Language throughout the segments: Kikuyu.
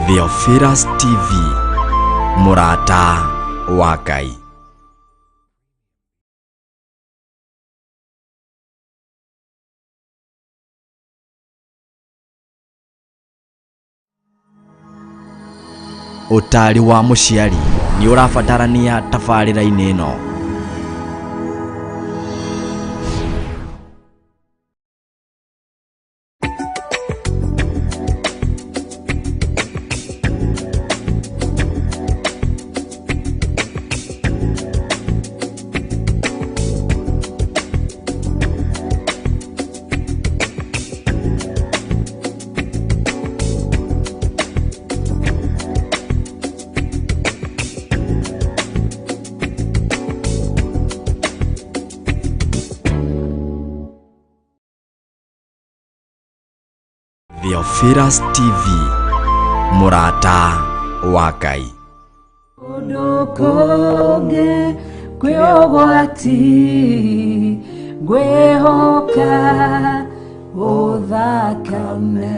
Theophilus TV, mũrata wa Ngai. Ũtaari wa mũciari nĩ ũrabatarania tabarĩra-inĩ ĩno. Theophilus TV, mũrata wa Ngai. Kũndũ kũngĩ kwĩ ũgwati ngwĩhoka ũthakame.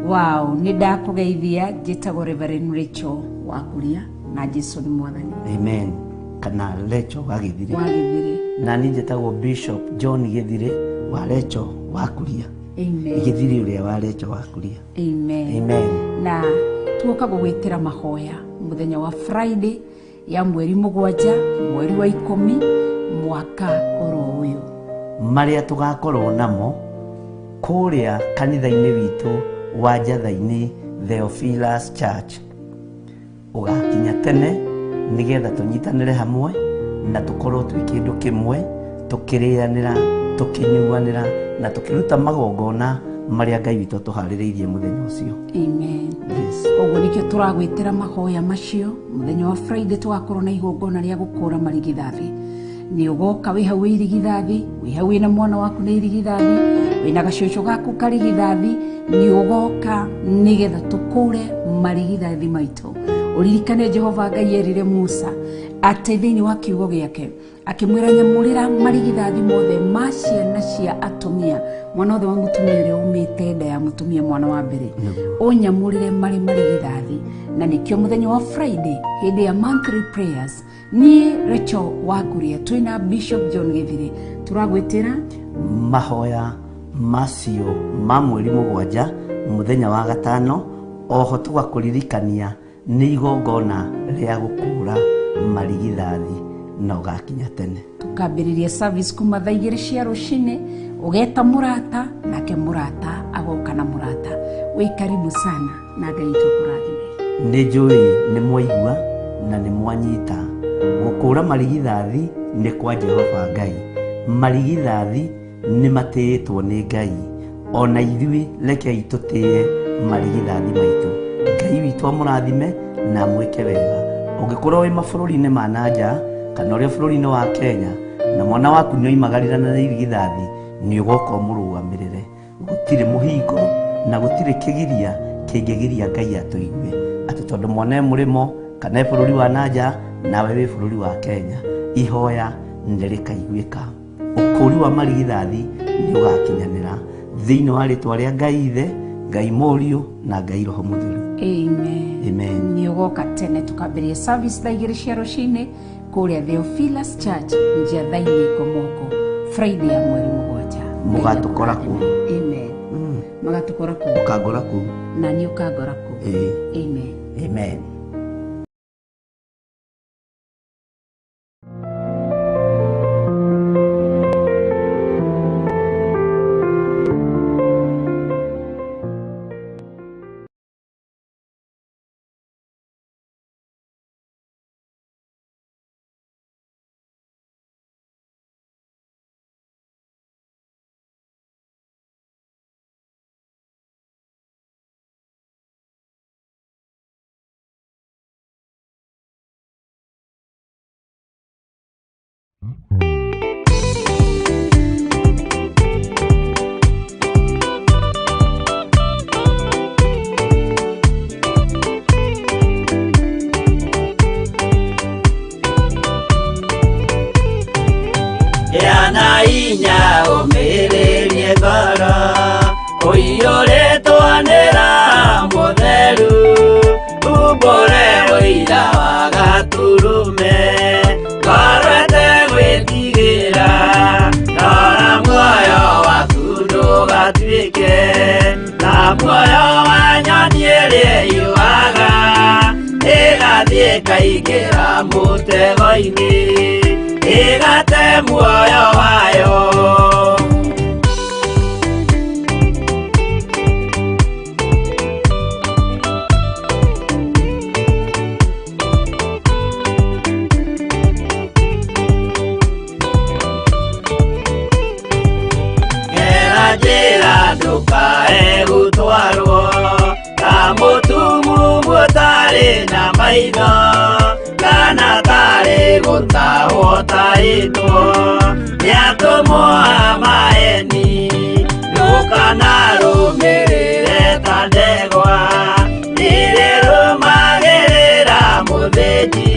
Wow, nĩ ndakũgeithia. Njĩtagwo Reverend Rachel wa Kuria na Jesu nĩ mwathani. Amen. Kana Lecho wa Gĩthirĩ. Wa Gĩthirĩ. Na niĩ njĩtagwo Bishop John Gĩthirĩ wa Lecho wa Kuria. Amen. Gĩthirĩ ũrĩa wa Lecho wa Kuria. Amen. Amen. Na tuoka gũgwĩtĩra mahoya mũthenya wa Friday ya mweri 7 mweri wa 10 mwaka oro ũyũ. Marĩa tũgakorwo namo kũrĩa kanitha-inĩ witũ wa Njatha-inĩ Theophilus Church. Ũgakinya tene nĩgetha tũnyitanĩre hamwe na tũkorwo twĩ kĩndũ kĩmwe, tũkĩrĩanĩra, tũkĩnyuanĩra na tũkĩruta magongona marĩa Ngai witũ atũharĩrĩirie mũthenya ũcio. Amen. Yes. Ũguo nĩkĩo tũragwĩtĩra mahoya macio mũthenya wa Friday. Tũgakorwo na igongona rĩa gũkũra marigithathi. Nĩ ũgoka wĩ hau wĩ irigithathi, wĩ hau wĩna mwana waku nĩ irigithathi, wĩna gacũcũ gaku karigithathi. Nĩ ũgoka nĩgetha tũkũre marigithathi maitũ. Ũririkane Jehova Ngai erire Musa atĩ thĩinĩ wa kiugo gĩake akĩmwĩra, nyamũrĩra marigithathi mothe ma ciana cia atumia, mwana wothe wa mũtumia ũrĩa umĩte nda ya mũtumia, mwana wa mbere, ũnyamũrĩre marĩ marigithathi. Na nĩkĩo mũthenya wa Friday hĩndĩ ya monthly prayers, niĩ Rachel wa Kuria twĩna Bishop John Gĩthirĩ tũragwĩtĩra mahoya macio ma mweri 7 mũthenya wa gatano. Oho tũgakũririkania nĩ igongona rĩa gũkũra marigithathi na ũgakinya tene. Tukambĩrĩria service kuma thaa 2 cia rũcinĩ. Ũgeta mũrata, nake mũrata agoka na mũrata. Wĩ karibu sana na Ngai witũ akũrathime. Nĩ njũĩ nĩ mwaigua na nĩ mwanyita. Gũkũra marigithathi nĩ kwa Jehova Ngai. Marigithathi nĩ matĩĩtwo nĩ Ngai. Ona ithuĩ rekei tũtĩe marigithathi maitũ. Ngai witũ amũrathime na amwĩke wega. Ũngĩkorwo wĩ mabũrũri-inĩ ma na nja kana ũrĩa bũrũri-inĩ wa Kenya na mwana waku nĩ oimagarĩra na irigithathi, nĩ ũgoka ũmũrũgamĩrĩre. Gũtirĩ mũhingo na gũtirĩ kĩgiria kĩngĩgiria Ngai atũigue atĩ tondũ mwana e mũrĩmo kana e bũrũri wa na nja nawe wĩ bũrũri wa Kenya. Ihoya nĩ rĩkaiguĩka. Ũkũri wa marigithathi nĩ ũgakinyanĩra thĩinĩ wa rĩtwa rĩa Ngai Ithe, Ngai Mũriũ na Ngai Roho Mũtheru. Amen. Amen. Nĩ ũgoka tene, tukambĩrĩria service thaa 2 cia rũcinĩ kũrĩa Theophilus Church, Njatha-inĩ, Ngomoko, Friday ya mweri 7. Mũgatũkora kũu. Amen. Magatũkora kũu. Ũkangora kũu. Na niĩ ũkangora kũu. Ĩĩ. Amen. Amen. Yana inya ũmĩrĩrie ngoro ũiyũrĩtwo nĩ Roho Mũtheru. Umbũre ũira wa gatũrũme, ngoro ĩtegwĩtigĩra, rora muoyo waku ndũgatuĩke ta muoyo wa nyoni ĩrĩa yũaga, ĩgathiĩ ĩkaingĩra mũtego-inĩ, ĩgate muoyo wayo. Gera njĩra ndũkae gũtwarwo ta mũtumumu ũtarĩ na maitho, kana tarĩ gũtahwo tahĩtwo nĩ atũmwo a maeni. Ndũkanarũmĩrĩre ta ndegwa ĩrĩrũmagĩrĩra mũthĩnji,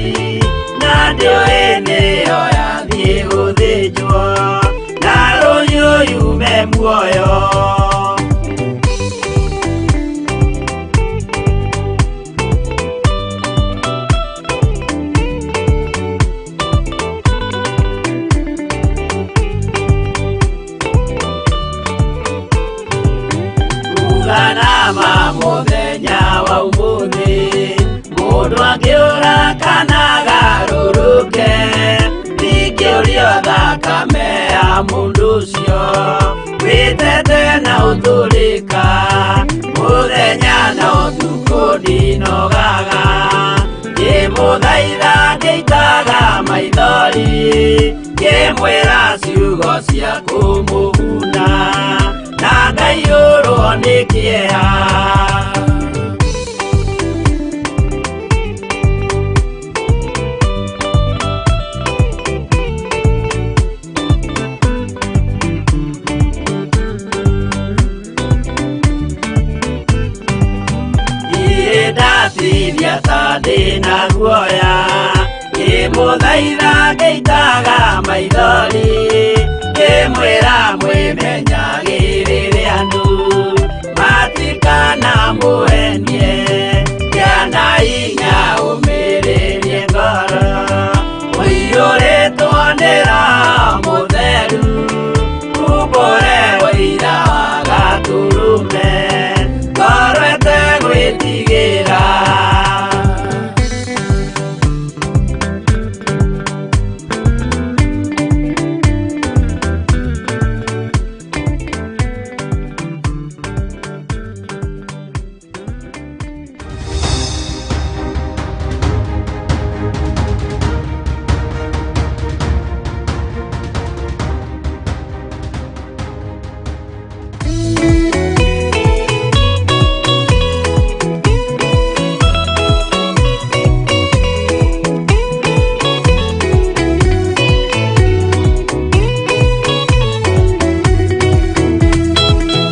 na ndĩũĩ nĩyo yathiĩ gũthĩnjwo, na rũhiũ yume muoyo. Uganama mũthenya wa ũmũthĩ, mũndũ angĩũra kana agarũrũke, ndingĩũrio thakame ya mũndũ ũcio wĩtete na ũtũrĩka, mũthenya na ũtukũ ndinogaga, ngĩmũthaitha ngĩitaga maithori, ngĩmwĩra ciugo cia kũmũguna, na ngaiyũrwo nĩ kĩeha. Niĩ ndatiria ta ndĩna guoya, ngĩmũthaitha ngĩitaga maithori, ngĩmwĩra mwĩmenyagĩrĩre andũ matikanamũhenie, kĩana hinya ũmĩrĩrie ngoro, ũiyũrĩtwo nĩ Roho Mũtheru, umbũre ũira wa gatũrũme, ngoro ĩtegwĩtigĩra.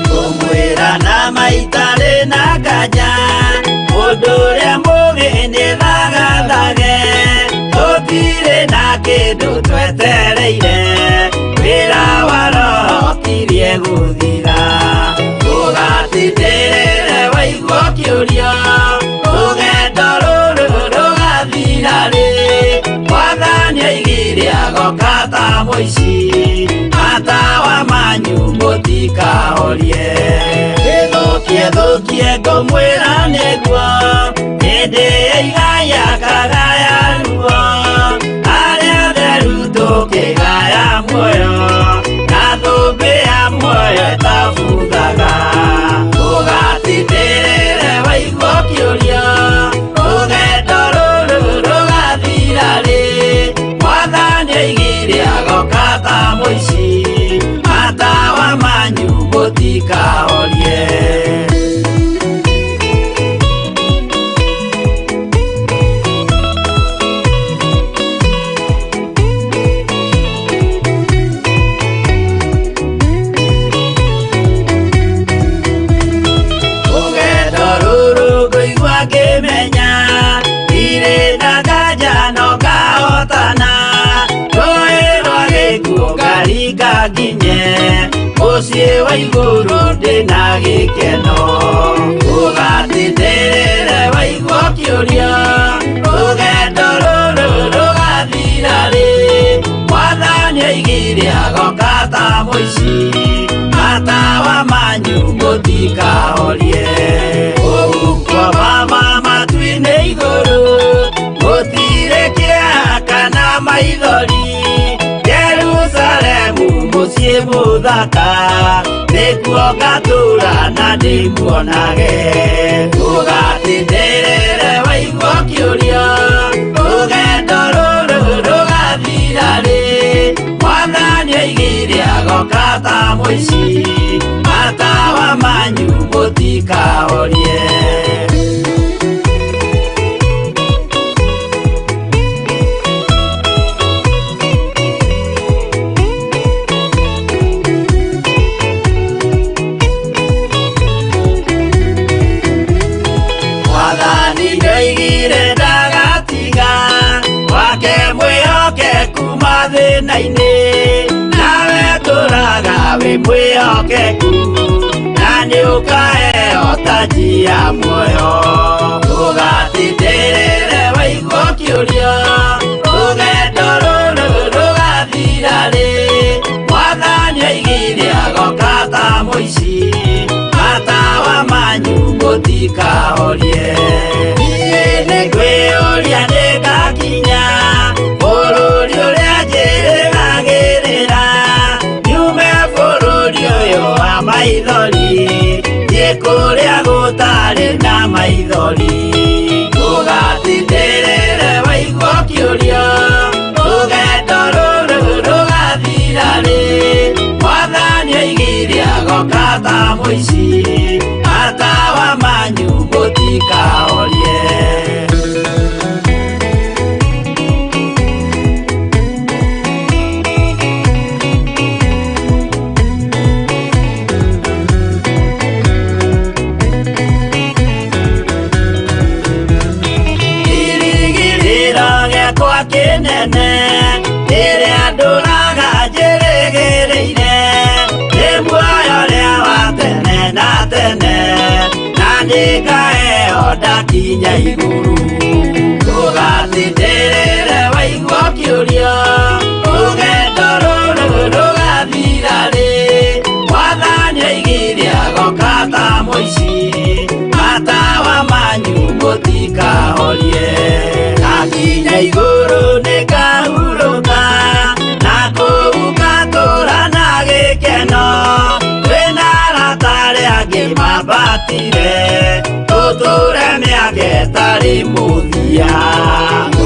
Kũmwĩra na maitarĩ na nganja, mũndũ ũrĩa mũũgĩ nĩ thagathage, tũtirĩ na kĩndũ twetereire, wĩra wa Roho ũkirie gũthira. Ndũgatindĩrĩre waigua ũkĩũrio, rũgendo rũrũ rũgathira rĩ, Mwathani oigire agoka ta mũici, matawa manyu mũtikahorie. Ĩthũkie thũkie ngũmwĩra nĩguo, hĩndĩ ya igaya kagaya ruo, arĩa atheru tũkĩgaya muoyo, na thũmbĩ ya muoyo ĩtabuthaga. Ndũgatindĩrĩre waigua ũkĩũrio, rũgendo rũrũ rũgathira rĩ, Mwathani oigire agoka ta mũici, matawa manyu mũtikahorie. Rũgendo rũrũ ngũigua ngĩmenya, ndirĩ na nganja no ngahotana, rũĩ rwa gĩkuũ ngaringa nginye, mũciĩ wa igũrũ ndĩna gĩkeno. Ndũgatindĩrĩre waigua waigua ũkĩũria rũgendo rũrũ rũgathira rĩ Mwathani oigire agoka ta mũici matawa manyu mũtikahorie kũu kwa mama matu-inĩ igũrũ gũtirĩ kĩeha kana maithori Jerusalemu mũciĩ mũthaka nĩkuo ngatũũra na ndĩmuonage ũgatindĩrĩre waigua ũkĩũria rũgendo rũrũ rũgathira rĩ Mwathani oigire agoka ta mũici matawa manyu mũtikahorie. Mwathani nĩoigire ndagatiga wake mwĩhokeku mathĩna-inĩ nawe tũraga wĩ mwĩhokeku na nĩũkaheo taji ya muoyo ũgatindĩrĩre waigua ũkĩũria rũgendo rũrũ rũgathira rĩ Mwathani oigire agoka ta mũici matawa manyu mũtikahorie niĩ nĩngwĩyũria nĩngakinya bũrũri ũrĩa njĩrĩgagĩrĩra nyume bũrũri ũyũ wa maithori thiĩ kũrĩa gũtarĩ na maithori ũgatindĩrĩre waigua ũkĩũria rũgendo rũrũ rũgathira rĩ Mwathani oigire agoka ta mũici matawa manyu mũtikahorie. Kĩrĩgĩrĩro gĩakwa kĩnene rĩrĩa ndũraga njĩrĩgĩrĩire nĩ muoyo ũrĩa wa tene na tene na nĩngaheo ndakinya igũrũ ũgatindĩrĩre waigua ũkĩũria rũgendo rũrũ rũgathira rĩ Mwathani oigire agoka ta mũici matawa manyu mũtikahorie ndakinya igũrũ nĩngahurũka na kũu ngatũũra na gĩkeno twĩna arata arĩa angĩ mambatire tũtũũre mĩaka ĩtarĩ mũthia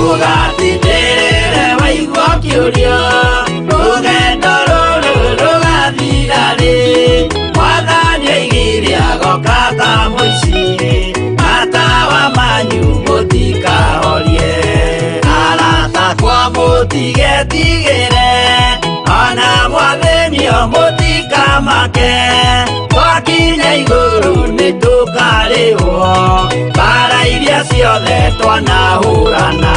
ũgatindĩrĩre waigua ũkĩũria rũgendo rũrũ rũgathira rĩ Mwathani oigire agoka ta mũici matawa manyu mũtikahorie arata kwa mũtigetigĩre ona mwathĩnio mũtikamake twakinya igũrũ nĩtũkarĩhwo mbara iria ciothe twanahũrana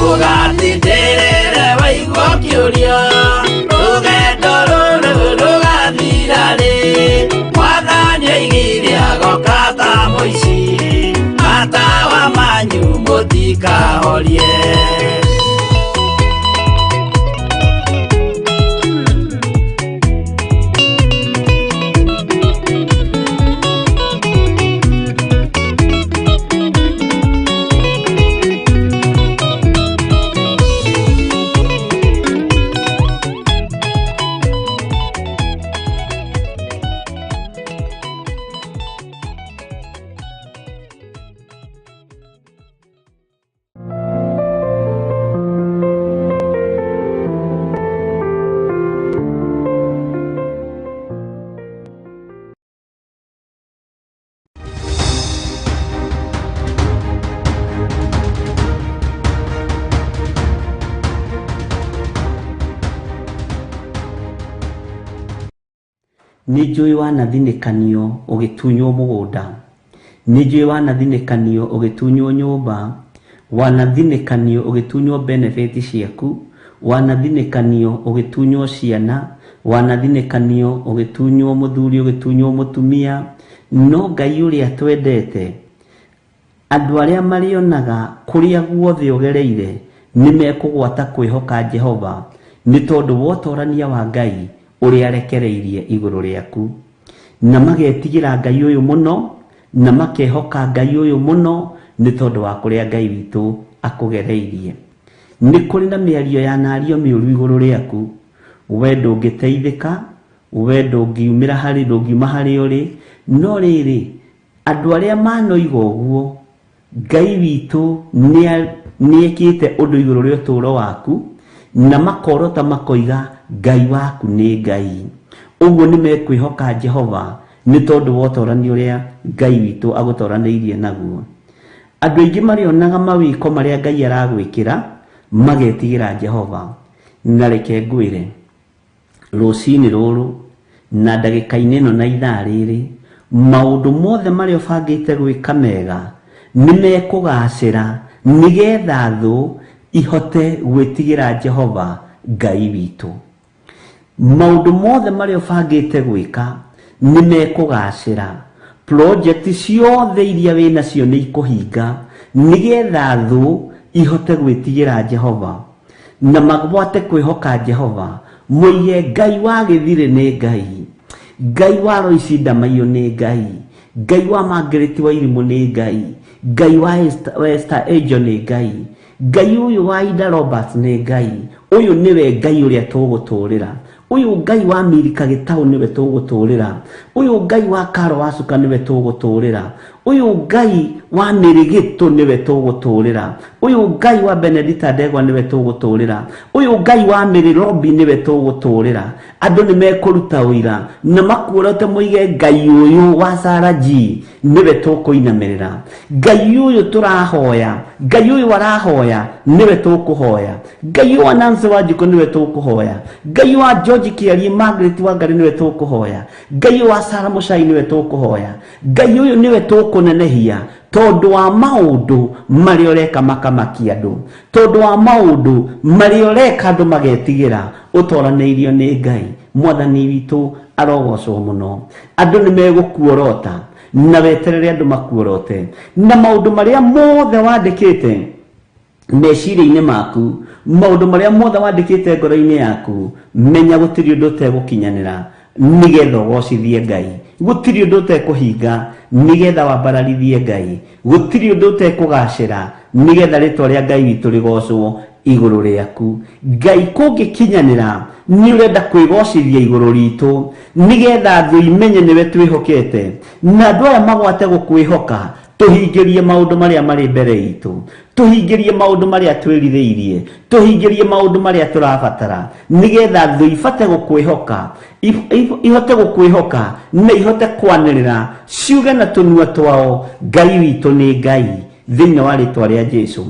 ũgatindĩrĩre waigua ũkĩũria rũgendo rũrũ rũgathira rĩ Mwathani oigire agoka ta mũici matawa manyu mũtikahorie. Nĩ njũĩ wanathinĩkanio ũgĩtunywo mũgũnda, nĩ njũĩ wanathinĩkanio ũgĩtunywo nyũmba, wanathinĩkanio ũgĩtunywo benefit ciaku, wanathinĩkanio ũgĩtunywo ciana, wanathinĩkanio ũgĩtunywo mũthuri, ũgĩtunywo mũtumia. No Ngai ũrĩa twendete Andũ arĩa marĩonaga kũrĩa guothe ũgereire nĩ mekũgwata kwĩhoka Jehova nĩ tondũ wa ũtorania wa Ngai ũrĩa arekereirie igũrũ rĩaku. Na magetigĩra Ngai ũyũ mũno, na makehoka Ngai ũyũ mũno nĩ tondũ wa kũrĩa Ngai witũ akũgereirie. Nĩ kũrĩ na mĩario yanario mĩũru igũrũ rĩaku. We ndũngĩteithĩka, we ndũngiumĩra harĩ ndũngiuma harĩa ũrĩ, no rĩrĩ, andũ arĩa manoiga ũguo, Ngai witũ nĩekĩte ũndũ igũrũ rĩa ũtũũro waku, na makorota makoiga Ngai waku nĩ Ngai. Ũguo nĩ mekwĩhoka Jehova nĩ tondũ wa ũtorani ũrĩa Ngai witũ agũtoranĩirie naguo. Andũ aingĩ marĩonaga mawĩko marĩa Ngai aragwĩkĩra, magetigĩra Jehova. Na reke ngwĩre, rũcinĩ rũrũ na ndagĩka-inĩ ĩno na ithaa rĩrĩ, maũndũ mothe marĩa ũbangĩte gwĩka mega nĩ mekũgacĩra nĩgetha thũ ihote gwĩtigĩra Jehova Ngai witũ. Maũndũ mothe marĩa ũbangĩte gwĩka nĩ mekũgacĩra. Project ciothe iria wĩ nacio nĩ ikũhinga nĩgetha thũ ihote gwĩtigĩra Jehova na magwate kwĩhoka Jehova, moige Ngai wa Gĩthirĩ nĩ Ngai, Ngai wa Loici Ndamaiyũ nĩ Ngai, Ngai wa Margaret Wairimũ nĩ Ngai, Ngai wa Esther Angel nĩ Ngai, Ngai ũyũ wa Ida Roberts nĩ Ngai, ũyũ nĩwe Ngai ũrĩa tũgũtũrĩra, ũyũ Ngai wa Milika Gĩtaũ nĩwe tũgũtũrĩra, ũyũ Ngai wa Karo Wacuka nĩwe tũgũtũrĩra, ũyũ Ngai wa Mĩrĩgĩtũ nĩwe tũgũtũrĩra, ũyũ Ngai wa Benedita Ndegwa nĩwe tũgũtũrĩra, ũyũ Ngai wa Mĩrĩ Robi nĩwe tũgũtũrĩra. Andũ nĩ mekũruta ũira na makuorote moige Ngai ũyũ wa Sarah G nĩwe tũkũinamĩrĩra, Ngai ũyũ tũrahoya, Ngai ũyũ arahoya nĩwe tũkũhoya, Ngai wa Nancy Wanjikũ nĩwe tũkũhoya, Ngai wa George Kĩarie Margaret Wangari nĩwe tũkũhoya, Ngai wa Sarah Mũcai nĩwe tũkũhoya, Ngai ũyũ nĩwe tũkũnenehia tondũ wa maũndũ marĩa ũreka makamakia andũ, tondũ wa maũndũ marĩa ũreka andũ magetigĩra, ũtoranĩirio nĩ Ngai. Mwathani witũ arogocwo mũno. Andũ nĩ megũkuorota na weterere andũ makuorote, na maũndũ marĩa mothe wandĩkĩte meciria-inĩ maku, maũndũ marĩa mothe wandĩkĩte ngoro-inĩ yaku, menya gũtirĩ ũndũ ũtegũkinyanĩra nĩgetha ũgocithie Ngai, gũtirĩ ũndũ ũtekũhinga nĩgetha wambararithie Ngai, gũtirĩ ũndũ ũtekũgacĩra nĩgetha rĩtwa rĩa Ngai witũ rĩgocwo igũrũ rĩaku. Ngai kũngĩkinyanĩra nĩ ũrenda kwĩgocithia igũrũ ritũ nĩgetha thũ imenye nĩwe twĩhokete, na andũ aya magwate gũkwĩhoka, tũhingĩrie maũndũ marĩa marĩ mbere itũ, tũhingĩrie maũndũ marĩa twĩrirĩirie, tũhingĩrie maũndũ marĩa tũrabatara, nĩgetha thũ ibate gũkwĩhoka, ihote gũkwĩhoka na ihote kwanĩrĩra ciuge na tũnua twao, Ngai witũ nĩ Ngai, thĩinĩ wa rĩtwa rĩa Jesu.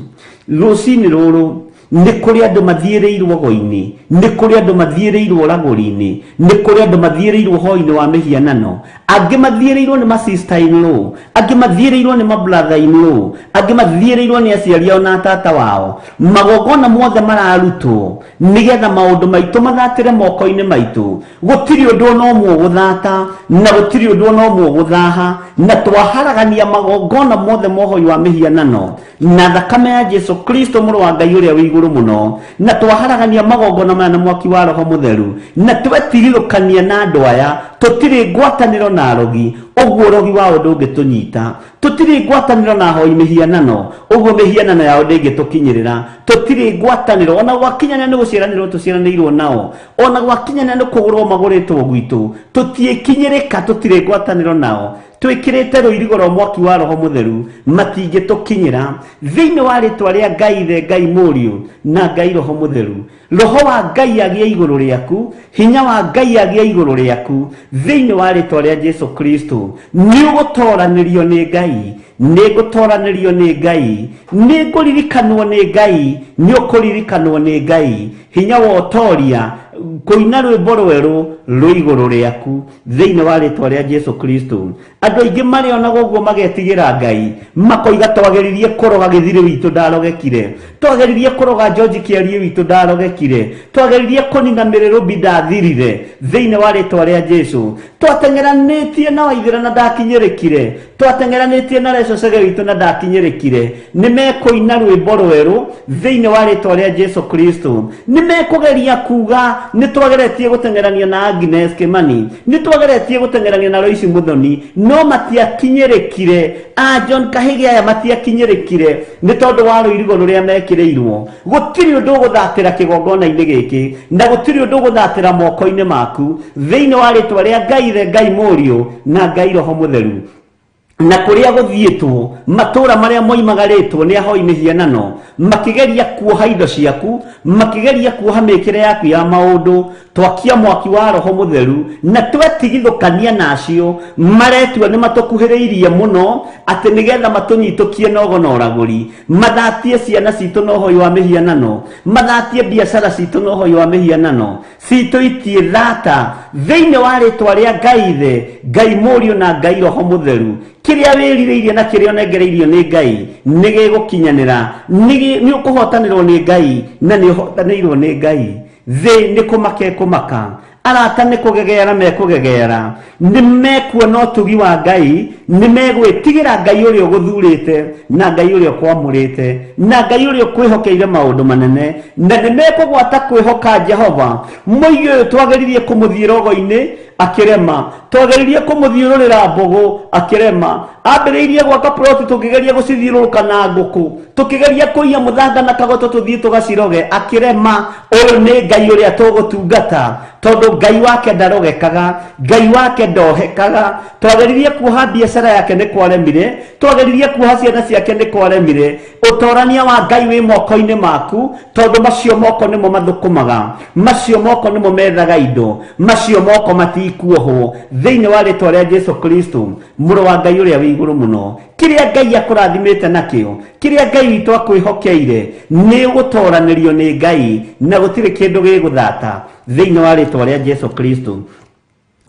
Rũcinĩ rũrũ nĩ kũrĩ andũ mathiĩrĩirwo go-inĩ, nĩ kũrĩ andũ mathiĩrĩirwo ragũri-inĩ, nĩ kũrĩ andũ mathiĩrĩirwo hoi-inĩ wa mĩhianano, angĩ mathiĩrĩirwo nĩ ma sister in law, angĩ mathiĩrĩirwo nĩ ma brother in law, angĩ mathiĩrĩirwo nĩ aciari ao na tata wao. Magongona mothe mararutwo nĩgetha maũndũ maitũ mathatĩre moko-inĩ maitũ. Gũtirĩ ũndũ ona ũmwe ũgũthata, na gũtirĩ ũndũ ona ũmwe ũgũthaha, na twaharagania magongona mothe ma ũhoi wa mĩhianano na thakame ya Jesu Kristo mũrũ wa Ngai ũrĩa wĩ igũrũ mũno, na twaharagania magongona maya na mwaki wa Roho Mũtheru, na twetirirũkania na andũ aya, tũtirĩ ngwatanĩro na arogi, ũguo ũrogi wao ndũngĩtũnyita. Tũtirĩ ngwatanĩro na ahoi mĩhianano, ũguo mĩhianano yao ndĩngĩtũkinyĩrĩra. Tũtirĩ ngwatanĩro, ona gwakinyanĩra nĩ gũciaranĩrwo tũciaranĩirwo nao, ona gwakinyanĩra nĩ kũgũrwo magũrĩtwo gwitũ, tũtiĩkinyĩrĩka, tũtirĩ ngwatanĩro nao. Twĩkĩrĩte rũirigo rwa mwaki wa Roho Mũtheru, matingĩtũkinyĩra. Thĩinĩ wa rĩtwa rĩa Ngai Ithe, Ngai Mũriũ, na Ngai Roho Mũtheru, Roho wa Ngai agĩe igũrũ rĩaku, hinya wa Ngai agĩe igũrũ rĩaku, thĩinĩ wa rĩtwa rĩa Jesu Kristo. Nĩ ũgũtoranĩrio nĩ Ngai, nĩ ngũtoranĩrio nĩ Ngai, nĩ ngũririkanwo nĩ Ngai, nĩ ũkũririkanwo nĩ Ngai. Hinya wa ũtoria, kũina rwĩmbo rwerũ rwĩ igũrũ rĩaku, thĩinĩ wa rĩtwa rĩa Jesu Kristo. Andũ aingĩ marĩonaga ũguo magetigĩra Ngai, makoiga twageririe kũroga Gĩthirĩ witũ ndarogekire, twageririe kũroga George Kĩarie witũ ndarogekire, twageririe kũnina Mĩrĩrũmbi ndathirire, thĩinĩ wa rĩtwa rĩa Jesu. Twateng'eranĩtie na Waithĩra na ndakinyĩrĩkire, twateng'eranĩtie na Reco Cege witũ na ndakinyĩrĩkire. Nĩ mekũina rwĩmbo rwerũ thĩinĩ wa rĩtwa rĩa Jesu Kristo. Nĩ mekũgeria kuga nĩ twageretie gũteng'erania na Agnes Kimani, nĩ twageretie gũteng'erania na Lois Muthoni, no matiakinyĩrĩkire. A John Kahĩgĩ aya matiakinyĩrĩkire nĩ tondũ wa rũirigo rũrĩa mekĩrĩirwo. Gũtirĩ ũndũ ũgũthatĩra kĩgongona-inĩ gĩkĩ, na gũtirĩ ũndũ ũgũthatĩra moko-inĩ maku, thĩinĩ wa rĩtwa rĩa Ngai Ithe, Ngai Mũriũ na Ngai Roho Mũtheru. Na kũrĩa gũthiĩtwo, matũũra marĩa moimagarĩtwo nĩ ahoi mĩhianano, makĩgeria kuoha indo ciaku, makĩgeria kuoha mĩkĩre yaku ya maũndũ, twakia mwaki wa Roho Mũtheru na twetigithũkania nacio, maretua nĩ matũkuhĩrĩirie mũno atĩ nĩgetha matũnyitũkie nogo na ũragũri, mathatie ciana citũ na ũhoi wa mĩhianano, mathatie biacara citũ na ũhoi wa mĩhianano. Citũ itiĩ thata thĩinĩ wa rĩtwa rĩa Ngai Ithe, Ngai Mũriũ na Ngai Roho Mũtheru. Kĩrĩa wĩrirĩirie na kĩrĩa ũnengereirio nĩ Ngai nĩ gĩgũkinyanĩra, nĩ ũkũhotanĩrwo nĩ Ngai na nĩ ũhotanĩirwo nĩ Ngai. Thĩ nĩ kũmaka ĩkũmaka, arata nĩ kũgegeara mekũgegeara, nĩ mekuona ũtugi wa Ngai, nĩ megwĩtigĩra Ngai ũrĩa ũgũthurĩte na Ngai ũrĩa ũkwamũrĩte na Ngai ũrĩa ũkwĩhokeire maũndũ manene, na nĩ mekũgwata kwĩhoka Jehova. Mũigi ũyũ twageririe kũmũthiĩ rogo-inĩ akĩrema, twageririe kũmũthiũrũrĩra mbũgũ akĩrema, ambĩrĩirie gwaka ploti tũkĩgeria gũcithiũrũrũka na ngũkũ, tũkĩgeria kũiya mũthanga na kagoto tũthiĩ tũgaciroge akĩrema. Ũyũ nĩ Ngai ũrĩa tũgũtungata, tondũ Ngai wake ndarogekaga, Ngai wake ndohekaga. Twageririe kuoha biacara yake nĩ kwaremire, twageririe kuoha ciana ciake nĩ kwaremire. Ũtorania wa Ngai wĩ moko-inĩ maku, tondũ macio moko nĩmo mathũkũmaga, macio moko nĩmo methaga indo, macio moko matikuohwo thĩinĩ wa rĩtwa rĩa Jesu Kristo, mũrũ wa Ngai ũrĩa wĩ igũrũ mũno. Kĩrĩa Ngai akũrathimĩte nakĩo, kĩrĩa Ngai witũ akwĩhokeire, nĩ ũgũtoranĩrio nĩ Ngai na gũtirĩ kĩndũ gĩgũthata thĩinĩ wa rĩtwa rĩa Jesu Kristo.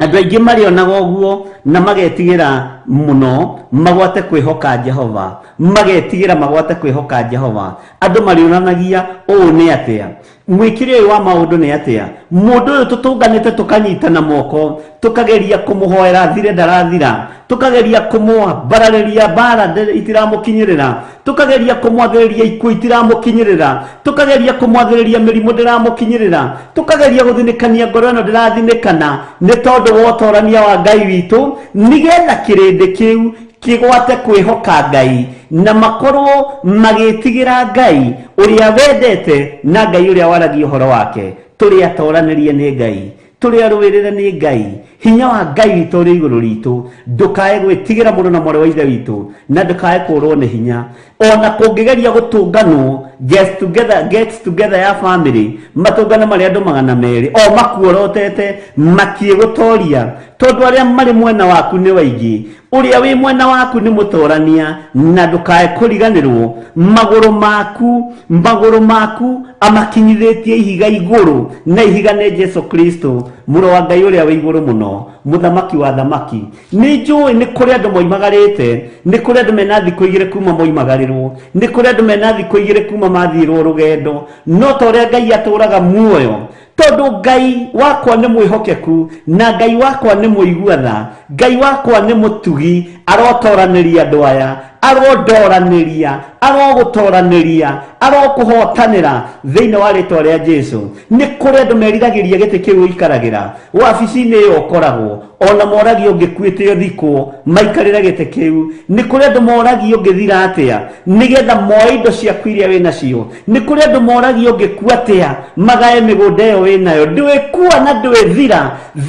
Andũ aingĩ marĩonaga ũguo na magetigĩra mũno magwate kwĩhoka Jehova, magetigĩra magwate kwĩhoka Jehova. Andũ marĩonanagia ũũ nĩ atĩa, mwĩkĩre ũyũ wa maũndũ nĩ atĩa, mũndũ ũyũ tũtũnganĩte tũkanyitana moko, tũkageria kũmũhoera thire ndarathira, tũkageria kũmwambararĩria mbara itiramũkinyĩrĩra, tũkageria kũmwathĩrĩria ikuũ itiramũkinyĩrĩra, tũkageria kũmwathĩrĩria mĩrimũ ndĩramũkinyĩrĩra, tũkageria gũthinĩkania ngoro ĩno ndĩrathinĩkana, nĩ tondũ wa ũtorania wa Ngai witũ, nĩgetha kĩrĩndĩ kĩu kĩgwate kwĩhoka Ngai na makorwo magĩtigĩra Ngai ũrĩa wendete na Ngai ũrĩa waragia ũhoro wake. Tũrĩ atoranĩrie nĩ Ngai, tũrĩ arũĩrĩre nĩ Ngai, hinya wa Ngai witũ ũrĩ igũrũ ritũ. Ndũkae gwĩtigĩra mũrũ na mwarĩ wa Ithe witũ, na ndũkae kũrwo nĩ hinya. Ona kũngĩgeria gũtũnganwo get together, get together ya family, matũngane marĩ andũ 200 o makuorotete, matiĩgũtoria, tondũ arĩa marĩ mwena waku nĩ waingĩ. Ũrĩa wĩ mwena waku nĩ mũtorania, na ndũkae kũriganĩrwo. Magũrũ maku, magũrũ maku amakinyithĩtie ihiga igũrũ, na ihiga nĩ Jesu Kristo, mũrũ wa Ngai ũrĩa wĩ igũrũ mũno, mũthamaki wa thamaki. Nĩ njũĩ nĩ kũrĩ andũ moimagarĩte, nĩ kũrĩ andũ mena thikũ igĩrĩ kuma moimagarĩrwo, nĩ kũrĩ andũ mena thikũ igĩrĩ kuma mathiĩrwo rũgendo, no ta ũrĩa Ngai atũraga muoyo, tondũ Ngai wakwa nĩ mwĩhokeku na Ngai wakwa nĩ mũigua tha, Ngai wakwa nĩ mũtugi, arotoranĩria andũ aya, arondoranĩria, arogũtoranĩria, arokũhotanĩra thĩinĩ wa rĩtwa rĩa Jesu. Nĩ kũrĩ andũ meriragĩria gĩtĩ kĩu ũikaragĩra, wabici-inĩ ĩyo ũkoragwo, ona moragio ũngĩkuĩte ũthikwo, maikarĩre gĩtĩ kĩu. Nĩ kũrĩ andũ moragio ũngĩthira atĩa, nĩgetha moe indo ciaku iria wĩ nacio. Nĩ kũrĩ andũ moragio ũngĩkua atĩa, magae mĩgũnda ĩyo wĩ nayo. Ndwĩkua na ndwĩthira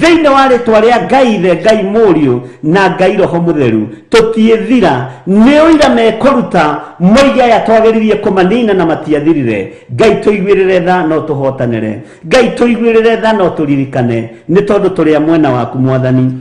thĩinĩ wa rĩtwa rĩa Ngai Ithe, Ngai Mũriũ na Ngai Roho Mũtheru. Tũtiĩthira. Nĩ ũira mekũruta moige aya twageririe kũmanina na matiathirire. Ngai tũiguĩrĩre tha no tũhotanĩre. Ngai tũiguĩrĩre tha no tũririkane, nĩ tondũ tũrĩ a mwena waku Mwathani.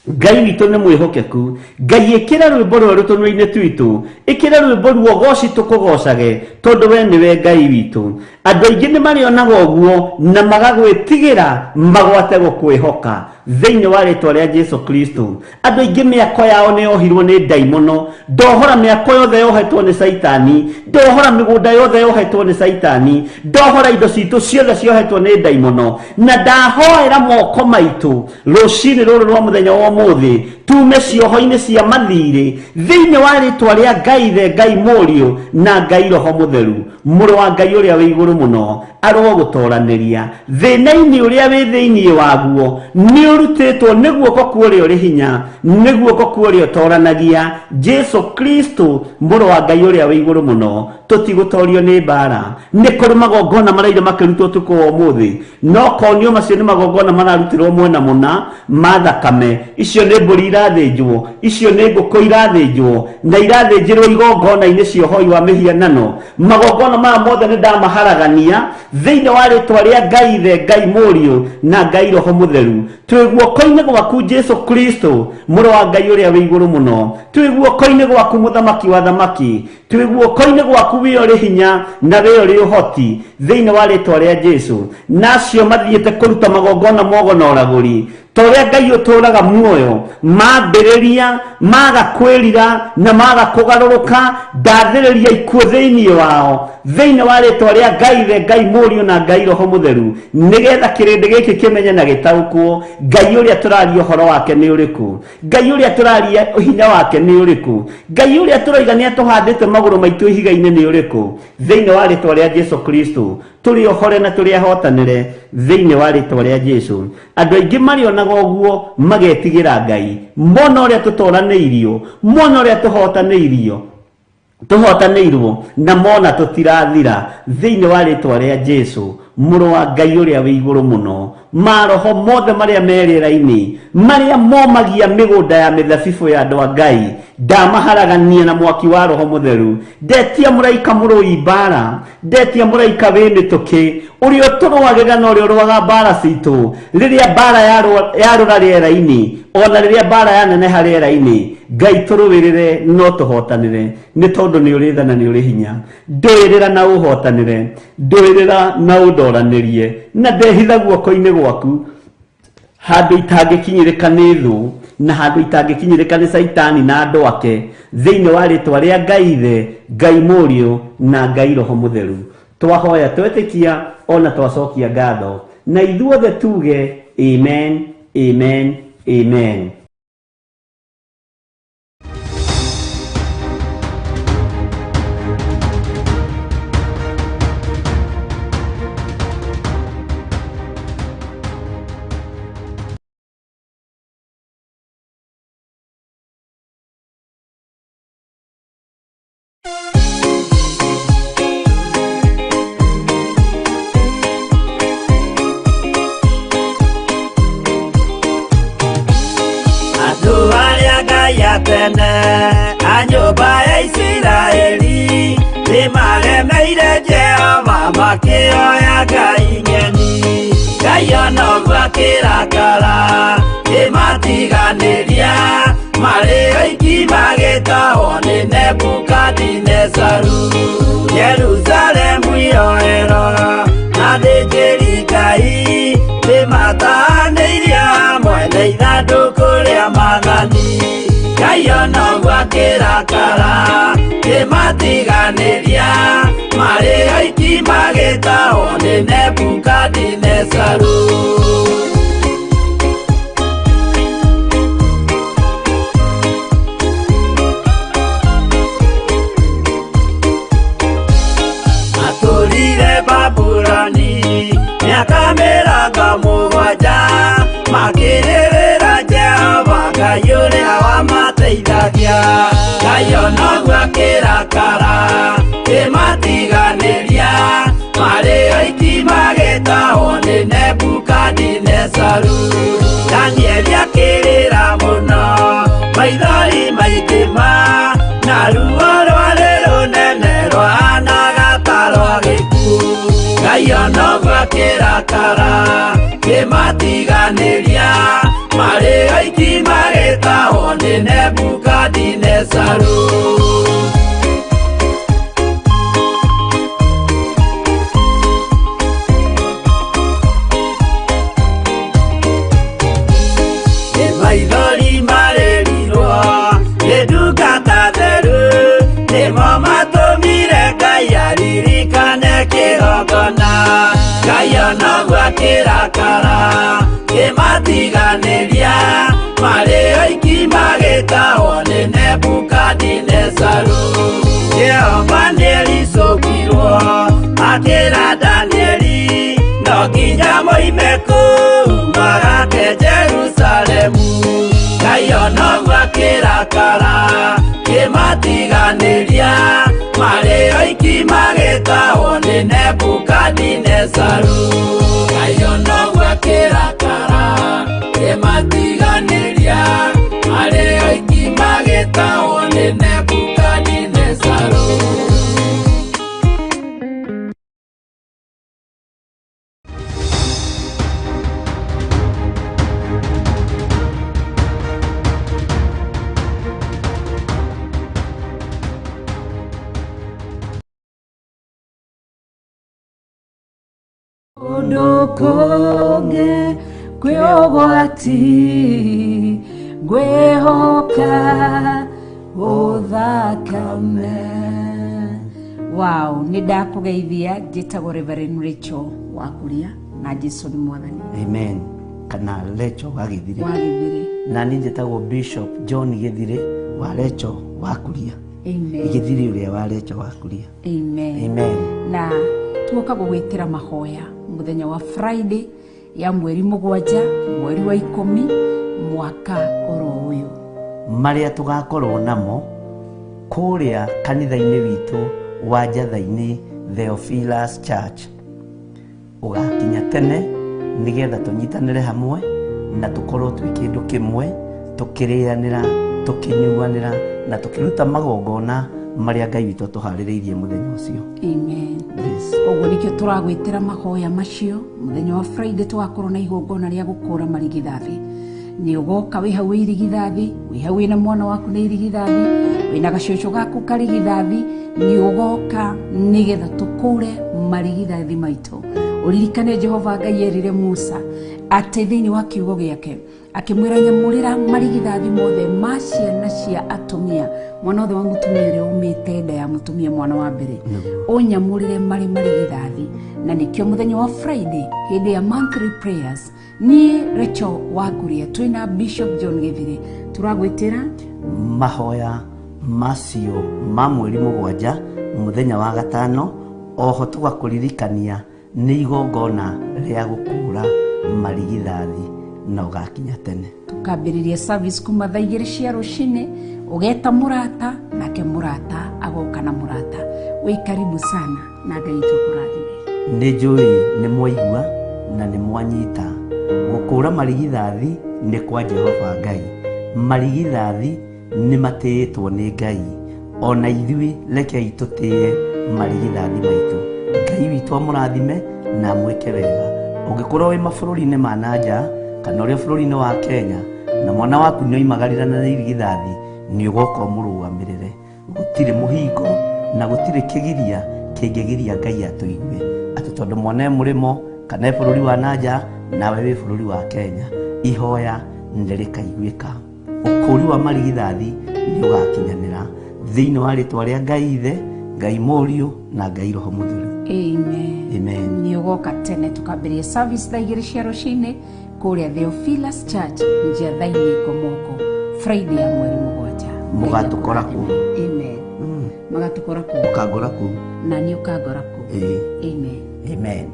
Ngai witũ nĩ mwĩhokeku. Ngai ĩkĩra rwĩmbo rwerũ tũnua-inĩ twitũ, ĩkĩra rwĩmbo ruogoci tũkũgocage, tondũ we nĩwe Ngai witũ. Andũ aingĩ nĩ marĩonaga ũguo na magagwĩtigĩra magwate gũkwĩhoka thĩinĩ wa rĩtwa rĩa Jesu Kristo. Andũ aingĩ mĩako yao nĩ yohirwo nĩ ndaimono. Ndohora mĩako yothe yohetwo nĩ Caitani, ndohora mĩgũnda yothe yohetwo nĩ Caitani, ndohora indo citũ ciothe ciohetwo nĩ ndaimono, na ndahoera moko maitũ rũcinĩ rũrũ rwa mũthenya wa ũmũthĩ tume cioho-inĩ cia mathirĩ thĩinĩ wa rĩtwa rĩa Ngai Ithe, Ngai Mũriũ na Ngai Roho Mũtheru. Mũrũ wa Ngai ũrĩa wĩ igũrũ mũno arogũtoranĩria thĩna-inĩ ũrĩa wĩ thĩinĩ waguo, nĩ ũrutĩtwo nĩ guoko kwa ũrĩa ũrĩ hinya, nĩ guoko kwa ũrĩa ũtoranagia, Jesu Kristo mũrũ wa Ngai ũrĩa wĩ igũrũ mũno. Tũtigũtorio nĩ mbara. Nĩ kũrĩ magongona maraire makĩrutwo ũtukũ wa ũmũthĩ, no konio macio nĩ magongona mararutĩrwo mwena mũna ma thakame. Icio nĩ mbũri irathĩnjwo, icio nĩ ngũkũ irathĩnjwo, na irathĩnjĩrwo igongona-inĩ cia ũhoi wa mĩhianano. Magongona maya mothe nĩ ndamaharagania thĩinĩ wa rĩtwa rĩa Ngai Ithe, Ngai Mũriũ na Ngai Roho Mũtheru. Twĩ guoko-inĩ gwaku Jesu Kristo mũrũ wa Ngai ũrĩa wĩ igũrũ mũno, twĩ guoko-inĩ gwaku mũthamaki wa thamaki, twĩ guoko-inĩ gwaku wĩ ũrĩ hinya na wĩ ũrĩ ũhoti thĩinĩ wa rĩtwa rĩa Jesu. Na acio mathiĩte kũruta magongona mogo na ũragũri, ta ũrĩa Ngai ũtũũraga muoyo, mambĩrĩria maga kwĩrira na maga kũgarũrũka, ndathĩrĩria ikuũ thĩinĩ wao thĩinĩ wa rĩtwa rĩa Ngai Ithe, Ngai Mũriũ na Ngai Roho Mũtheru, nĩgetha kĩrĩndĩ gĩkĩ kĩmenye na gĩtaũkwo Ngai ũrĩa tũraria ũhoro wake nĩ ũrĩkũ, Ngai ũrĩa tũraria hinya wake nĩ ũrĩkũ, Ngai ũrĩa tũroiga nĩ atũhandĩte magũrũ maitũ ihiga-inĩ nĩ ũrĩkũ. Thĩinĩ wa rĩtwa rĩa Jesu Kristo tũrĩ ohore na tũrĩ ahotanĩre thĩinĩ wa rĩtwa rĩa Jesu. Andũ aingĩ marĩonaga ũguo magetigĩra Ngai, mona ũrĩa tũtoranĩirio, mona ũrĩa tũhotanĩirio, tũhotanĩirwo, na mona tũtirathira thĩinĩ wa rĩtwa rĩa Jesu mũrũ wa Ngai ũrĩa wĩ igũrũ mũno. Maroho mothe marĩa me rĩera-inĩ marĩa momagia mĩgũnda ya mĩthabibũ ya andũ a Ngai, ndamaharagania na mwaki wa Roho Mũtheru. Ndetia mũraika mũrũi mbara, ndetia mũraika wĩ mĩtũkĩ ũrĩa ũtũrũagĩrĩra na ũrĩa ũrũaga mbara citũ rĩrĩa mbara yarũra rĩera-inĩ, ona rĩrĩa mbara yaneneha rĩera-inĩ. Ngai tũrũĩrĩre no tũhotanĩre, nĩ tondũ nĩ ũrĩ tha na nĩ ũrĩ hinya. Ndũĩrĩra na ũhotanĩre, ndũĩrĩra na ũndoranĩrie, na ndehitha guoko-inĩ gwaku handũ itangĩkinyĩrĩka nĩ thũ na handũ itangĩkinyĩrĩka nĩ Caitani na andũ ake, thĩinĩ wa rĩtwa rĩa Ngai Ithe, Ngai Mũriũ na Ngai Roho Mũtheru. Twahoya twetĩkia ona twacokia ngatho, na ithuothe tuge amen, amen, amen. Andũ arĩa Ngai a tene a nyũmba ya Isiraeli nĩmaremeire Jehova makĩoya ngai ng'eni. Ngai ona ũguo akĩrakara kĩmatiganĩria marĩ oiki magĩtahwo nĩ Nebukadinezaru. Jerusalemu yoerwo na athĩnjĩri Ngai nĩmatahanĩirie hamwe na ithandũkũ rĩa maathani. Ngai ona ũguo akĩrakara kĩmatiganĩria marĩ oiki magĩtahwo nĩ Nebukadinezaru. Matũrire Babuloni mĩaka mĩrongo mũgwanja makĩrĩrĩra Jehova Ngai ũrĩa wamateithagia. Ngai ona ũguo akĩrakara kĩmatiganĩria marĩ oiki magĩtahwo nĩ Nebukadinezaru. Danieli akĩrĩra mũno maithori maingĩ ma na ruo rwarĩ rũnene rwahanaga ta rwa gĩkuũ. Ngai ona ũguo akĩrakara kĩmatiganĩria marĩ oiki magĩtahwo nĩ Nebukadinezaru. Igongona Ngai ona ũguo akĩrakara kĩmatiganĩria marĩ oiki magĩtahwo nĩ Nebukadinezaru. Jehova nĩericũkirwo akĩra Danieli no nginya moime kũu magake Jerusalemu. Ngai ona ũguo akĩrakara kĩmatiganĩria marĩ oiki magĩtahwo nĩ Nebukadinezaru. Ngai ona ũguo akĩrakara kĩmatiganĩria marĩ oiki magĩtahwo nĩ Nebukadinezaru. Kũndũ kũngĩ kwĩ ũgwati ngwĩhoka ũthakame. Wow, nĩ ndakũgeithia. Njĩtagwo Reverend Rachel wa Kuria na Jesu nĩ mwathani. Amen. Kana Recho wa Gĩthire. Wa Gĩthire. Na niĩ njĩtagwo Bishop John Gĩthire wa Recho wa Kuria. Amen. Gĩthire ũrĩa wa Recho wa Kuria. Amen. Amen. Na tuoka gũgwĩtĩra mahoya mũthenya wa Friday ya mweri 7 mweri wa 10 mwaka oro ũyũ, marĩa tũgakorwo namo kũrĩa kanitha-inĩ witũ wa Njatha-inĩ Theophilus Church. Ũgakinya tene nĩgetha tũnyitanĩre hamwe na tũkorwo twĩ kĩndũ kĩmwe, tũkĩrĩanĩra, tũkĩnyuanĩra na tũkĩruta magongona marĩa Ngai witũ atũharĩrĩirie mũthenya ũcio. Amen. Yes. Koguo nĩkĩo tũragwĩtĩra mahoya macio mũthenya wa Friday tũgakorwo na igongona rĩa gũkũra marigithathi. Nĩ ũgoka wĩ hau wĩ irigithathi, wĩ hau wĩna mwana waku nĩ irigithathi, wĩna gacũcũ gaku karigithathi, nĩ ũgoka nĩgetha tũkũre marigithathi maitũ. Ũririkane Jehova Ngai erire Musa atĩ thĩinĩ wa kiugo gĩake akĩmwĩra nyamũrĩra marigithathi mothe ma ciana cia atumia, mwana wothe wa mũtumia ũrĩa umĩte nda ya mũtumia mwana wa mbere, ũnyamũrĩre marĩ marigithathi. Na nĩkĩo mũthenya wa Friday hĩndĩ ya monthly prayers niĩ Rachel wa Kuria twĩna Bishop John Gĩthire tũragwĩtĩra mahoya macio ma mweri 7 mũthenya wa 5. Oho tũgakũririkania nĩ igongona rĩa gũkũra marigithathi na ũgakinya tene. Tukambĩrĩria service kuma thaa 2 cia rũcinĩ, ũgeta mũrata nake mũrata agoka na mũrata. Wĩ karibu sana na Ngai witũ akũrathime. Nĩ njũĩ nĩ mwaigua na nĩ mwanyita gũkũra marigithathi nĩ kwa Jehova Ngai. Marigithathi nĩ matĩĩtwo nĩ Ngai, ona ithuĩ rekei tũtĩe marigithathi maitũ. Ngai witũ amũrathime na amwĩke wega. Ũngĩkorwo wĩ mabũrũri-inĩ ma na nja kana ũrĩ bũrũri-inĩ wa Kenya na mwana waku nĩ oimagarĩra na irigithathi, nĩ ũgoka ũmũrũgamĩrĩre. Gũtirĩ mũhingo na gũtirĩ kĩgiria kĩngĩgiria Ngai atũigue atĩ tondũ mwana e mũrĩmo kana e bũrũri wa na nja nawe wĩ bũrũri wa Kenya, ihoya nĩ rĩkaiguĩka. Ũkũri wa marigithathi nĩ ũgakinyanĩra thĩinĩ wa rĩtwa rĩa Ngai Ithe, Ngai Mũriũ na Ngai Roho Mũtheru. Amen. Amen. Nĩ ũgoka tene tukambĩrĩria service thaa 2 cia rũcinĩ kũrĩa Theophilus Church Njatha-inĩ Ngomoko, Friday ya mweri 7. Mũgatũkora kũu. Amen. Magatũkora kũu. Ũkangora kũu. Na niĩ ũkangora kũu. Amen. Amen.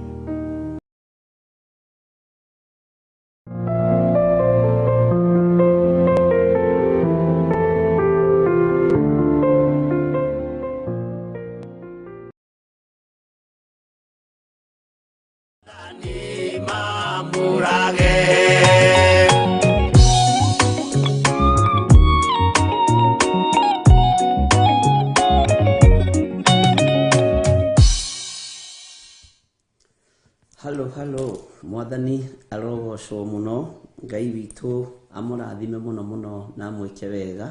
Halo halo, mwathani arogocwo mũno, Ngai witũ amũrathime mũno mũno na amwĩke wega,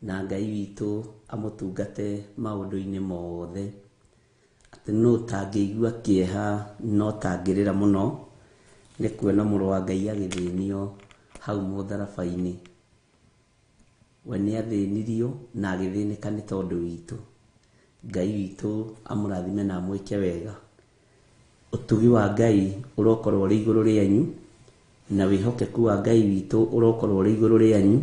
na Ngai witũ amũtungate maũndũ-inĩ mothe. Atĩ no tangĩigua kĩeha no tangĩrĩra mũno nĩ kuona mũrũ wa Ngai agĩthĩnio hau mũtharaba-inĩ. We nĩ athĩnirio na agĩthĩnĩka nĩ tondũ witũ. Ngai witũ amũrathime na amwĩke wega. Ũtugi wa Ngai ũrokorwo ũrĩ igũrũ rĩanyu, na wĩhokeku wa Ngai witũ ũrokorwo ũrĩ igũrũ rĩanyu,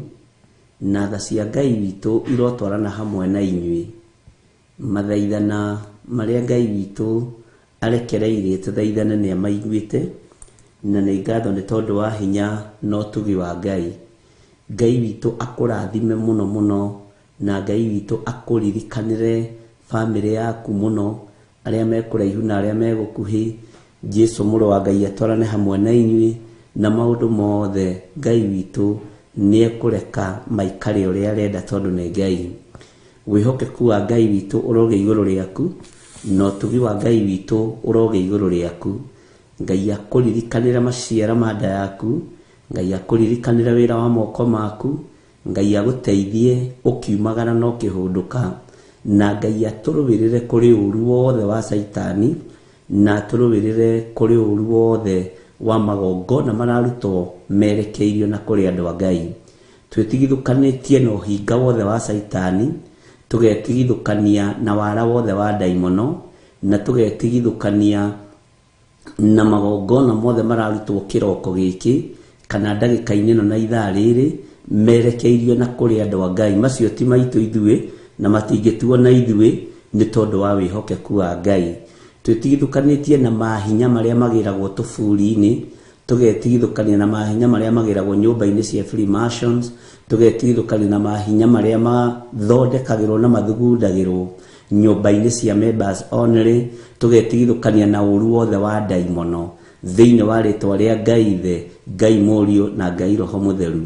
na tha cia Ngai witũ irotwarana hamwe na inyuĩ. Mathaithana marĩa Ngai witũ arekereirie tũthaithane nĩ amaiguĩte, na nĩ ngatho nĩ tondũ wa hinya na ũtugi wa Ngai. Ngai witũ akũrathime mũno mũno, na Ngai witũ akũririkanĩre bamĩrĩ yaku mũno, arĩa me kũraihu na arĩa me gũkuhĩ. Jesu mũrũ wa Ngai atwarane hamwe na inyuĩ, na maũndũ mothe Ngai witũ nĩ ekũreka maikare ũrĩa arenda tondũ nĩ Ngai. Wĩhokeku wa Ngai witũ ũrogĩa igũrũ rĩaku, na ũtugi wa Ngai witũ ũrogĩa igũrũ rĩaku. Ngai akũririkanĩre maciaro ma nda yaku, Ngai akũririkanĩre wĩra wa moko maku, Ngai agũteithie ũkiumagara na ũkĩhũndũka, na Ngai atũrũĩrĩre kũrĩ ũru wothe wa Caitani, na atũrũĩrĩre kũrĩ ũru wothe wa magongona mararutwo merekeirio na kũrĩ andũ a Ngai. Twĩtigithũkanĩtie na ũhinga wothe wa Caitani, tũgetigithũkania na wara wothe wa ndaimono, na tũgetigithũkania na magongona mothe mararutwo kĩroko gĩkĩ kana ndagĩka-inĩ ĩno na ithaa rĩrĩ merekeirio na kũrĩ andũ a Ngai. Macio ti maitũ ithuĩ na matingĩtuona ithuĩ nĩ tondũ wa wĩhokeku wa Ngai. Twĩtigithũkanĩtie na mahinya marĩa magĩragwo tũburi-inĩ, tũgetigithũkania na mahinya marĩa magĩragwo nyũmba-inĩ cia Freemasons, tũgetigithũkania na mahinya marĩa mathondekagĩrwo na mathugundagĩrwo nyũmba-inĩ cia members only, tũgetigithũkania na ũru wothe wa ndaimono thĩinĩ wa rĩtwa rĩa Ngai Ithe, Ngai Mũriũ na Ngai Roho Mũtheru.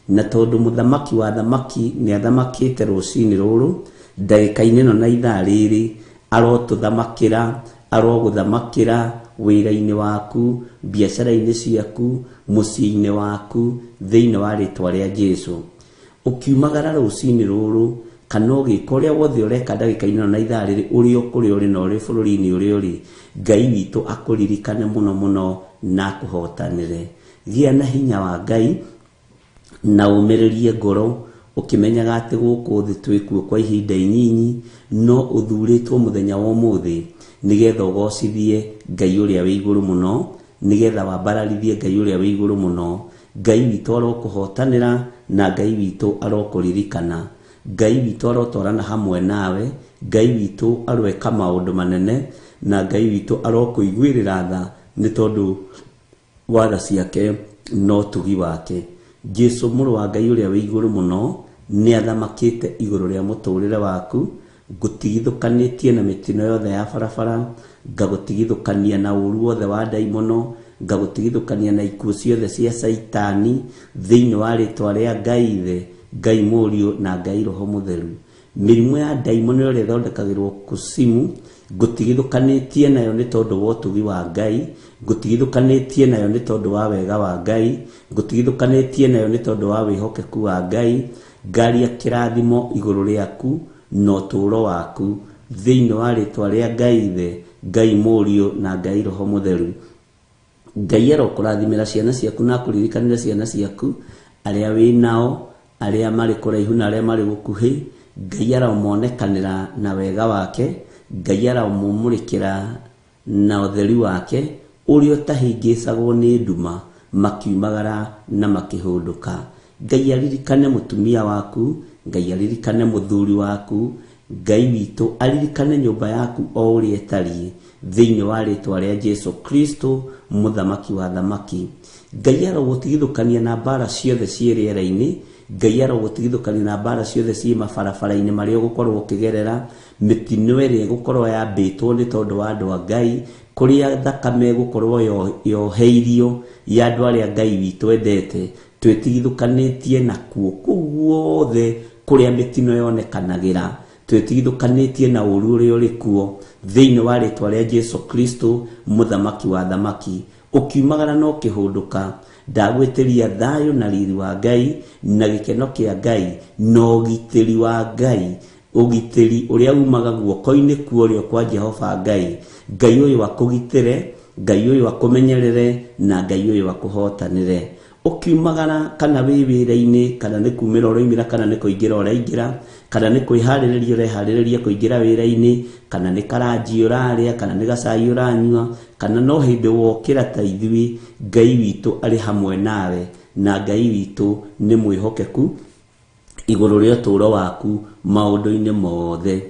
Na tondũ mũthamaki wa thamaki nĩ athamakĩte rũcinĩ rũrũ, ndagĩka-inĩ ĩno na ithaa rĩrĩ, arotũthamakĩra, arogũthamakĩra wĩra-inĩ waku, biacara-inĩ ciaku, mũciĩ-inĩ waku, thĩinĩ wa rĩtwa rĩa Jesu. Ũkiumagara rũcinĩ rũrũ, kana ũgĩka ũrĩa wothe ũreka ndagĩka-inĩ ĩno na ithaa rĩrĩ, ũrĩ o kũrĩa ũrĩ na ũrĩ bũrũri-inĩ ũrĩa ũrĩ, Ngai witũ akũririkane mũno mũno na akũhotanĩre. Gĩa na hinya wa Ngai na ũmĩrĩrie ngoro ũkĩmenyaga atĩ gũkũ thĩ twĩkuo kwa ihinda inyinyi, no ũthurĩtwo mũthenya wa ũmũthĩ nĩgetha ũgocithie Ngai ũrĩa wĩ igũrũ mũno, nĩgetha wambararithie Ngai ũrĩa wĩ igũrũ mũno. Ngai witũ arokũhotanĩra na Ngai witũ arokũririkana. Ngai witũ arotwarana hamwe nawe, Ngai witũ aroeka maũndũ manene, na Ngai witũ arokũiguĩrĩra tha nĩ tondũ wa tha ciake na ũtugi wake. Jesu mũrũ wa Ngai ũrĩa wĩ igũrũ mũno nĩ athamakĩte igũrũ rĩa mũtũrĩre waku, ngũtigithũkanĩtie na mĩtino yothe ya barabara, ngagũtigithũkania na ũru wothe wa ndaimono, ngagũtigithũkania na ikuũ ciothe cia Caitani thĩinĩ wa rĩtwa rĩa Ngai Ithe, Ngai Mũriũ na Ngai Roho Mũtheru. Mĩrimũ ya ndaimono ĩrĩa ĩthondekagĩrwo kusimu, ngũtigithũkanĩtie nayo nĩ tondũ wa ũtugi wa Ngai, ngũtigithũkanĩtie nayo nĩ tondũ wa wega wa Ngai, ngũtigithũkanĩtie nayo nĩ tondũ wa wĩhokeku wa Ngai. Ngaria kĩrathimo igũrũ rĩaku na ũtũũro waku thĩinĩ wa rĩtwa rĩa Ngai Ithe, Ngai Mũriũ na Ngai Roho Mũtheru. Ngai arokũrathimĩra ciana ciaku na akũririkanĩre ciana ciaku, arĩa wĩ nao, arĩa marĩ kũraihu na arĩa marĩ gũkuhĩ. Ngai aromonekanĩra na wega wake, Ngai aromũmũrĩkĩra na ũtheri wake ũrĩa ũtahĩngĩcagwo nĩ nduma, makiumagara na makĩhũndũka. Ngai aririkane mũtumia waku, Ngai aririkane mũthuri waku, Ngai witũ aririkane nyũmba yaku o ũrĩa ĩtariĩ thĩinĩ wa rĩtwa rĩa Jesu Kristo mũthamaki wa thamaki. Ngai arogũtigithũkania na mbara ciothe ciĩ rĩera-inĩ, Ngai arogũtigithũkania na mbara ciothe ciĩ mabarabara-inĩ marĩa ũgũkorwo ũkĩgerera, mĩtino ĩrĩa ĩgũkorwo yambĩtwo nĩ tondũ wa andũ a Ngai, kũrĩa thakame ĩgũkorwo yoheirio ya andũ arĩa Ngai witũ endete, twĩtigithũkanĩtie nakuo kũu guothe kũrĩa mĩtino yonekanagĩra, twĩtigithũkanĩtie na ũru ũrĩa ũrĩ kuo thĩinĩ wa rĩtwa rĩa Jesu Kristo mũthamaki wa thamaki. Ũkiumagara na ũkĩhũndũka, ndagwĩtĩria thayũ na riri wa Ngai na gĩkeno kĩa Ngai na ũgitĩri wa Ngai, ũgitĩri ũrĩa umaga guoko-inĩ kuorĩo kwa Jehova Ngai. Ngai ũyũ akũgitĩre, Ngai ũyũ akũmenyerere, na Ngai ũyũ akũhotanĩre. Ũkiumagara kana wĩ wĩra-inĩ, kana nĩ kumĩra ũroimĩra, kana nĩ kũingĩra ũraingĩra, kana nĩ kwĩharĩrĩria ũreharĩrĩria kũingĩra wĩra-inĩ, kana nĩ karanji ũrarĩa, kana nĩ gacai ũranyua, kana no hĩndĩ wokĩra ta ithuĩ, Ngai witũ arĩ hamwe nawe, na Ngai witũ nĩ mwĩhokeku igũrũ rĩa ũtũũro waku maũndũ-inĩ mothe.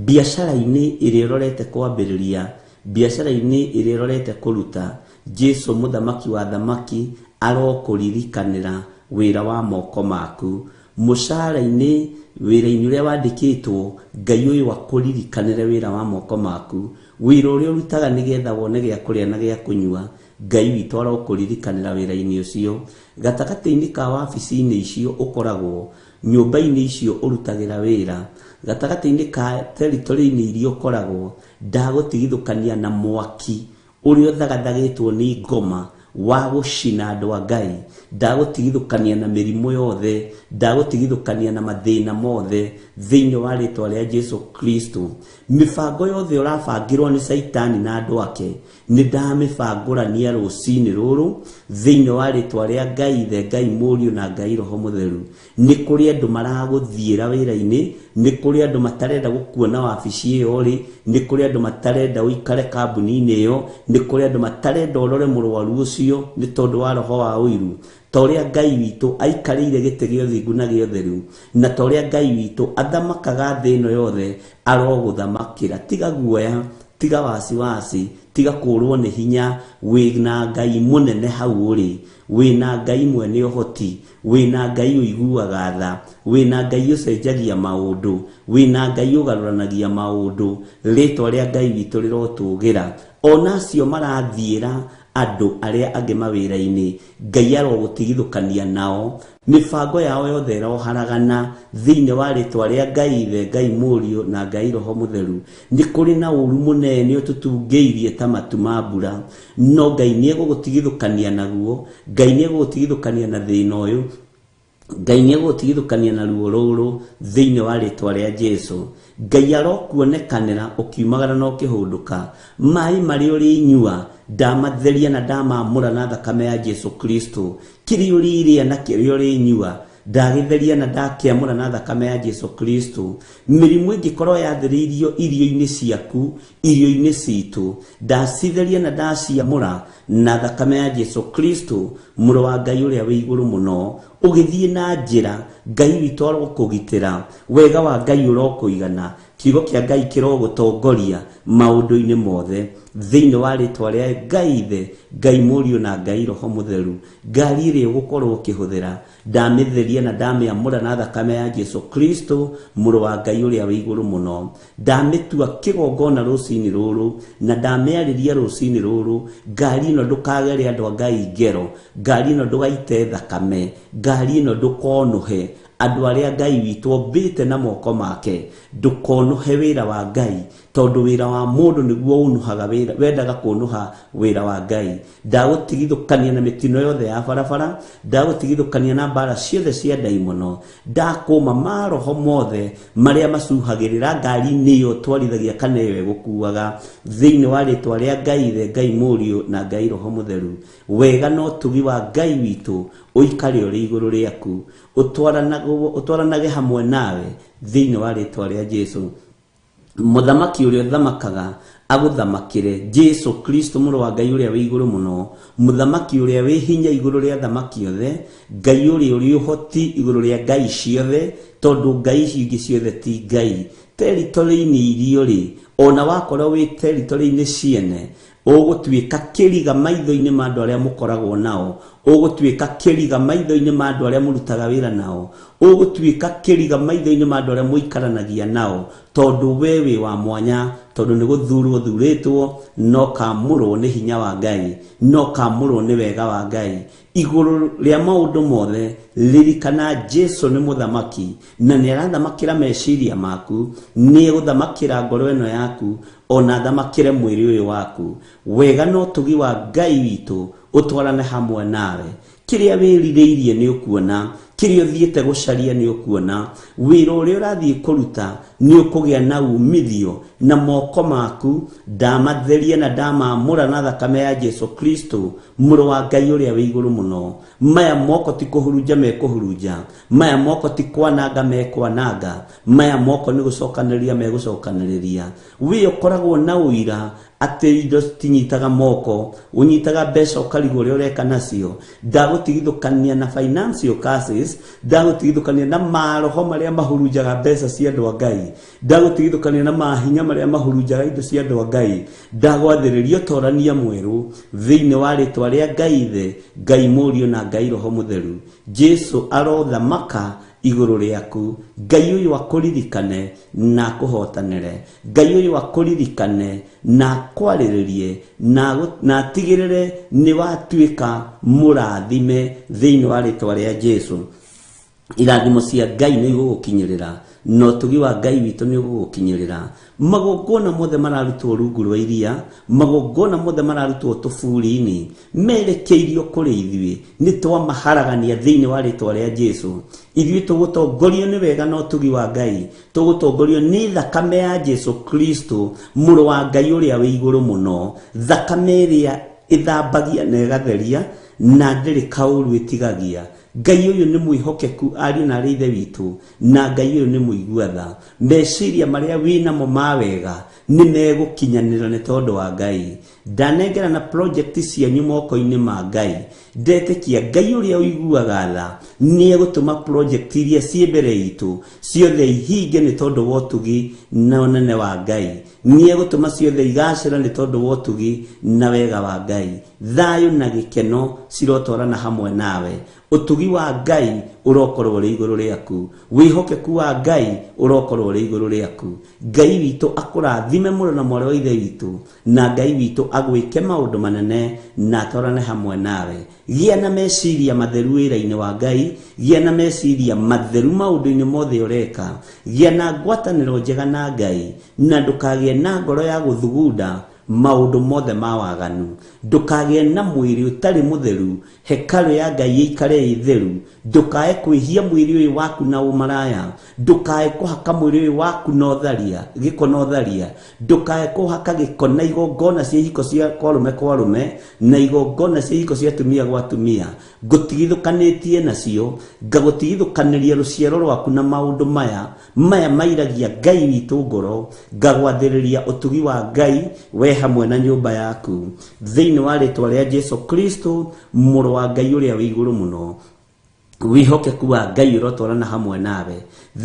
Biacara-inĩ ĩrĩa ũrorete kwambĩrĩria, biacara-inĩ ĩrĩa ũrorete kũruta, Jesu mũthamaki wa thamaki arokũririkanĩra wĩra wa moko maku. Mũcara-inĩ, wĩra-inĩ ũrĩa wandĩkĩtwo, Ngai ũyũ akũririkanĩre wĩra wa moko maku. Wĩra ũrĩa ũrutaga nĩgetha wone gĩa kũrĩa na gĩa kũnyua, Ngai witũ arokũririkanĩra wĩra-inĩ ũcio. Gatagatĩ-inĩ ka wabici-inĩ icio ũkoragwo, nyũmba-inĩ icio ũrutagĩra wĩra, gatagatĩ-inĩ ka territory-inĩ iria ũkoragwo, ndagũtigithũkania na mwaki ũrĩa ũthagathagĩtwo nĩ ngoma wa gũcina andũ a Ngai, ndagũtigithũkania na mĩrimũ yothe, ndagũtigithũkania na mathĩna mothe thĩinĩ wa rĩtwa rĩa Jesu Kristo. Mĩbango yothe ũrabangĩrwo nĩ Caitani na andũ ake, nĩ ndamĩbangũrania rũcinĩ rũrũ thĩinĩ wa rĩtwa rĩa Ngai Ithe, Ngai Mũriũ na Ngai Roho Mũtheru. Nĩ kũrĩ andũ maragũthiĩra wĩra-inĩ, nĩ kũrĩ andũ matarenda gũkuona wabici ĩyo ũrĩ, nĩ kũrĩ andũ matarenda ũikare kambuni-inĩ ĩyo, nĩ kũrĩ andũ matarenda ũrore mũrwaru ũcio nĩ tondũ wa roho wa ũiru. Ta ũrĩa Ngai witũ aikarĩire gĩtĩ gĩa ũthingu na gĩa ũtheru, na ta ũrĩa Ngai witũ athamakaga thĩ ĩno yothe, arogũthamakĩra. Tiga guoya, tiga wasiwasi, tiga kũrwo nĩ hinya, wĩna Ngai mũnene hau ũrĩ, wĩna Ngai mwene ũhoti, wĩna Ngai ũiguaga tha, wĩna Ngai ũcenjagia maũndũ, wĩna Ngai ũgarũranagia maũndũ. Rĩtwa rĩa Ngai witũ rĩrotũgĩra. Ona acio marathiĩra andũ arĩa angĩ mawĩra-inĩ, Ngai arogũtigithũkania nao. Mĩbango yao yothe ĩroharagana thĩinĩ wa rĩtwa rĩa Ngai Ithe, Ngai Mũriũ na Ngai Roho Mũtheru. Nĩ kũrĩ na ũru mũnene ũtũtungĩirie ta matu ma mbura, no Ngai nĩ egũgũtigithũkania naguo, Ngai nĩ egũgũtigithũkania na thĩna ũyũ, Ngai nĩ egũgũtigithũkania na ruo rũrũ thĩinĩ wa rĩtwa rĩa Jesu. Ngai arokuonekanĩra ũkiumagara na ũkĩhũndũka. Maĩ marĩa ũrĩnyua ndamatheria na ndamamũra na thakame ya Jesu Kristo. Kĩrĩa ũrĩrĩa na kĩrĩa ũrĩnyua ndagĩtheria na ndakĩamũra na thakame ya Jesu Kristo. Mĩrimũ ĩngĩkorwo yathĩrĩirio irio-inĩ ciaku, irio-inĩ citũ, ndacitheria na ndaciamũra na thakame ya Jesu Kristo, mũrũ wa Ngai ũrĩa wĩ igũrũ mũno. Ũgĩthiĩ na njĩra, Ngai witũ arokũgitĩra, wega wa Ngai ũrokũigana, kiugo kĩa Ngai kĩrogũtongoria maũndũ-inĩ mothe thĩinĩ wa rĩtwa rĩa Ngai Ithe, Ngai Mũriũ na Ngai Roho Mũtheru. Ngari ĩrĩa ũgũkorwo ũkĩhũthĩra, ndamĩtheria na ndamĩamũra na thakame ya Jesu Kristo, mũrũ wa Ngai ũrĩa wĩ igũrũ mũno. Ndamĩtua kĩgongona rũcinĩ rũrũ na ndamĩarĩria rũcinĩ rũrũ. Ngari ĩno ndũkagere andũ a Ngai ngero, ngari ĩno ndũgaite thakame, ngari ĩno ndũkonũhe andũ arĩa Ngai witũ ombĩte na moko make. Ndũkonũhe wĩra wa Ngai, tondũ wĩra wa mũndũ nĩguo ũnũhaga wĩra, wendaga kũnũha wĩra wa Ngai. Ndagũtigithũkania na mĩtino yothe ya barabara, ndagũtigithũkania na mbara ciothe cia ndaimono, ndakũma maroho mothe marĩa macuhagĩrĩra ngari-inĩ ĩyo twarithagia kana ĩyo ĩgũkuaga, thĩinĩ wa rĩtwa rĩa Ngai Ithe, Ngai Mũriũ na Ngai Roho Mũtheru. Wega na ũtugi wa Ngai witũ ũikare ũrĩ igũrũ rĩaku, ũtwaranage hamwe nawe thĩinĩ wa rĩtwa rĩa Jesu. Mũthamaki ũrĩa ũthamakaga agũthamakĩre, Jesu Kristo mũrũ wa Ngai ũrĩa wĩ igũrũ mũno, mũthamaki ũrĩa wĩ hinya igũrũ rĩa thamaki othe, Ngai ũrĩa ũrĩ ũhoti igũrũ rĩa ngai ciothe, tondũ ngai ici ingĩ ciothe ti ngai. Territory-inĩ iria ũrĩ, ona wakorwo wĩ territory-inĩ ciene, ũgũtuĩka kĩriga maitho-inĩ ma andũ arĩa mũkoragwo nao, ũgũtuĩka kĩriga maitho-inĩ ma andũ arĩa mũrutaga wĩra nao, ũgũtuĩka kĩriga maitho-inĩ ma andũ arĩa mũikaranagia nao, tondũ we wĩ wa mwanya, tondũ nĩ gũthurwo ũthurĩtwo, no kamũrwo nĩ hinya wa Ngai, no kamũrwo nĩ wega wa Ngai. Igũrũ rĩa maũndũ mothe, ririkana Jesu nĩ mũthamaki, na nĩ arathamakĩra meciria maku, nĩ egũthamakĩra ngoro ĩno yaku, ona athamakĩre mwĩrĩ ũyũ waku. Wega na ũtugi wa Ngai witũ ũtwarane hamwe nawe. Kĩrĩa wĩrirĩirie nĩ ũkuona, Kĩrĩa ũthiĩte gũcaria nĩ ũkuona, wĩra ũrĩa ũrathiĩ kũruta nĩ ũkũgĩa na umithio, na moko maku ndamatheria na ndamamũra na thakame ya Jesu Kristo mũrũ wa Ngai ũrĩa wĩ igũrũ mũno. Maya moko ti kũhurunja mekũhurunja, maya moko ti kwananga mekwananga, maya moko nĩ gũcokanĩrĩria megũcokanĩrĩria. Wĩ ũkoragwo na ũira atĩ indo citinyitaga moko, ũnyitaga mbeca ũkarigwo ũrĩa ũreka nacio. Ndagũtigithũkania na financial curses, ndagũtigithũkania na maroho marĩa mahurunjaga mbeca cia andũ a Ngai, ndagũtigithũkania na mahinya marĩa mahurunjaga indo cia andũ a Ngai. Ndagwathĩrĩria ũtorania mwerũ thĩinĩ wa rĩtwa rĩa Ngai Ithe, Ngai Mũriũ na Ngai Roho Mũtheru. Jesu arothamaka igũrũ rĩaku. Ngai ũyũ akũririkane na akũhotanĩre, Ngai ũyũ akũririkane na akwarĩrĩrie na atigĩrĩre nĩ watuĩka mũrathime thĩinĩ wa rĩtwa rĩa Jesu. Irathimo cia Ngai nĩ igũgũkinyĩrĩra na ũtugi wa Ngai witũ nĩ ũgũgũkinyĩrĩra. Magongona mothe mararutwo rungu rwa iria, magongona mothe mararutwo tũburi-inĩ merekeirio kũrĩ ithuĩ, nĩ twamaharagania thĩinĩ wa rĩtwa rĩa Jesu. Ithuĩ tũgũtongorio nĩ wega na ũtugi wa Ngai, tũgũtongorio nĩ thakame ya Jesu Kristo mũrũ wa Ngai ũrĩa wĩ igũrũ mũno, thakame ĩrĩa ĩthambagia na ĩgatheria na ndĩrĩ kaũru ĩtigagia. Ngai ũyũ nĩ mwĩhokeku ariũ na arĩ ithe witũ, na Ngai ũyũ nĩ mũigua tha. Meciria marĩa wĩnamo ma wega nĩ megũkinyanĩra nĩ tondũ wa Ngai. Ndanengera na project cianyu moko-inĩ ma Ngai. Ndetĩkia Ngai ũrĩa ũiguaga tha nĩ egũtũma project iria ciĩ mbere itũ ciothe ihinge nĩ tondũ wa ũtugi na ũnene wa Ngai. Nĩ egũtũma ciothe igacĩra nĩ tondũ wa ũtugi na wega wa Ngai. Thayũ na gĩkeno cirotwarana hamwe nawe. Ũtugi wa Ngai ũrokorwo ũrĩ igũrũ rĩaku, wĩhokeku wa Ngai ũrokorwo ũrĩ igũrũ rĩaku. Ngai witũ akũrathime mũno na mwarĩ wa ithe witũ, na Ngai witũ agwĩke maũndũ manene na atwarane hamwe nawe. Gĩa na meciria matheru wĩra-inĩ wa Ngai, gĩa na meciria matheru maũndũ-inĩ mothe ũreka, gĩa na ngwatanĩro njega na Ngai, na ndũkagĩe na ngoro ya gũthugunda maũndũ mothe ma waganu. Ndũkagĩe na mwĩrĩ ũtarĩ mũtheru, hekarũ ya Ngai ĩikare ĩ theru. Ndũkae kwĩhia mwĩrĩ ũyũ waku na ũmaraya, ndũkae kũhaka mwĩrĩ ũyũ waku na ũtharia, gĩko na ũtharia, ndũkae kũhaka gĩko na igongona cia ihiko cia kwarume kwarume na igongona cia ihiko cia atumia gwa atumia. Ngũtigithũkanĩtie nacio, ngagũtigithũkanĩria rũciaro rwaku na maũndũ maya maya mairagia Ngai witũ ngoro. Ngagwathĩrĩria ũtugi wa Ngai we hamwe na nyũmba yaku thĩinĩ wa rĩtwa rĩa Jesu Kristo mũrũ wa Ngai ũrĩa wĩ igũrũ mũno. Wĩhokeku wa Ngai ũrotwarana hamwe nawe,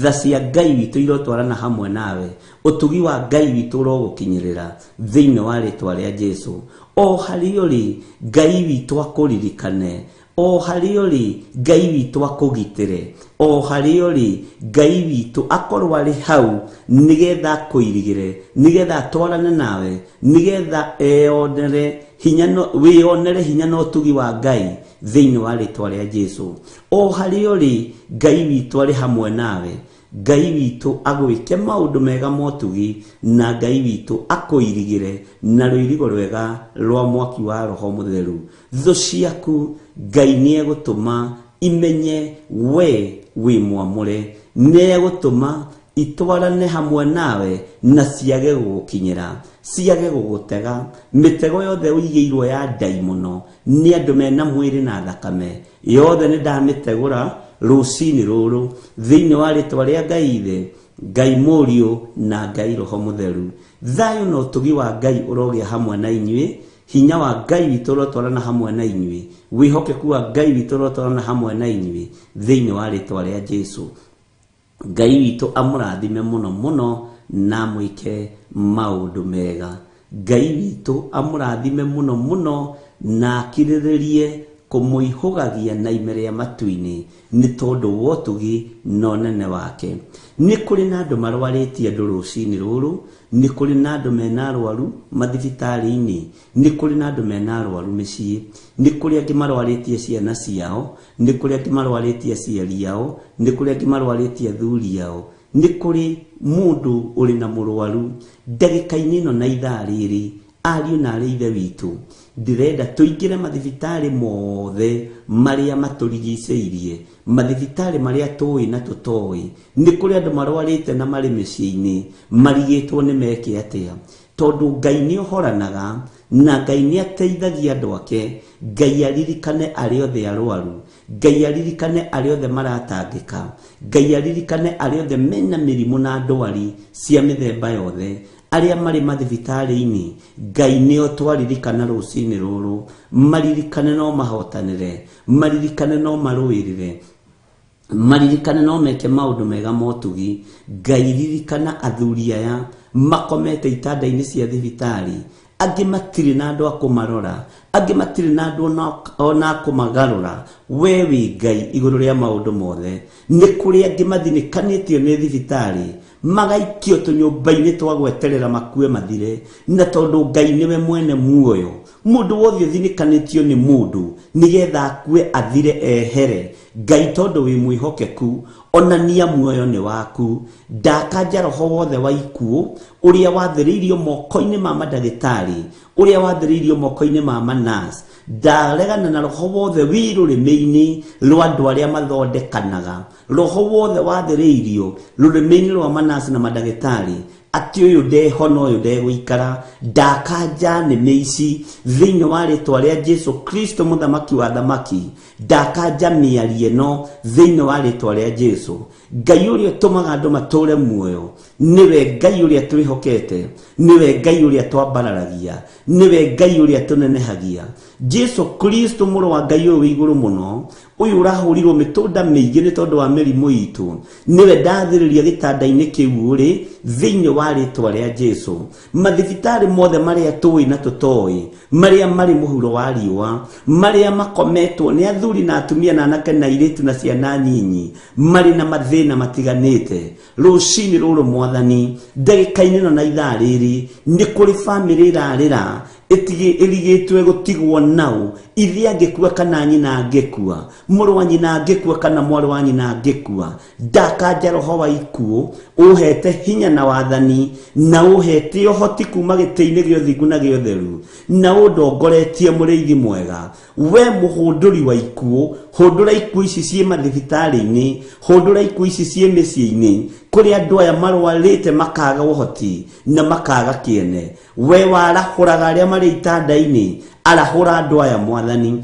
tha cia Ngai witũ irotwarana hamwe nawe, ũtugi wa Ngai witũ ũrogũkinyĩrĩra thĩinĩ wa rĩtwa rĩa Jesu. O harĩa ũrĩ Ngai witũ akũririkane, o harĩa ũrĩ Ngai witũ akũgitĩre, o harĩa ũrĩ Ngai witũ akorwo arĩ hau nĩgetha akũirigĩre, nĩgetha atwarane nawe, nĩgetha eyonere hinya wĩyonere hinya na ũtugi wa Ngai thĩinĩ wa rĩtwa rĩa Jesu. O harĩa ũrĩ Ngai witũ arĩ hamwe nawe, Ngai witũ agwĩke maũndũ mega motugi, na Ngai witũ akũirigĩre na rũirigo rwega rwa mwaki wa Roho Mũtheru. Thũ ciaku Ngai nĩ egũtũma imenye we wĩ mwamũre, nĩ egũtũma itwarane hamwe nawe na ciage gũgũkinyĩra, ciage gũgũtega. Mĩtego yothe ũigĩirwo ya ndaimono nĩ andũ mena mwĩrĩ na thakame yothe nĩ ndamĩtegũra rũcinĩ rũrũ thĩinĩ wa rĩtwa rĩa Ngai Ithe, Ngai Mũriũ na Ngai Roho Mũtheru. Thayũ na ũtugi wa Ngai ũrogĩa hamwe na inyuĩ, hinya wa Ngai witũ ũrotwarana hamwe na inyuĩ, wĩhokeku wa Ngai witũ ũrotwarana hamwe na inyuĩ thĩinĩ wa rĩtwa rĩa Jesu. Ngai witũ amũrathime mũno mũno na amwĩke maũndũ mega. Ngai witũ amũrathime mũno mũno na akirĩrĩrie kũmũihũgagia na ime rĩa matu-inĩ nĩ tondũ wa ũtugi na ũnene wake. Nĩ kũrĩ na andũ marwarĩtie andũ rũcinĩ rũrũ, nĩ kũrĩ na andũ mena arwaru mathibitarĩ-inĩ, nĩ kũrĩ na andũ mena arwaru mĩciĩ, nĩ kũrĩ angĩ marwarĩtie ciana ciao, nĩ kũrĩ angĩ marwarĩtie aciari ao, nĩ kũrĩ angĩ marwarĩtie athuri ao, nĩ kũrĩ mũndũ ũrĩ na mũrwaru ndagĩka-inĩ ĩno na ithaa rĩrĩ Ariũ na arĩ ithe witũ, ndĩrenda tũingĩre mathibitarĩ mothe marĩa matũrigicĩirie, mathibitarĩ marĩa tũĩ na tũtoĩ. Nĩ kũrĩ andũ marwarĩte na marĩ mĩciĩ-inĩ marigĩtwo nĩ meke atĩa, tondũ Ngai nĩ ohoranaga na Ngai nĩ ateithagia andũ ake. Ngai aririkane arĩa othe arwaru, Ngai aririkane arĩa othe maratangĩka, Ngai aririkane arĩa othe mena mĩrimũ na ndwari cia mĩthemba yothe, arĩa marĩ mathibitarĩ-inĩ. Ngai nĩo twaririkana rũcinĩ rũrũ, maririkane no mahotanĩre, maririkane no marũĩrĩre, maririkane no meke maũndũ mega motugi. Ngai ririkana athuri aya makomete itanda-inĩ cia thibitarĩ, angĩ matirĩ na andũ a kũmarora, angĩ matirĩ na andũ ona a kũmagarũra. We wĩ Ngai igũrũ rĩa maũndũ mothe. Nĩ kũrĩ angĩ mathinĩkanĩtio nĩ thibitarĩ, magaikio tũnyũmba-inĩ twa gweterera makue mathire, na tondũ Ngai nĩwe mwene muoyo, mũndũ wothe ũthinĩkanĩtio nĩ mũndũ nĩgetha akue athire ehere, Ngai tondũ wĩ mwĩhokeku, onania muoyo nĩ waku. Ndakanja roho wothe wa ikuũ ũrĩa wathĩrĩirio moko-inĩ ma mandagĩtarĩ, ũrĩa wathĩrĩirio moko-inĩ ma manas. Ndaregana na roho wothe wĩ rũrĩmĩ-inĩ rwa andũ arĩa mathondekanaga, roho wothe wathĩrĩirio rũrĩmĩ-inĩ rwa manas na mandagĩtarĩ atĩ ũyũ ndehona, ũyũ ndegũikara. Ndakanja nĩmĩ ici thĩinĩ wa rĩtwa rĩa Jesu Kristo mũthamaki wa thamaki. Ndakanja mĩario ĩno thĩinĩ wa rĩtwa rĩa Jesu. Ngai ũrĩa ũtũmaga andũ matũre muoyo nĩwe Ngai ũrĩa twĩhokete, nĩwe Ngai ũrĩa twambararagia, nĩwe Ngai ũrĩa tũnenehagia. Jesu Kristo mũrũ wa Ngai ũyũ wĩ igũrũ mũno, ũyũ ũrahũrirwo mĩtũnda mĩingĩ nĩ tondũ wa mĩrimũ itũ, nĩwe ndathĩrĩria gĩtanda-inĩ kĩu ũrĩ thĩinĩ wa rĩtwa rĩa Jesu. Mathibitarĩ mothe marĩa tũĩ na tũtoĩ, marĩa marĩ mũhuro wa riũa, marĩa makometwo nĩ athuri na atumia na anake na airĩtu na ciana nyinyi, marĩ na mathĩna matiganĩte, rũcinĩ rũrũ mwathani, ndagĩka-inĩ ĩno na ithaa rĩrĩ, nĩ kũrĩ bamĩrĩ ĩrarĩra ĩrigĩtwe gũtigwo nao, ithe angĩkua kana nyina angĩkua, mũrũ wa nyina angĩkua kana mwarĩ wa nyina angĩkua. Ndakanja roho wa ikuũ ũhete hinya na wathani na ũhete ũhoti kuma gĩtĩ-inĩ gĩa ũthingu na gĩa ũtheru, na ũndongoretie mũrĩithi mwega. We mũhũndũri wa ikuũ, hũndũra ikuũ ici ciĩ mathibitarĩ-inĩ, hũndũra ikuũ ici ciĩ mĩciĩ-inĩ, kũrĩa andũ aya marwarĩte makaga ũhoti na makaga kĩene. We warahũraga arĩa marĩ itanda-inĩ, arahũra andũ aya mwathani.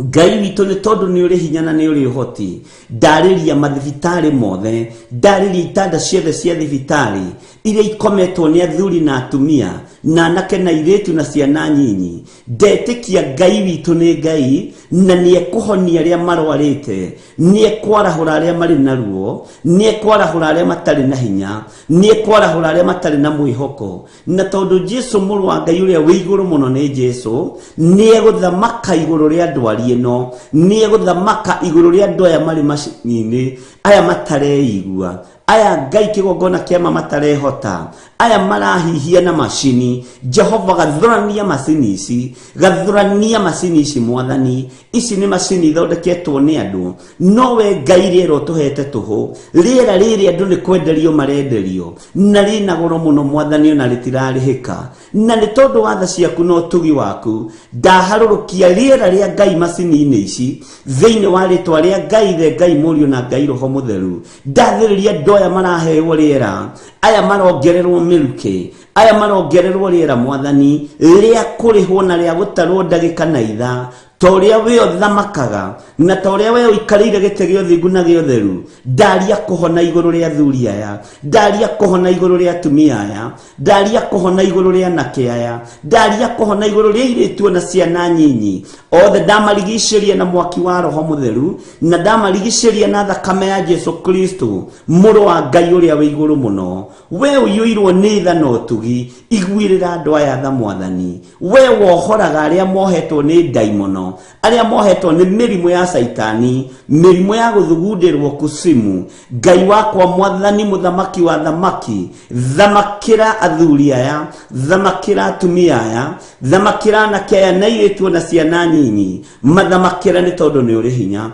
Ngai witũ, nĩ tondũ nĩ ũrĩ hinya na nĩ ũrĩ ũhoti, ndarĩria mathibitarĩ mothe, ndarĩria itanda ciothe cia thibitarĩ iria ikometwo nĩ athuri na atumia na anake na airĩtu na ciana nyinyi. Ndetĩkia Ngai witũ nĩ Ngai na nĩ ekũhonia arĩa marwarĩte, nĩ ekwarahũra arĩa marĩ na ruo, nĩ ekwarahũra arĩa matarĩ na hinya, nĩ ekwarahũra arĩa matarĩ na mwĩhoko. Na tondũ Jesu mũrũ wa Ngai ũrĩa wĩ igũrũ mũno nĩ Jesu, nĩ egũthamaka igũrũ rĩa ndwari ĩno, nĩ egũthamaka igũrũ rĩa andũ aya marĩ macini-inĩ, aya matareigua, aya Ngai kĩgongona kĩama matarehota, aya marahihia na macini. Jehova, gathũrania macini ici, gathũrania macini ici mwathani. Ici nĩ macini ithondeketwo nĩ andũ, no we Ngai rĩera ũtũhete tũhũ, rĩera rĩrĩ andũ nĩ kwenderio marenderio na rĩna goro mũno mwathani, ona rĩtirarĩhĩka. Na nĩ tondũ wa tha ciaku na ũtugi waku, ndaharũrũkia rĩera rĩa Ngai macini-inĩ ici thĩinĩ wa rĩtwa rĩa Ngai Ithe, Ngai Mũriũ na Ngai Roho Mũtheru. Ndathĩrĩria andũ aya maraheo rĩera, aya marongererwo mĩrukĩ, aya marongererwo rĩera mwathani, rĩa kũrĩhwo na rĩa gũtarwo ndagĩka na ithaa, ta ũrĩa we ũthamakaga na ta ũrĩa we ũikarĩire gĩtĩ gĩa ũthingu na gĩa ũtheru. Ndaria kũhona igũrũ rĩa athuri aya, ndaria kũhona igũrũ rĩa atumia aya, ndaria kũhona igũrũ rĩa anake aya, ndaria kũhona igũrũ rĩa airĩtu na ciana nyinyi othe. Ndamarigicĩria na mwaki wa Roho Mũtheru na ndamarigicĩria na thakame ya Jesu Kristo mũrũ wa Ngai ũrĩa wĩ igũrũ mũno. We ũiyũirwo nĩ tha na ũtugi, iguĩrĩra andũ aya tha mwathani. We wohoraga arĩa mohetwo nĩ ndaimono, arĩa mohetwo nĩ mĩrimũ ya caitani, mĩrimũ ya gũthugundĩrwo kusimu. Ngai wakwa mwathani, mũthamaki wa thamaki, thamakĩra athuri aya, thamakĩra atumia aya, thamakĩra anake aya na airĩtu na ciana nyinyi, mathamakĩra nĩ tondũ nĩ ũrĩ hinya.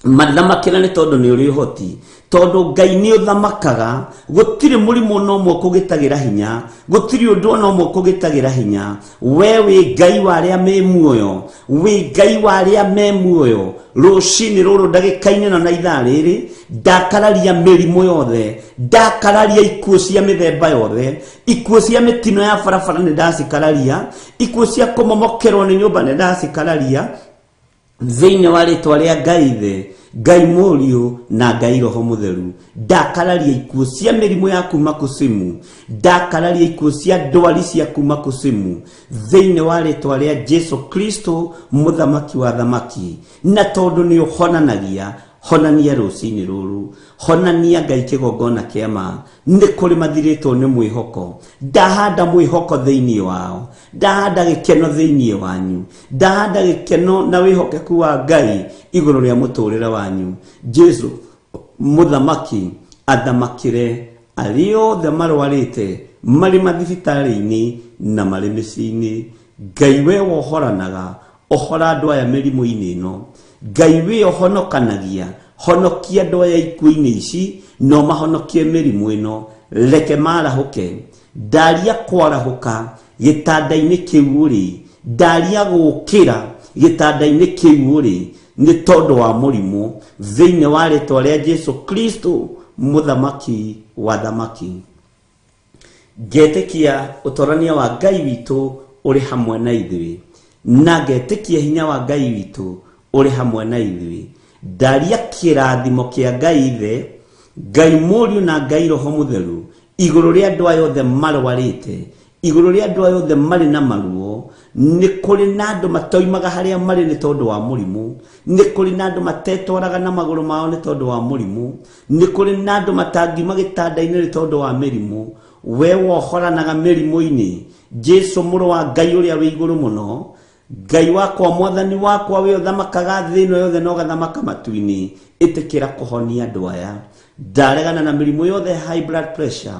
Mathamakĩra nĩ tondũ nĩ ũrĩ ũhoti, tondũ Ngai nĩ ũthamakaga. Gũtirĩ mũrimũ ona ũmwe ũkũgĩtagĩra hinya, gũtirĩ ũndũ ona ũmwe ũkũgĩtagĩra hinya. We wĩ Ngai wa arĩa me muoyo, wĩ Ngai wa arĩa me muoyo. Rũcinĩ rũrũ, ndagĩka-inĩ ĩno na ithaa rĩrĩ, ndakararia mĩrimũ yothe, ndakararia ikuũ cia mĩthemba yothe, ikuũ cia mĩtino ya barabara nĩ ndacikararia, ikuũ cia kũmomokerwo nĩ nyũmba nĩ ndacikararia, thĩinĩ wa rĩtwa rĩa Ngai Ithe, Ngai Mũriũ na Ngai Roho Mũtheru. Ndakararia ikuũ cia mĩrimũ ya kuma kusimu, ndakararia ikuũ cia ndwari cia kuma kusimu, thĩinĩ wa rĩtwa rĩa Jesu Kristo, mũthamaki wa thamaki. Na tondũ nĩ ũhonanagia, honania rũcinĩ rũrũ, honania Ngai kĩgongona kĩa ma. Nĩ kũrĩ mathirĩtwo nĩ mwĩhoko, ndahanda mwĩhoko thĩinĩ wao, ndahanda gĩkeno thĩinĩ wanyu, ndahanda gĩkeno na wĩhokeku wa Ngai igũrũ rĩa mũtũrĩre wanyu. Jesu mũthamaki athamakĩre arĩa othe marwarĩte, marĩ mathibitarĩ-inĩ na marĩ mĩciĩ-inĩ. Ngai we wohoranaga, ohora andũ aya mĩrimũ-inĩ ĩno. Ngai wĩ ũhonokanagia, honokia andũ aya ikuũ-inĩ ici na ũmahonokie mĩrimũ ĩno. Reke marahũke. Ndaria kwarahũka gĩtanda-inĩ kĩu ũrĩ, ndaria gũkĩra gĩtanda-inĩ kĩu ũrĩ nĩ tondũ wa mũrimũ, thĩinĩ wa rĩtwa rĩa Jesu Kristo, mũthamaki wa thamaki. Ngetĩkia ũtorania wa Ngai witũ ũrĩ hamwe na ithuĩ, na ngetĩkia hinya wa Ngai witũ ũrĩ hamwe na ithuĩ. Ndaria kĩrathimo kĩa Ngai Ithe, Ngai Mũriũ na Ngai Roho Mũtheru igũrũ rĩa andũ aya othe marwarĩte, igũrũ rĩa andũ aya othe marĩ na maruo. Nĩ kũrĩ na andũ matoimaga harĩa marĩ nĩ tondũ wa mũrimũ, nĩ kũrĩ na andũ matetwaraga na magũrũ mao nĩ tondũ wa mũrimũ, nĩ kũrĩ na andũ matangiuma gĩtanda-inĩ nĩ tondũ wa mĩrimũ. We wohoranaga mĩrimũ-inĩ, Jesu mũrũ wa Ngai ũrĩa wĩ igũrũ mũno, Ngai wakwa, mwathani wakwa, we ũthamakaga thĩ ĩno yothe na ũgathamaka matu-inĩ, ĩtĩkĩra kũhonia andũ aya. Ndaregana na mĩrimũ yothe ya high blood pressure,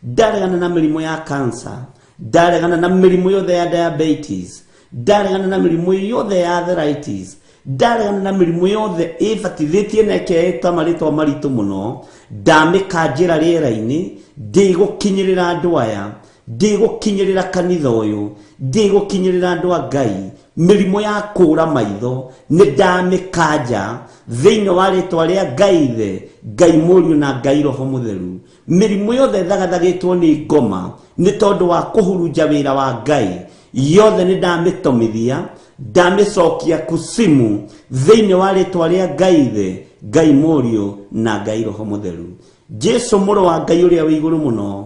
ndaregana na mĩrimũ ya cancer, ndaregana na mĩrimũ yothe ya diabetes, ndaregana na mĩrimũ yothe ya arthritis, ndaregana na mĩrimũ yothe ĩbatithĩtie na ĩkeĩta marĩtwa maritũ mũno. Ndamĩkanjĩra rĩera-inĩ, ndĩgũkinyĩrĩra andũ aya, ndĩgũkinyĩrĩra kanitha ũyũ, ndĩgũkinyĩrĩra andũ a Ngai. Mĩrimũ ya kũũra maitho nĩ ndamĩkanja thĩinĩ wa rĩtwa rĩa Ngai Ithe, Ngai Mũriũ na Ngai Roho Mũtheru. Mĩrimũ yothe ĩthagathagĩtwo nĩ ngoma nĩ tondũ wa kũhurunja wĩra wa Ngai, yothe nĩ ndamĩtomithia, ndamĩcokia kusimu thĩinĩ wa rĩtwa rĩa Ngai Ithe, Ngai Mũriũ na Ngai Roho Mũtheru. Jesu mũrũ wa Ngai ũrĩa wĩ igũrũ mũno,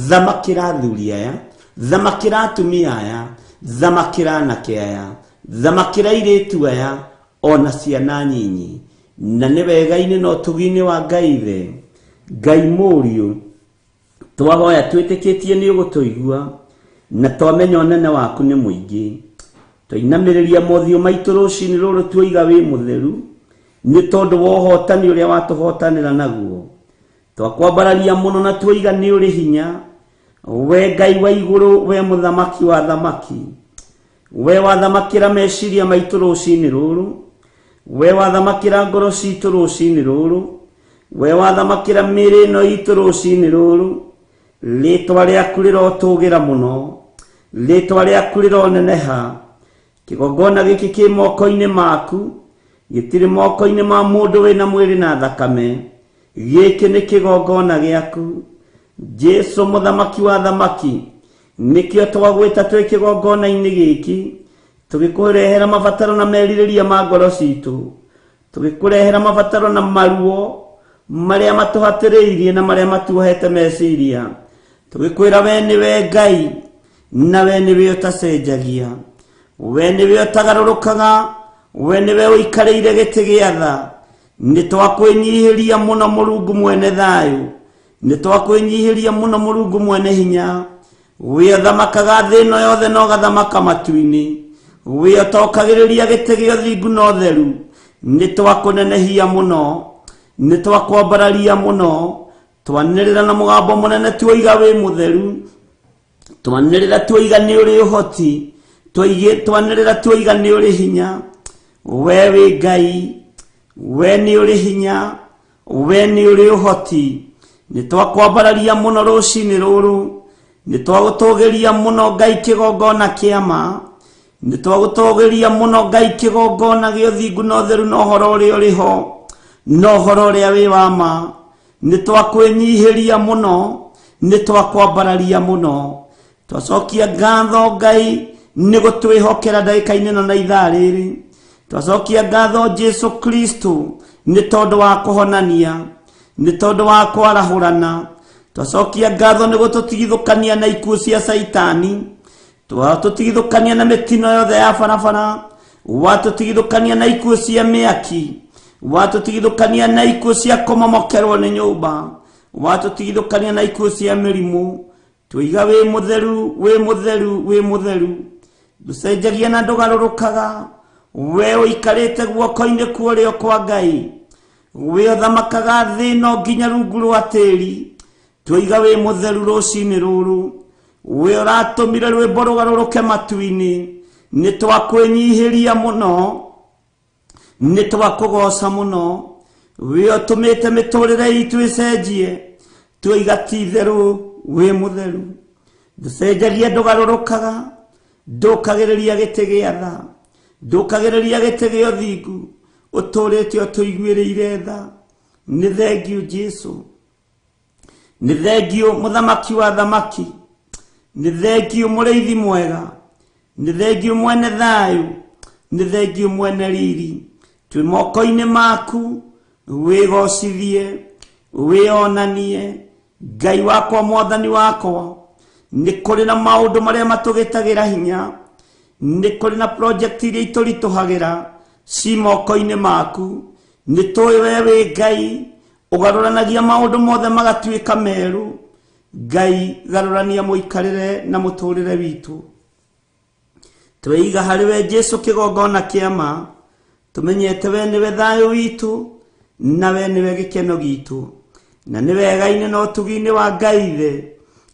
thamakĩra athuri aya, thamakĩra atumia aya, thamakĩra anake aya, thamakĩra airĩtu aya ona ciana nyinyi. Na nĩ wega-inĩ na ũtugi-inĩ wa Ngai Ithe, Ngai Mũriũ, twahoya twĩtĩkĩtie nĩ ũgũtũigua, na twamenya ũnene waku nĩ mũingĩ. Twainamĩrĩria mothiũ maitũ rũcinĩ rũrũ, tuoiga wĩ mũtheru nĩ tondũ wa ũhotani ũrĩa watũhotanĩra naguo. Twakwambararia mũno na tuoiga nĩ ũrĩ hinya, we Ngai wa igũrũ, we mũthamaki wa thamaki. We wathamakĩra meciria maitũ rũcinĩ rũrũ, we wathamakĩra ngoro citũ rũcinĩ rũrũ, we wathamakĩra mĩĩrĩ ĩno itũ rũcinĩ rũrũ. Rĩtwa rĩaku rĩrotũgĩra mũno, rĩtwa rĩaku rĩroneneha. Kĩgongona gĩkĩ kĩ moko-inĩ maku, gĩtirĩ moko-inĩ ma mũndũ wĩna mwĩrĩ na thakame. Gĩkĩ nĩ kĩgongona gĩaku, Jesu mũthamaki wa thamaki. Nĩkĩo twagwĩta twĩ kĩgongona-inĩ gĩkĩ, tũgĩkũrehera mabataro na merirĩria ma ngoro citũ, tũgĩkũrehera mabataro na maruo marĩa matũhatĩrĩirie na marĩa matuohete meciria, tũgĩkwĩra we nĩwe Ngai na we nĩwe ũtacenjagia, we nĩwe ũtagarũrũkaga, we nĩwe ũikarĩire gĩtĩ gĩa tha. Nĩ twakwĩnyihĩria mũno, Mũrungu mwene thayũ, nĩ twakwĩnyihĩria mũno, Mũrungu mwene hinya, we ũthamakaga thĩ ĩno yothe na ũgathamaka matu-inĩ, we ũtokagĩrĩria gĩtĩ gĩa ũthingu na ũtheru. Nĩ twakũnenehia mũno, nĩ twakwambararia mũno, twanĩrĩra na mũgambo mũnene tuoiga wĩ mũtheru, twanĩrĩra tuoiga nĩ ũrĩ ũhoti, twanĩrĩra tuoiga nĩ ũrĩ hinya. We wĩ Ngai. We nĩ ũrĩ hinya, we nĩ ũrĩ ũhoti. Nĩ twakwambararia mũno rũcinĩ rũrũ, nĩ twagũtũgĩria mũno Ngai kĩgongona kĩa ma, nĩ twagũtũgĩria mũno Ngai kĩgongona gĩa ũthingu na ũtheru na ũhoro ũrĩa ũrĩ ho na ũhoro ũrĩa wĩ wa ma. Nĩ twakwĩnyihĩria mũno, nĩ twakwambararia mũno. Twacokia ngatho Ngai nĩ gũtwĩhokera ndagĩka-inĩ ĩno na ithaa rĩrĩ. Twacokia ngatho Jesu Kristo nĩ tondũ wa kũhonania, nĩ tondũ wa kwarahũrana. Twacokia ngatho nĩ gũtũtigithũkania na ikuũ cia Caitani, twatũtigithũkania na mĩtino yothe ya barabara, watũtigithũkania na ikuũ cia mĩaki, watũtigithũkania na ikuũ cia kũmomokerwo nĩ nyũmba, watũtigithũkania na ikuũ cia mĩrimũ. Tũiga wĩ mũtheru, wĩ mũtheru, wĩ mũtheru, ndũcenjagia na ndũgarũrũkaga. We ũikarĩte guoko-inĩ kwa ũrĩo kwa Ngai, we ũthamakaga thĩ no nginya rungu rwa tĩri. Tũiga wĩ mũtheru rũcinĩ rũrũ, we ũratũmire rwĩmbo rũgarũrũke matu-inĩ. Nĩ twakwĩnyihĩria mũno, nĩ twakũgoca mũno. We ũtũmĩte mĩtũrĩre itũ ĩcenjie. Tũiga ti itherũ wĩ mũtheru, ndũcenjagia ndũgarũrũkaga, ndũkagĩrĩria gĩtĩ gĩa tha, ndũkagĩrĩria gĩtĩ gĩa ũthingu, ũtũrĩte ũtũiguĩrĩire tha. Nĩ thengiũ Jesu, nĩ thengiũ mũthamaki wa thamaki, nĩ thengiũ mũrĩithi mwega, nĩ thengiũ mwene thayũ, nĩ thengiũ mwene riri. Twĩ moko-inĩ maku, wĩgocithie, wĩonanie Ngai wakwa, mwathani wakwa. Nĩ kũrĩ na maũndũ marĩa matũgĩtagĩra hinya, nĩ kũrĩ na project iria itũritũhagĩra, ci moko-inĩ maku. Nĩ tũĩ we wĩ Ngai ũgarũranagia maũndũ mothe magatuĩka merũ. Ngai garũrania mũikarĩre na mũtũrĩre witũ. Tweiga harĩ we Jesu kĩgongona kĩa ma, tũmenyete we nĩwe thayũ witũ na we nĩwe gĩkeno gitũ, na nĩ wega-inĩ na ũtugi-inĩ wa Ngai Ithe,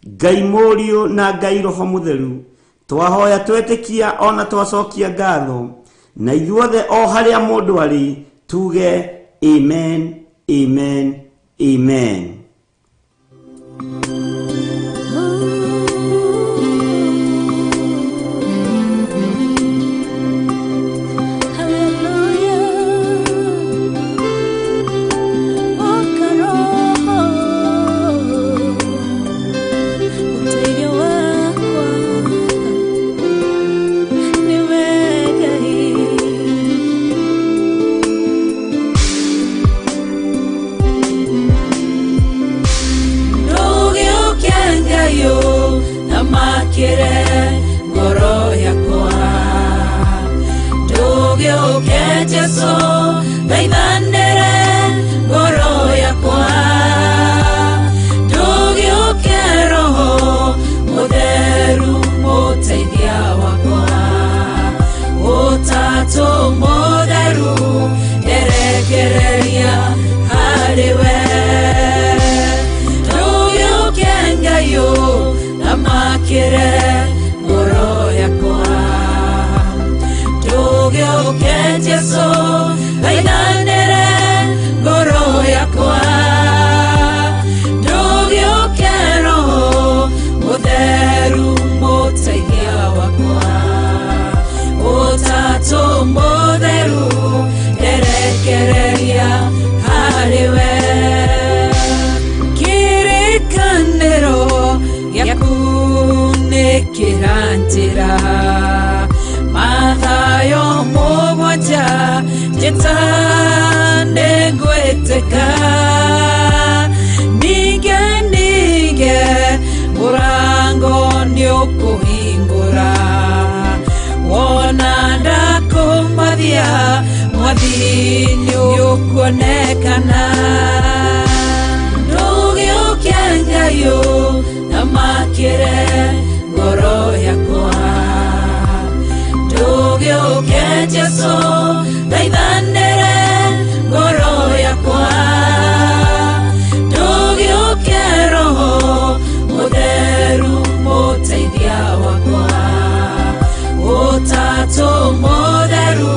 Ngai Mũriũ na Ngai Roho Mũtheru. Twahoya twetĩkia ona twacokia ngatho, na ithuothe o harĩa mũndũ arĩ tuge amen, amen, amen. Jesu thaithanĩre ngoro yakwa, ndũgĩũke Roho Mũtheru mũteithia wakwa, Ũtatũ Mũtheru nderekereria harĩ we. Ndũgĩũke Ngai ũthamakĩre ngoro yakwa, ndũgĩũke Jesu thaithanĩre ngoro yakwa, ndũgĩũke Roho Mũtheru mũteithia wakwa, Ũtatũ Mũtheru nderekereria harĩ we. Kĩrĩkanĩro gĩaku nĩ kĩranjĩra, Mathayo mũgwanja njĩta nĩngwĩtĩka, ninge ninge mũrango nĩũkũhingũra, wona ndakũmathia mwathi nĩũkuonekana. Ndũgĩũke Ngai ũthamakĩre ngoro yakwa, ndũgĩũke Jesu thaithanĩre ngoro yakwa, ndũgĩũke Roho Mũtheru mũteithia wakwa, Ũtatũ Mũtheru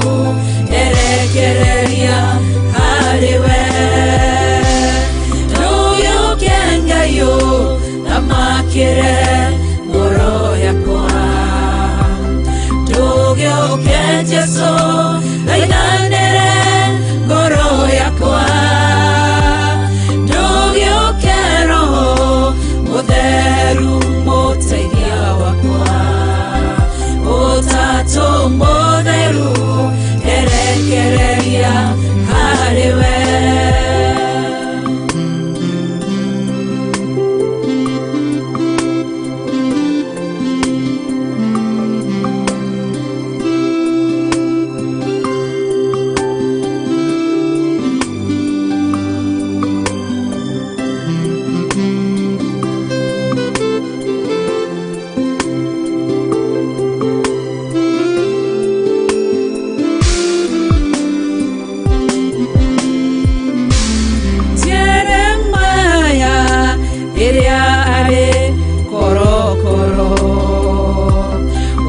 nderekereria Jesu thaithanĩre ngoro yakwa ndũgĩũke roho mũtheru mũteithia wakwa ũtatũ mũtheru nderekereria harĩ we. Jeremaya rĩrĩa arĩ korokoro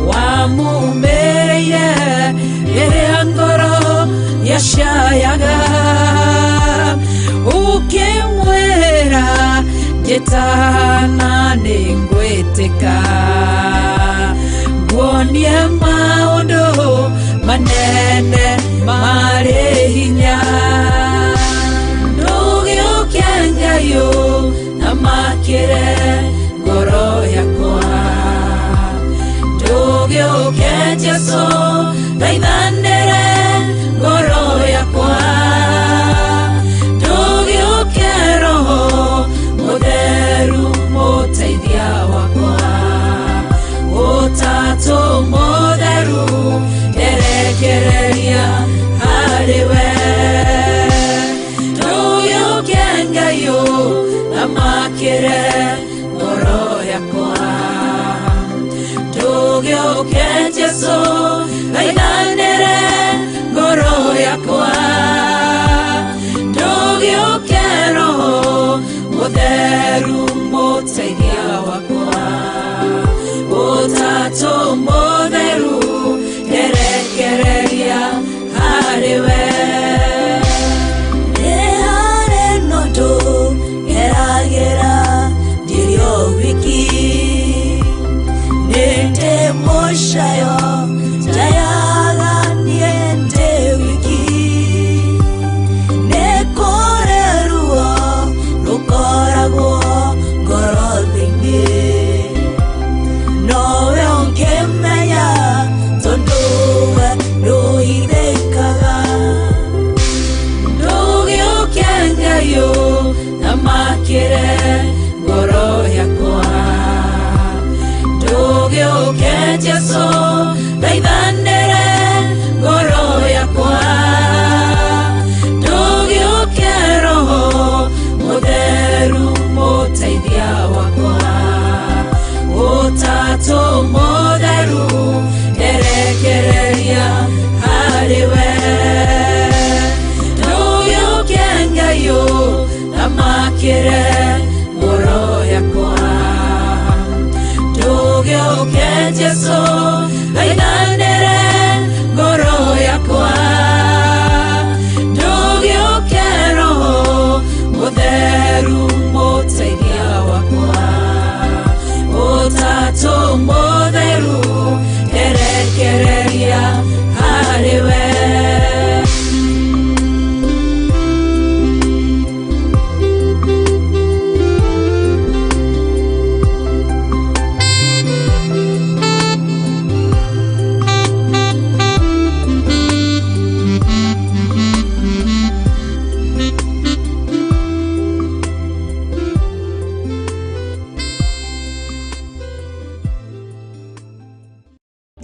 wamumĩrĩire rĩrĩa ngoro yacayaga ũkĩmwĩra njĩtana nĩngwĩtĩka nguonie maũndũ manene marĩ hinya ndũgĩũke Ngai na makĩre ngoro yakwa ndũgĩũke Jesu thaithanĩre ngoro yakwa ndũgĩũke roho mũtheru mũteithia wakwa ũtatũ mũtheru nderekereria harĩ we ndũgĩũke Ngai thamakĩre ngoro yakwa ndũgĩũke Jesu thaithanĩre ngoro yakwa ndũgĩũke roho mũtheru mũteithia wakwa ũtatũ mũtheru nderekereria harĩ we. Nĩ harĩ na ũndũ ngeragĩra ndĩrĩ o wiki nĩ ndĩ mũcayo njayaga niĩ ndĩ wiki nĩ kũrĩ ruo rũkoragwo ngoro thĩinĩ nowe ũngĩmenya tondũ we ndũhithĩkaga. Ndũgĩũke Ngai thamakĩre ngoro yakwa ndũgĩũke Jesu thaithanĩre ngoro yakwa ndũgĩũke roho mũtheru mũteithia wakwa ũtatũ mũtheru nderekereria harĩ we ndũgĩũke Ngai thamakĩre ngoro yakwa ndũgĩũke Jesu thaithanĩre ngoro yakwa ndũgĩũke roho mũtheru mũteithia wakwa ũtatũ mũtheru nderekereria harĩ we.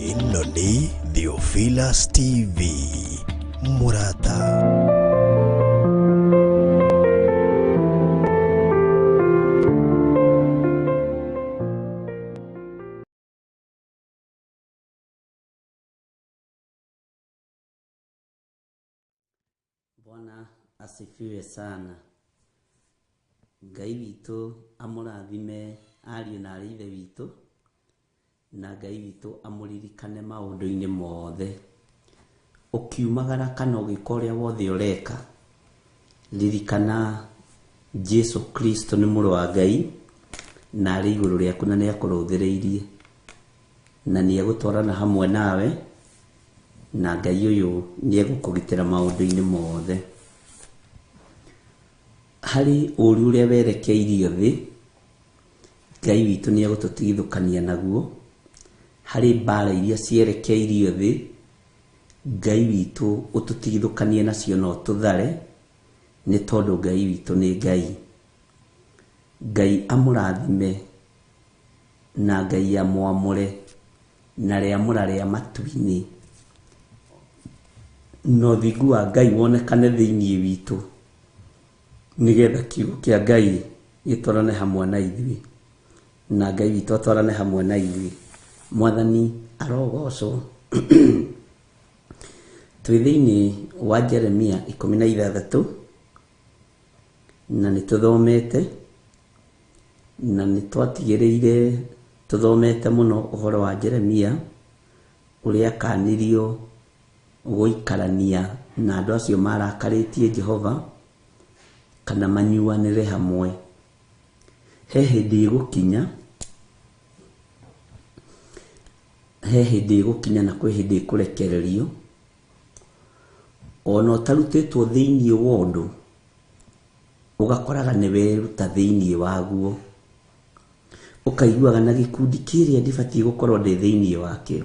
Ĩno nĩ Theophilus TV mũrata. Bwana asifiwe sana. Ngai witũ amũrathime ariũ na arĩ ithe witũ na Ngai witũ amũririkane maũndũ-inĩ mothe. Ũkiumagara kana ũgĩka ũrĩa wothe ũreka, ririkana Jesu Kristo nĩ mũrũ wa Ngai na arĩ igũrũ rĩaku na nĩ akũrũthĩrĩirie na nĩ egũtwarana hamwe nawe Na Ngai ũyũ nĩ egũkũgitĩra maũndũ-inĩ mothe. Harĩ ũru ũrĩa werekeirio thĩ, Ngai witũ nĩ egũtũtigithũkania naguo. Harĩ mbara iria cierekeirio thĩ, Ngai witũ ũtũtigithũkanie nacio na ũtũthare, nĩ tondũ Ngai witũ nĩ Ngai. Ngai amũrathime na Ngai amwamũre na rĩamũra rĩa matu-inĩ, na ũthingu wa Ngai wonekane thĩinĩ witũ, nĩgetha kiugo kĩa Ngai gĩtwarane hamwe na ithuĩ, na Ngai witũ atwarane hamwe na ithuĩ. Mwathani arogocwo. Twĩ thĩinĩ wa Jeremia 16, na nĩ tũthomete, na nĩ twatigĩrĩire tũthomete mũno ũhoro wa Jeremia, ũrĩa akanirio gũikarania na andũ acio marakarĩtie Jehova, kana manyuanĩre hamwe. He hĩndĩ ĩgũkinya, he hĩndĩ ĩgũkinya na kwĩ hĩndĩ ĩkũrekererio, ona ũtarutĩtwo thĩinĩ wa ũndũ, ũgakoraga nĩ weruta thĩinĩ waguo. Ũkaiguaga na gĩkundi kĩrĩa ndibatiĩ gũkorwo ndĩ thĩinĩ wakĩo.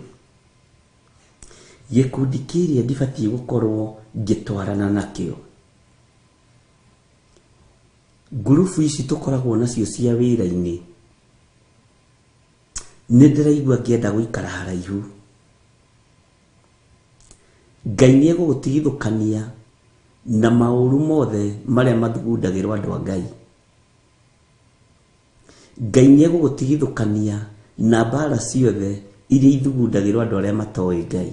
Gĩkundi kĩrĩa ndibatiĩ gũkorwo ngĩtwarana nakĩo. Ngurubu ici tũkoragwo nacio cia wĩra-inĩ, nĩ ndĩraigua ngĩenda gũikara haraihu. Ngai nĩ egũgũtigithũkania na maũru mothe marĩa mathugundagĩrwo andũ a Ngai. Ngai nĩ egũgũtigithũkania na mbara ciothe iria ithugundagĩrwo andũ arĩa matoĩ Ngai.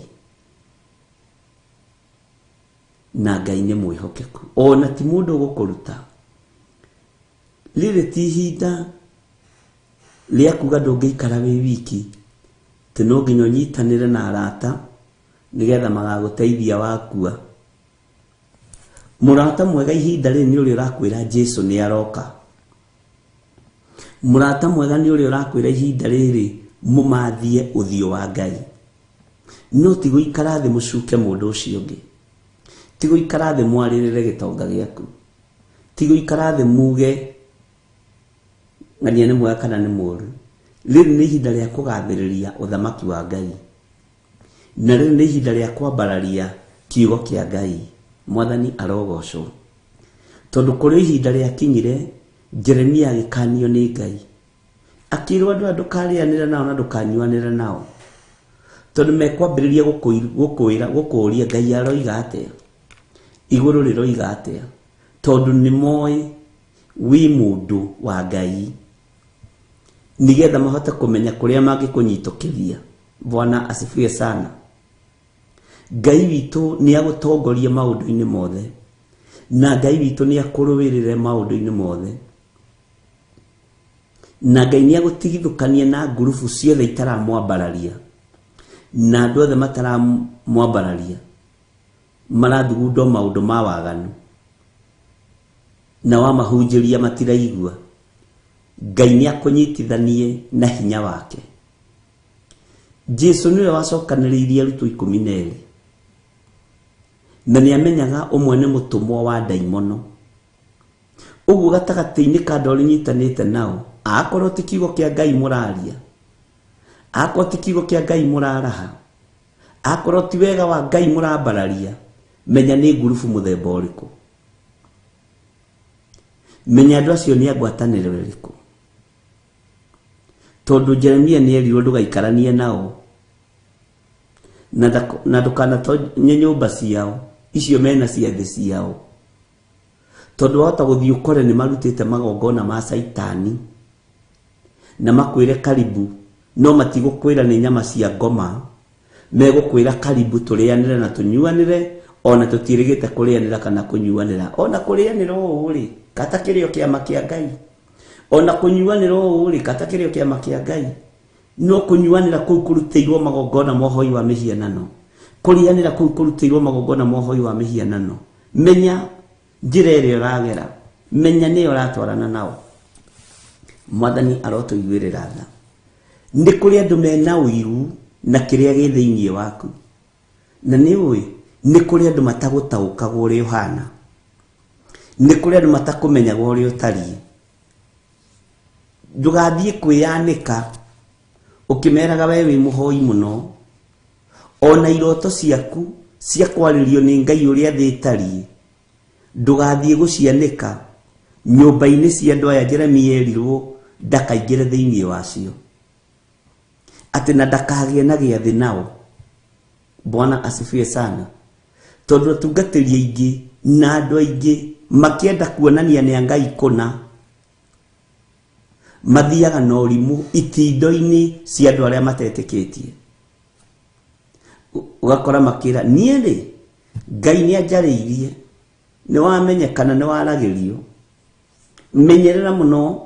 Na Ngai nĩ mwĩhokeku, ona ti mũndũ ũgũkũruta. Rĩrĩ ti ihinda rĩa kuga ndũngĩikara wĩ wiki, atĩ no nginya ũnyitanĩre na arata nĩgetha magagũteithia wakua. Mũrata mwega ihinda rĩrĩ nĩ ũrĩa ũrakwĩra Jesu nĩ aroka. Mũrata mwega nĩ ũrĩa ũrakwĩra ihinda rĩrĩ mũmathie ũthiũ wa Ngai. No ti gũikara thĩ mũcuke mũndũ ũcio ũngĩ. Ti gũikara thĩ mwarĩrĩre gĩtonga gĩaku. Ti gũikara thĩ muge ng'ania nĩ mwega kana nĩ mũru. Rĩrĩ nĩ ihinda rĩa kũgathĩrĩria ũthamaki wa Ngai. Na rĩrĩ nĩ ihinda rĩa kwambararia kiugo kĩa Ngai. Mwathani arogocwo. Tondũ kũrĩ ihinda rĩakinyire Jeremia agĩkanio nĩ Ngai. Akĩrwo andũ aya ndũkarĩanĩre nao na ndũkanyuanĩre nao. Tondũ mekwambĩrĩria gũkũĩra gũkũria Ngai aroiga atĩa. Igũrũ rĩroiga atĩa. Tondũ nĩ moĩ wĩ mũndũ wa Ngai. Nĩgetha mahote kũmenya kũrĩa mangĩkũnyitũkĩria. Bwana asifiwe sana. Ngai witũ nĩ agũtongoria maũndũ-inĩ mothe. Na Ngai witũ nĩ akũrũĩrĩre maũndũ-inĩ mothe. Na Ngai nĩ agũtigithũkania na ngurubu ciothe itaramwambararia. Na andũ othe mataramwambararia. Marathugunda maũndũ ma waganu. Na wamahunjĩria matiraigua. Ngai nĩ akũnyitithanie na hinya wake. Jesu nĩwe wacokanĩrĩirie arutwo 12. Na nĩ amenyaga ũmwe nĩ mũtũmwo wa ndaimono. Ũguo gatagatĩ-inĩ ka andũ arĩa ũnyitanĩte nao, akorwo ti kiugo kĩa Ngai mũraria, akorwo ti kiugo kĩa Ngai mũraraha, akorwo ti wega wa Ngai mũrambararia, menya nĩ ngurubu mũthemba ũrĩkũ. Menya andũ acio nĩ a ngwatanĩro ĩrĩkũ. Tondũ Jeremia nĩ erirwo ndũgaikaranie nao, na ndũkanatonye nyũmba ciao, icio mena ciathĩ ciao. Tondũ wahota gũthiĩ ũkore nĩ marutĩte magongona ma Caitani, na makwĩre karibu, no matigũkwĩra nĩ nyama cia ngoma, megũkwĩra karibu tũrĩanĩre na tũnyuanĩre, ona tũtiĩrĩgĩte kũrĩanĩra kana kũnyuanĩra. Ona kũrĩanĩra ũũ rĩ, kata kĩrĩ o kĩama kĩa Ngai. Ona kũnyuanĩra ũũ rĩ, kata kĩrĩ o kĩama kĩa Ngai. No kũnyuanĩra kũu kũrutĩirwo magongona ma ũhoi wa mĩhianano. Kũrĩanĩra kũu kũrutĩirwo magongona ma ũhoi wa mĩhianano. Menya njĩra ĩrĩa ũragera. Menya nĩyo ũratwarana nao. Mwathani arotũiguĩrĩra tha. Nĩ kũrĩ andũ mena ũiru na kĩrĩa gĩ thĩinĩ waku. Na nĩ ũĩ nĩ kũrĩ andũ matagũtaũkagwo ũrĩa ũhana, nĩ kũrĩ andũ matakũmenyaga ũrĩa ũtariĩ. Ndũgathiĩ kwĩyanĩka ũkĩmeraga we wĩ mũhoi mũno, ona iroto ciaku cia kwarĩrio nĩ Ngai ũrĩa thĩ ĩtariĩ, ndũgathiĩ gũcianĩka nyũmba-inĩ cia andũ aya Jeremia erirwo ndakaingĩre thĩinĩ wacio, atĩ na ndakagĩe na gĩathĩ nao. Bwana asifiwe sana. Tondũ atungatĩri aingĩ na andũ aingĩ makĩenda kuonania nĩ a Ngai kũna, mathiaga na ũrimũ itindo-inĩ cia andũ arĩa matetĩkĩtie. Ũgakora makĩra, niĩ rĩ, Ngai nĩ anjarĩirie, nĩ wamenyekana, nĩ waragĩrio. Menyerera mũno,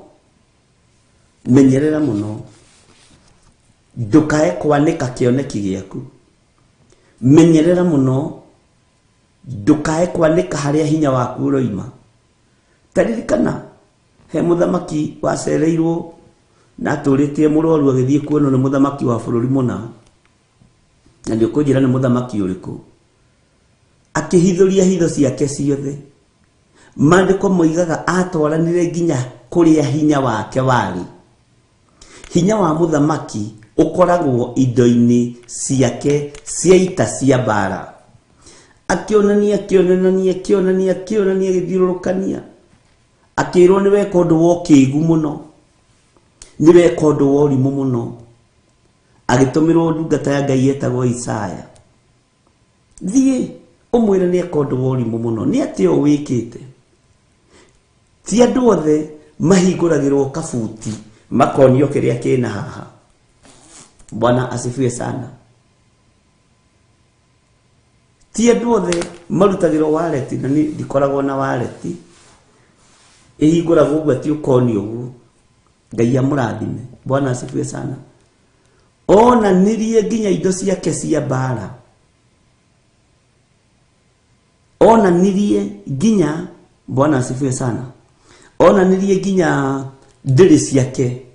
menyerera mũno, ndũkae kwanĩka kĩoneki gĩaku. Menyerera mũno, ndũkae kwanĩka harĩa hinya waku ũroima. Ta ririkana, he mũthamaki wacereirwo na atũrĩte e mũrwaru agĩthiĩ kuonwo nĩ mũthamaki wa bũrũri mũna, na nĩ ũkũnjĩra nĩ mũthamaki ũrĩkũ, akĩhithũria hitho ciake ciothe. Maandĩko moigaga atwaranire nginya kũrĩa hinya wake warĩ. Hinya wa mũthamaki ũkoragwo indo-inĩ ciake cia ita cia mbara. Akĩonania, akĩonania, akĩonania, akĩonania, agĩthiũrũrũkania, akĩrwo nĩ weka ũndũ wa ũkĩgu mũno, nĩ weka ũndũ wa ũrimũ mũno. Agĩtũmĩrwo ndungata ya Ngai yetagwo Isaya, thiĩ ũmwĩre nĩ eka ũndũ wa ũrimũ mũno, nĩ atĩa ũũ wĩkĩte? Ti andũ othe mahingũragĩrwo kabuti makonio kĩrĩa kĩna haha. Bwana asifiwe sana. Ti andũ othe marutagĩrwo wallet, na niĩ ndikoragwo na wallet, ĩhingũragwo ũguo atĩ ũkonio ũguo. Ngai amũrathime. Bwana asifiwe sana. Onanirie nginya indo ciake cia mbara, onanirie nginya, Bwana asifiwe sana, onanirie nginya ndĩrĩ ciake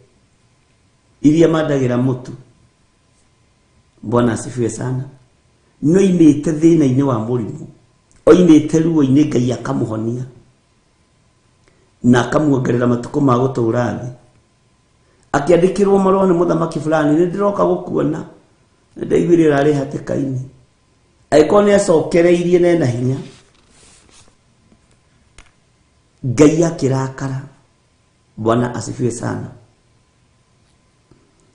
iria mandagĩra mũtu. Bwana asifiwe sana. No oimĩte thĩna-inĩ wa mũrimũ, oimĩte ruo-inĩ, Ngai akamũhonia na akamuongerera matukũ ma gũtũũra thĩ. Akĩandĩkĩrwo marũa nĩ mũthamaki fulani, nĩ ndĩroka gũkuona, nĩ ndaiguire ũrarĩ hatĩka-inĩ. Angĩkorwo nĩ acokereirie na ena hinya, Ngai akĩrakara. Bwana asifiwe sana.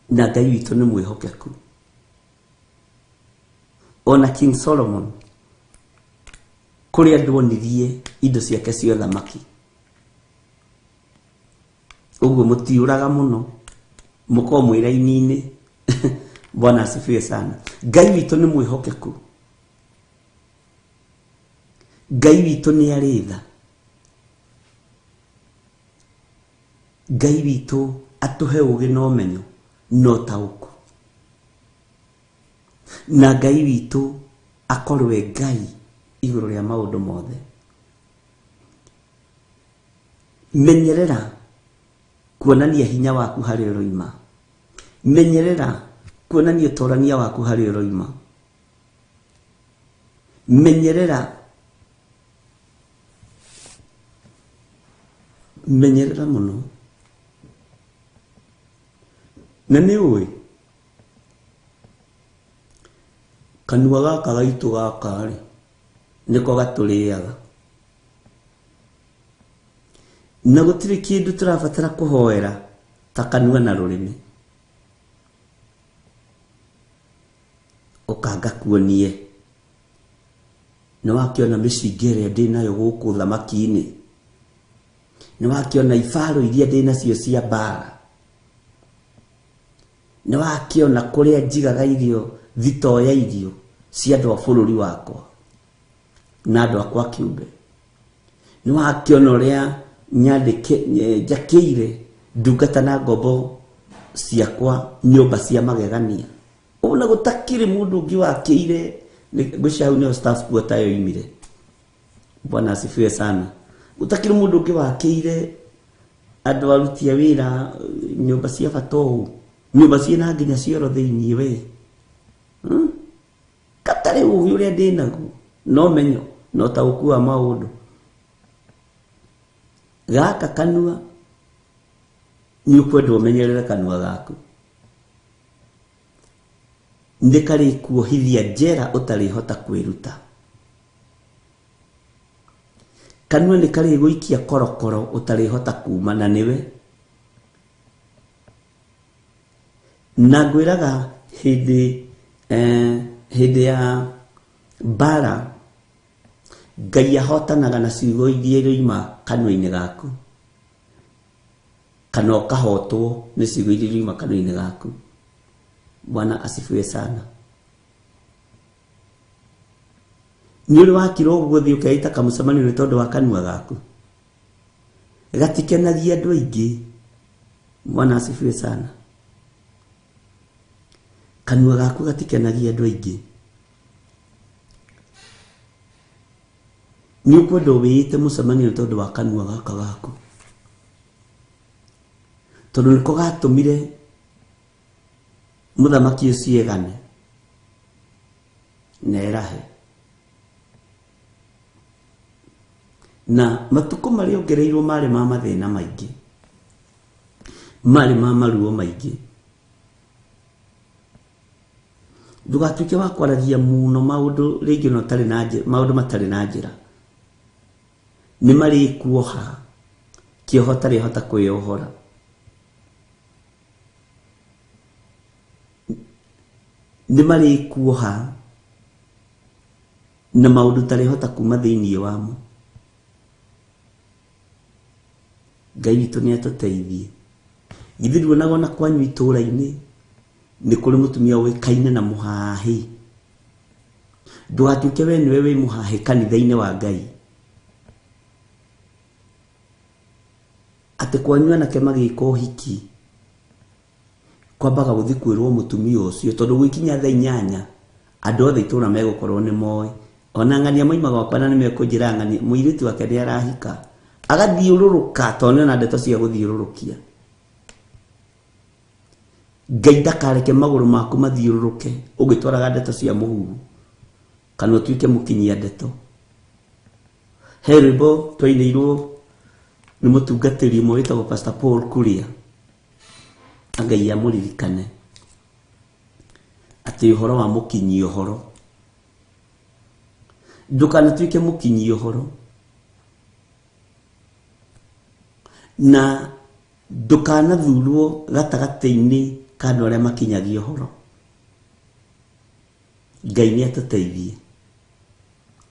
Na Ngai witũ nĩ mwĩhokeku. Ona King Solomon kũrĩ andũ onirie indo ciake cia ũthamaki. Ũguo mũtiũraga mũno, mũkorwo mwĩ raini-inĩ. Bwana asifiwe sana. Ngai witũ nĩ mwĩhokeku, Ngai witũ nĩ arĩ tha, Ngai witũ atũhe ũgĩ na ũmenyo na ũtaũku, na Ngai witũ akorwo e Ngai igũrũ rĩa maũndũ mothe. Menyerera kuonania hinya waku harĩa ũroima, menyerera kuonania ũtorania waku harĩa ũroima, menyerera, menyerera mũno. Na nĩ ũĩ kanua gaka gaitũ gaka rĩ, nĩko gatũrĩaga, na gũtirĩ kĩndũ tũrabatara kũhoera ta kanua na rũrĩmĩ. Ũkanga kuonie nĩ wakĩona mĩcinga ĩrĩa ndĩ nayo gũkũ thamaki-inĩ, nĩ wakĩona ibaro iria ndĩ nacio cia mbara, nĩ wakĩona kũrĩa njigaga irio, thitoo ya irio cia andũ a bũrũri wakwa na andũ akwa kĩũmbe, nĩ wakĩona ũrĩa nyandĩke njakĩire ndungata na ngombo ciakwa nyũmba cia magegania, ona gũtakĩrĩ mũndũ ũngĩ wakĩire. Ngwĩciria hau nĩho staff quarter yoimire. Bwana asifiwe sana. Gũtakĩrĩ mũndũ ũngĩ wakĩire andũ aruti a wĩra nyũmba cia bata ũũ, nyũmba ciĩna nginya cioro thĩiniĩ we. Gatarĩ Tarĩ ũgĩ ũrĩa ndĩnaguo no menyo no taũku wa maũndũ. Gaka kanua nĩ ũkwenda ũmenyerere kanua gaku. Nĩ karĩkuohithia njera ũtarĩhota kwĩruta. Kanua nĩ karĩgũikia korokoro ũtarĩhota kuma na nĩwe. Na ngwĩraga hĩndĩ hĩndĩ ya mbara Ngai ahotanaga na ciugo iria iroima kanua-inĩ gaku, kana ũkahotwo nĩ ciugo iria iroima kanua-inĩ gaku. Bwana asifiwe sana. Nĩ ũrĩ wakira ũguo ũthiĩ ũkeita kamũcemanio nĩ tondũ wa kanua gaku? Gatikenagia andũ aingĩ. Bwana asifiwe sana. Kanua gaku gatikenagia andũ aingĩ. Nĩ ũkwenda wĩĩte mũcemanio nĩ tondũ wa kanua gaka gaku, tondũ nĩko gatũmire mũthamaki ũcio egane na erahe. Na matukũ marĩa ongereirwo marĩ ma mathĩna maingĩ, marĩ ma maruo maingĩ. Ndũgatuĩke wa kwaragia mũno maũndũ rĩngĩ ona ũtarĩ na njĩra, maũndũ matarĩ na njĩra. Nĩ marĩkuoha kĩoho ũtarĩhota kwĩyohora. Nĩ marĩkuoha na maũndũ ũtarĩhota kuma thĩinĩ wamo. Ngai witũ nĩ atũteithie. Githĩ nduonaga ona kwanyu itũũra-inĩ nĩ kũrĩ mũtumia ũĩkaine na mũhahĩ? Ndũgatuĩke we nĩwe wĩ mũhahĩ kanitha-inĩ wa Ngai. Atĩ kwanyu anake magĩka ũhiki kwambaga gũthiĩ kwĩrwo mũtumia ũcio, tondũ gwĩkinya thaa 8 andũ othe itũũra megũkorwo nĩ moĩ. Ona ng'ania moima gwakwa na nĩ mekũnjĩra ng'ania mũirĩtu wake nĩ arahika. Agathiũrũrũka tondũ nĩona ndeto cia gũthiũrũrũkia. Ngai ndakareke magũrũ maku mathiũrũrũke ũgĩtwaraga ndeto cia mũhuhu, kana ũtuĩke mũkinyia ndeto. He rwĩmbo twainĩirwo nĩ mũtungatĩri ũmwe wĩtagwo Pastor Paul Kuria, Ngai amũririkane, atĩ ũhoro wa mũkinyia ũhoro. Ndũkanatuĩke mũkinyia ũhoro, na ndũkanathurwo gatagatĩ-inĩ ka andũ arĩa makinyagia ũhoro. Ngai nĩ atũteithie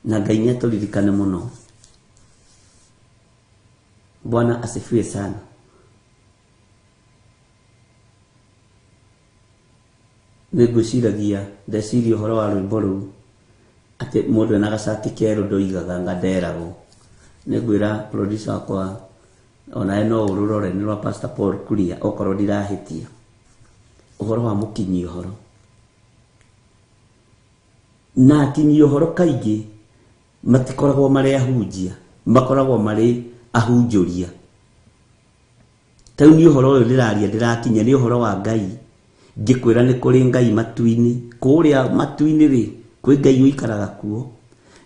na Ngai nĩ atũririkane mũno. Bwana asifiwe sana. Nĩ ngwĩciragia ndeciria ũhoro wa rwĩmbo rũu atĩ mũndũ ena gacati kerũ ndoigaga anga nderagwo. Nĩ ngwĩra producer wakwa onawe no ũrũrore, nĩ rwa Pastor Paul Kuria okorwo ndirahĩtia. Ũhoro wa mũkinyi ũhoro. Na akinyi ũhoro kaingĩ matikoragwo marĩ ahunjia, makoragwo marĩ ahunjũria. Ta rĩu niĩ ũhoro ũyũ ndĩraria ndĩrakinyia nĩ ũhoro wa Ngai. Ngĩkwĩra nĩ kũrĩ Ngai matu-inĩ, kũrĩa matu-inĩ rĩ, kwĩ Ngai ũikaraga kuo.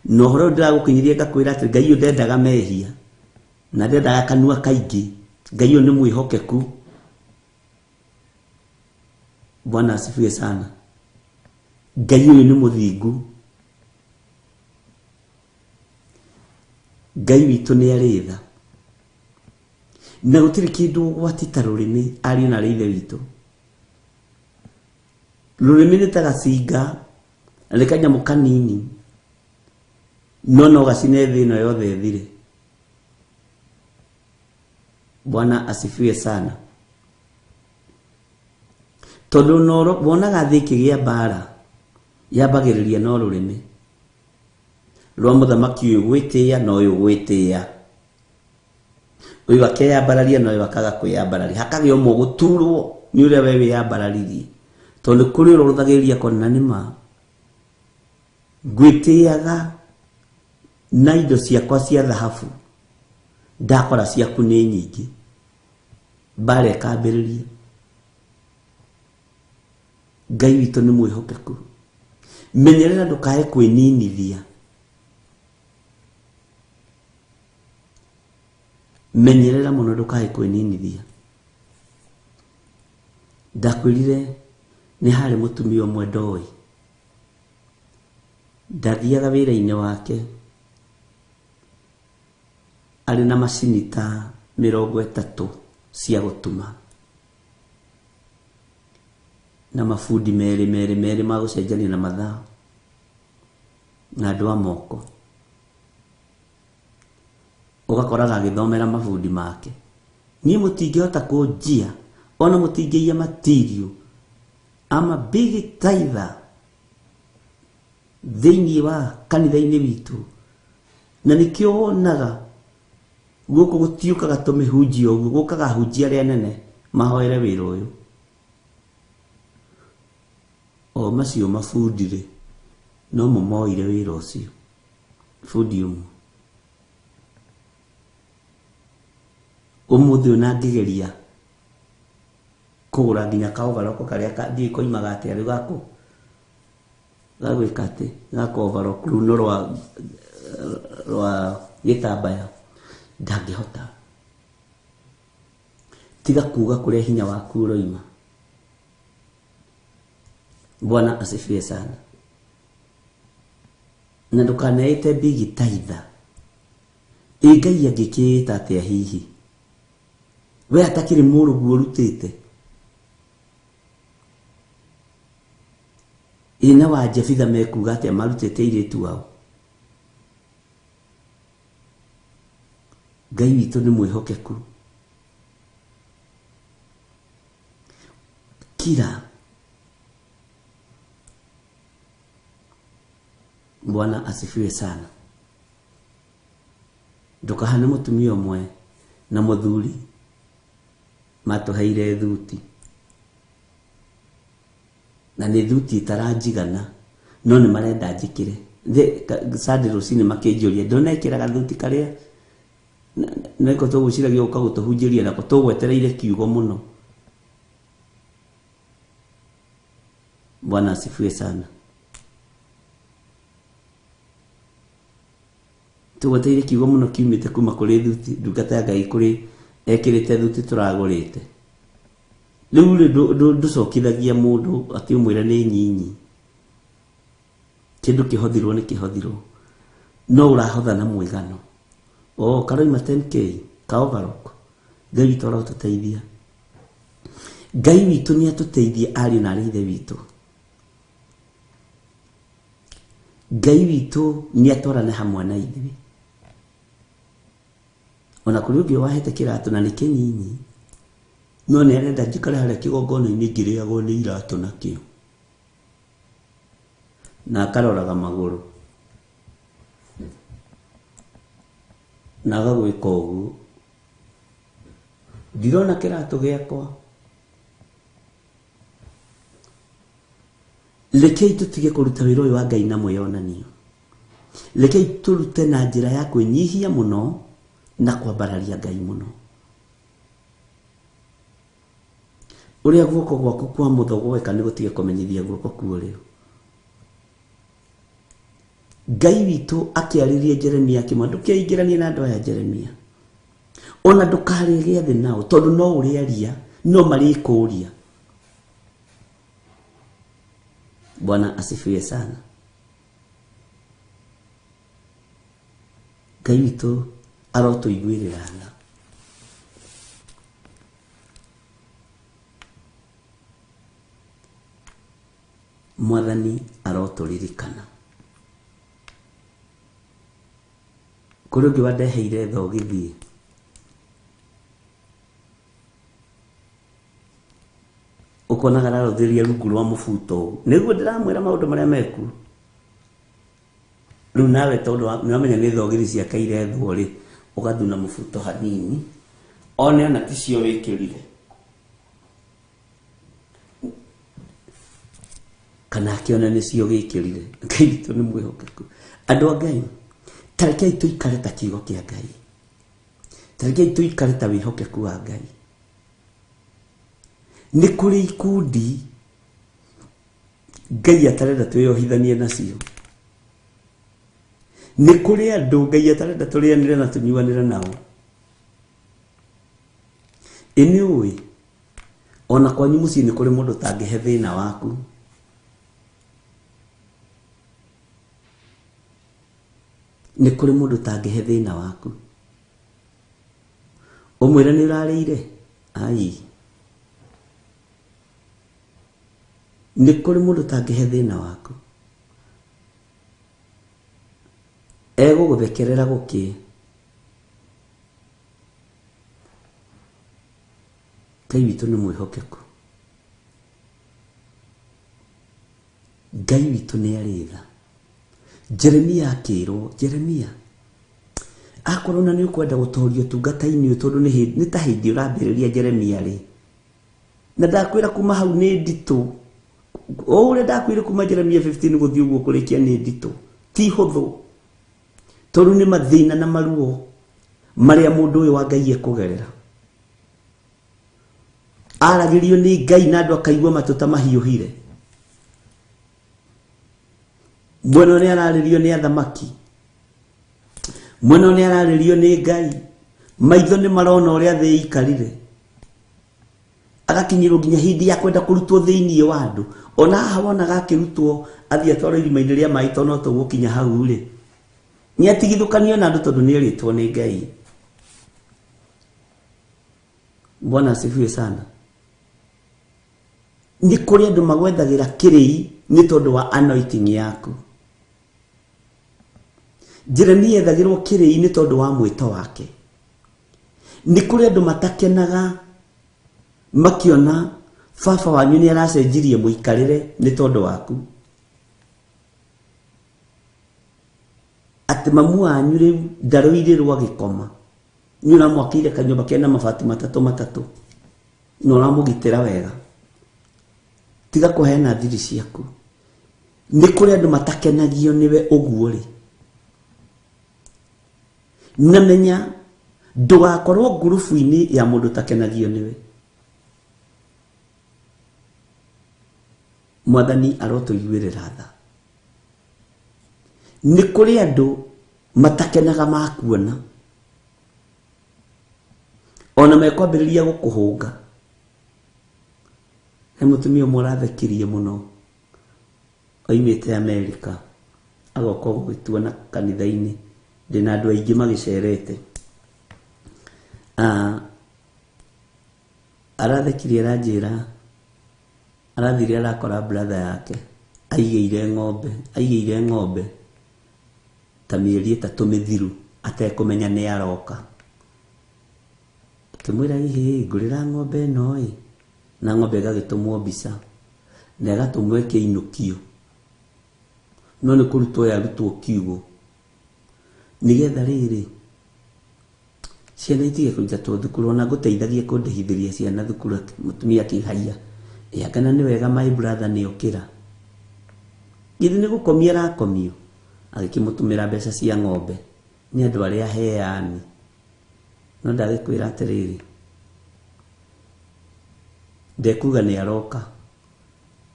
Na ũhoro ũyũ ndĩragũkinyĩria ngakwĩra atĩ Ngai ũyũ ndendaga mehia, na ndendaga kanua kaingĩ. Ngai ũyũ nĩ mwĩhokeku. Bwana asifiwe sana. Ngai ũyũ nĩ mũthingu. Ngai witũ nĩ arĩ tha. Na gũtirĩ kĩndũ ũgwati ta rũrĩmĩ, ariũ na arĩ ithe witũ. Rũrĩmĩ nĩ ta gacinga, na nĩ kanyamũ kanini, no no gacine thĩ ĩno yothe ĩthire. Bwana asifiwe sana. Tondũ wonaga thĩ ĩkĩgĩa mbara, yambagĩrĩria no rũrĩmĩ rwa mũthamaki ũyũ gwĩtĩĩa na ũyũ gwĩtĩĩa, ũyũ akeyambararia na ũyũ akaga kwĩyambararia, hakagĩa ũmwe gũturwo nĩ ũrĩa we wĩyambararirie, tondũ kũrĩ ũrĩa ũrũthagĩrĩria akona nĩ ma ngwĩtĩaga na indo ciakwa cia thahabu, ndakora ciaku nĩ nyingĩ. Mbara ĩkambĩrĩria. Ngai witũ nĩ mwĩhokeku. Menyerera ndukae kwĩninithia. Menyerera mũno ndukae kwĩninithia. Ndakwĩrire nĩ harĩ mũtumia ũmwe ndoĩ. Ndathiaga wĩra-inĩ wake arĩ na macini ta 30 cia gũtuma na mabundi merĩ merĩ merĩ ma gũcenjania na mathaa na andũ a moko. Ũgakoraga agĩthomera mabundi make. Niĩ mũtingĩhota kũnjia ona mũtingĩiya material. I'm a big tither thĩinĩ wa kanitha-inĩ witũ, na nĩkĩo wonaga gũkũ gũtiũkaga tũmĩhunjia ũguo, gũkaga ahunjia arĩa anene mahoere wĩra ũyũ. O macio mabundi rĩ, no mo moire wĩra ũcio. Bundi ũmwe ũmũthĩ ũyũ na ngĩgeria kũgũra nginya kaovaroko karĩa ndiũĩ koimaga atĩa rĩu gakũ gagwĩka atĩ gaka overlock rũu no rwa gĩtambaya ndangĩhota. Tiga kuga kũrĩa hinya waku ũroima. Bwana asifiwe sana. Na ndũkaneĩte big tither. Ĩ Ngai angĩkĩĩta atĩa hihi? We atakĩrĩ mũrũguo ũrutĩte. Ĩ na wa Jefitha mekuga atĩa marutĩte airĩtu ao? Ngai witũ nĩ mwĩhokeku. Kira. Bwana asifiwe sana. Ndũkahane mũtumia ũmwe na mũthuri matũheire thuti. Na nĩ thuti itaranjigana no nĩ marenda njĩkĩre. Sunday rũcinĩ makĩnjũria ndũnekĩra gathuti karĩa nĩko tũgwĩciragia gũka gũtũhunjĩria nako tũgwetereire kiugo mũno. Bwana asifiwe sana. Tũgwetereire kiugo mũno kiumĩte kuma kũrĩ thuti, ndungata ya Ngai kũrĩ ekĩrĩte thuti tũragũrĩte. Rĩu rĩ ndũcokithagia mũndũ atĩ ũmwĩre nĩ nyinyi. Kĩndũ kĩhothirwo nĩ kĩhothirwo. No ũrahotha na mũigano. O karoima 10k ka overlock. Ngai witũ arotũteithia. Ngai witũ nĩ atũteithie ariũ na arĩ ithe witũ. Ngai witũ nĩ atwarane hamwe na ithuĩ. Ona kũrĩ ũngĩ wahete kĩratũ na nĩ kĩnyinyi, no nĩ arenda njikare harĩa kĩgongona-inĩ ngĩrĩagwo nĩ iratũ nakĩo. Na akaroraga magũrũ. Na agagwĩka ũguo. Ndirona kĩratũ gĩakwa. Rekei tũtige kũruta wĩra ũyũ wa Ngai na mwĩyonanio. Rekei tũrute na njĩra ya kwĩnyihia mũno na kwambararia Ngai mũno. Ũrĩa guoko gwaku kwa mũtho gweka nĩ gũtige kũmenyithia guoko kwa ũrĩo. Ngai witũ akĩarĩria Jeremia akĩmwĩra ndũkeingĩranie na andũ aya Jeremia. Ona ndũkarĩe gĩathĩ nao tondũ no ũrĩaria no marĩkũria. Bwana asifiwe sana. Ngai witũ arotũiguĩrĩra tha. Mwathani arotũririkana. Kũrĩ ũngĩ wandeheire thogithi. Ũkonaga ararũthĩria rungu rwa mũbuto ũũ. Nĩguo ndĩramwĩra maũndũ marĩa mekuo. Rĩu nawe tondũ nĩwamenya nĩ thogithi ciake irethwo rĩ, ũgathuna mũbuto hanini, one ona ticio wĩkĩrire. Kana akĩone nĩcio wĩkĩrire. Ngai witũ nĩ mwĩhokeku. Andũ a Ngai, ta rekei tũikare ta kiugo kĩa Ngai. Ta rekei tũikare ta wĩhokeku wa Ngai. Nĩ kũrĩ ikundi Ngai atarenda twĩyohithanie nacio. Nĩ kũrĩ andũ Ngai atarenda tũrĩanĩre na tũnyuanĩre nao. Ĩ nĩ ũĩ ona kwanyu mũciĩ nĩ kũrĩ mũndũ ũtangĩhe thĩna waku. Nĩ kũrĩ mũndũ ũtangĩhe thĩna waku. Ũmwĩre nĩ ũrarĩire? Ai. Nĩ kũrĩ mũndũ ũtangĩhe thĩna waku. Egũgũthekerera gũkĩe. Ngai witũ nĩ mwĩhokeku. Ngai witũ nĩ arĩ tha. Jeremia akĩrwo, Jeremia, akorwo na nĩ ũkwenda gũtoria ũtungata-inĩ ũyũ tondũ nĩ ta hĩndĩ ũrambĩrĩria Jeremia rĩ, na ndakwĩra kuma hau nĩ nditũ, o ũrĩa ndakwĩra kuma Jeremia 15 gũthiĩ ũguo kũrĩkia nĩ nditũ, ti hũthũ, tondũ nĩ mathĩna na maruo marĩa mũndũ ũyũ wa Ngai ekũgerera. Aragĩrio nĩ Ngai na andũ akaigua matũ ta mahiũhire. Mwena ũrĩa ararĩrio nĩ athamaki, mwena ũrĩa ararĩrio nĩ Ngai, maitho nĩ marona ũrĩa thĩ ĩikarire. Agakinyĩrwo nginya hĩndĩ ya kwenda kũrutwo thĩinĩ wa andũ. Ona haha wonaga akĩrutwo athiĩ atwarwo irima-inĩ rĩa maĩ tondũ no tũgũkinya hau rĩ, nĩ atigithũkanio na andũ tondũ nĩ erĩtwo nĩ Ngai. Bwana asifiwe sana. Nĩ kũrĩ andũ magwethagĩra kĩrĩi nĩ tondũ wa anointing yaku. Jeremia ethagĩrwo kĩrĩi nĩ tondũ wa mwĩto wake. Nĩ kũrĩ andũ matakenaga makiona baba wanyu nĩ aracenjirie mũikarĩre nĩ tondũ waku. Atĩ mamu wanyu rĩu ndarũirĩrwo agĩkoma. Nĩ ũramwakĩire kanyũmba kena mabati matatũ matatũ na ũramũgitĩra wega. Tiga kũheana thiri ciaku. Nĩ kũrĩ andũ matakenagio nĩwe ũguo rĩ. Na menya ndũgakorwo ngurubu-inĩ ya mũndũ ũtakenagio nĩwe. Mwathani arotũiguĩrĩra tha. Nĩ kũrĩ andũ matakenaga makuona. Ona mekwambĩrĩria gũkũhũnga. He mũtumia ũmwe ũrathekirie mũno, oimĩte Amerika, agoka gũgĩtuona kanitha-inĩ, ndĩna andũ aingĩ magĩcerete. Arathekirie aranjĩra, arathire arakora brother yake, aigĩire ng'ombe, aigĩire ng'ombe ta mĩeri ĩtatũ mĩthiru atekũmenya nĩ aroka. Akĩmwĩra, ĩhĩ, ngũrĩra ng'ombe ĩno ĩ, na ng'ombe ĩgagĩtũmwo mbica, na ĩgatũmwo ĩkĩinũkio. No nĩ kũrutwo yarutwo kiugũ. Nĩgetha rĩrĩ, ciana itige kũingatwo thukuru, ona ngũteithagia kũndĩhithĩria ciana thukuru, mũtumia akĩhaiya. Ĩ anga na nĩ wega my brother nĩ okĩra. Githĩ nĩ gũkomio arakomio? Agĩkĩmũtũmĩra mbeca cia ng'ombe. Nĩ andũ arĩa aheani. No ndagĩkwĩra atĩrĩrĩ, ndekuga nĩ aroka.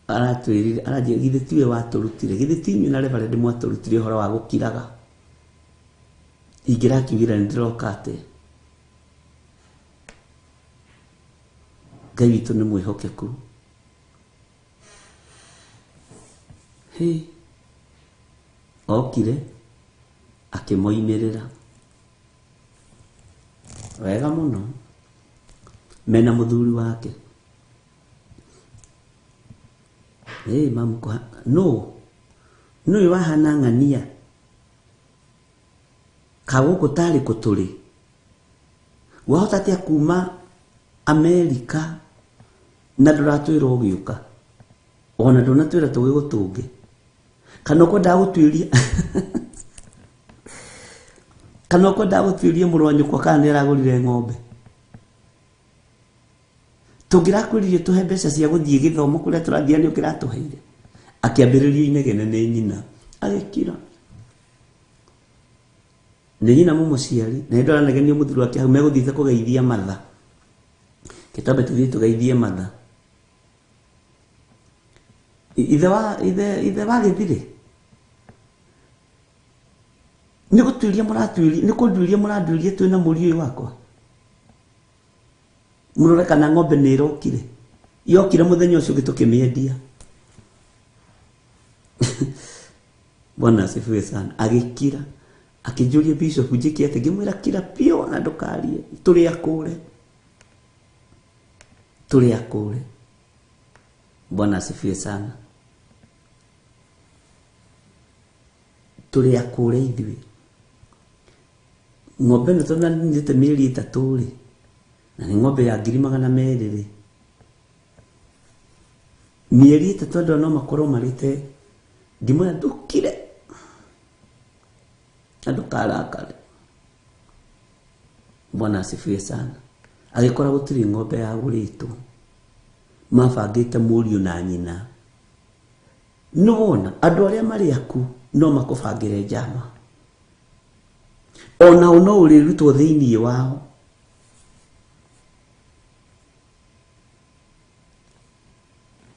Aratwĩrire, aranjĩra githĩ tiwe watũrutire, githĩ ti inyuĩ na Reverend mwatũrutire ũhoro wa gũkiraga. Ingĩrakiugire nĩ ndĩroka atĩa? Ngai witũ nĩ mwĩhokeku. Hĩ, okire akĩmoimĩrĩra wega mũno mena mũthuri wake. Ĩ mamu nũ nũ ũyũ wahana ng'ania ka gũkũ tarĩ kũ tũrĩ? Wahota atĩa kuma Amerika na ndũratwĩra ũgĩũka, ona ndũnatwĩra tũgĩgũtũnge, kana ũkwendaga gũtuĩria kana ũkwendaga gũtuĩria mũrũ wa nyũkwa kana nĩ aragũrire ng'ombe. Tũngĩrakwĩrire tũhe mbeca cia gũthiĩ gĩthomo kũrĩa tũrathiĩ nĩ ũkĩratũheire. Akĩambĩrĩrio inegene nĩ nyina, agĩkira. Nĩ nyina mũmũciari, na nĩ ndĩranegenio mũthuri wake hau megũthiĩte kũgeithia matha. Kĩtambe tũthiĩ tũgeithie matha. Ithe wa ithe ithe wa gĩthirĩ nĩ gũtuĩria mũratuĩria nĩ kũnduĩria mũranduĩria twĩ na mũriũ ũyũ wakwa mũrore kana ng'ombe nĩ ĩrokire yokire mũthenya ũcio ũngĩ tũkĩmĩendia bwana asifiwe sana agĩkira akĩnjũria bishop njĩke atĩ ngĩmwĩra kira biũ na ndũkarie tũrĩ akũre tũrĩ akũre bwana asifiwe sana tũrĩ akũre ithuĩ ng'ombe ĩno tondũ nanyitĩte mĩeri ĩtatũ rĩ na nĩ ng'ombe ya ngiri magana merĩ rĩ mĩeri ĩtatũ andũ aya no makorwo marĩte ngĩmwĩra ndũkire na ndũkarakare bwana asifiwe sana agĩkora gũtirĩ ng'ombe yagũrĩtwo mabangĩte mũriũ na nyina nĩwona andũ arĩa marĩ aku no makũbangĩre njama onao no ũrĩrutwo thĩinĩ wao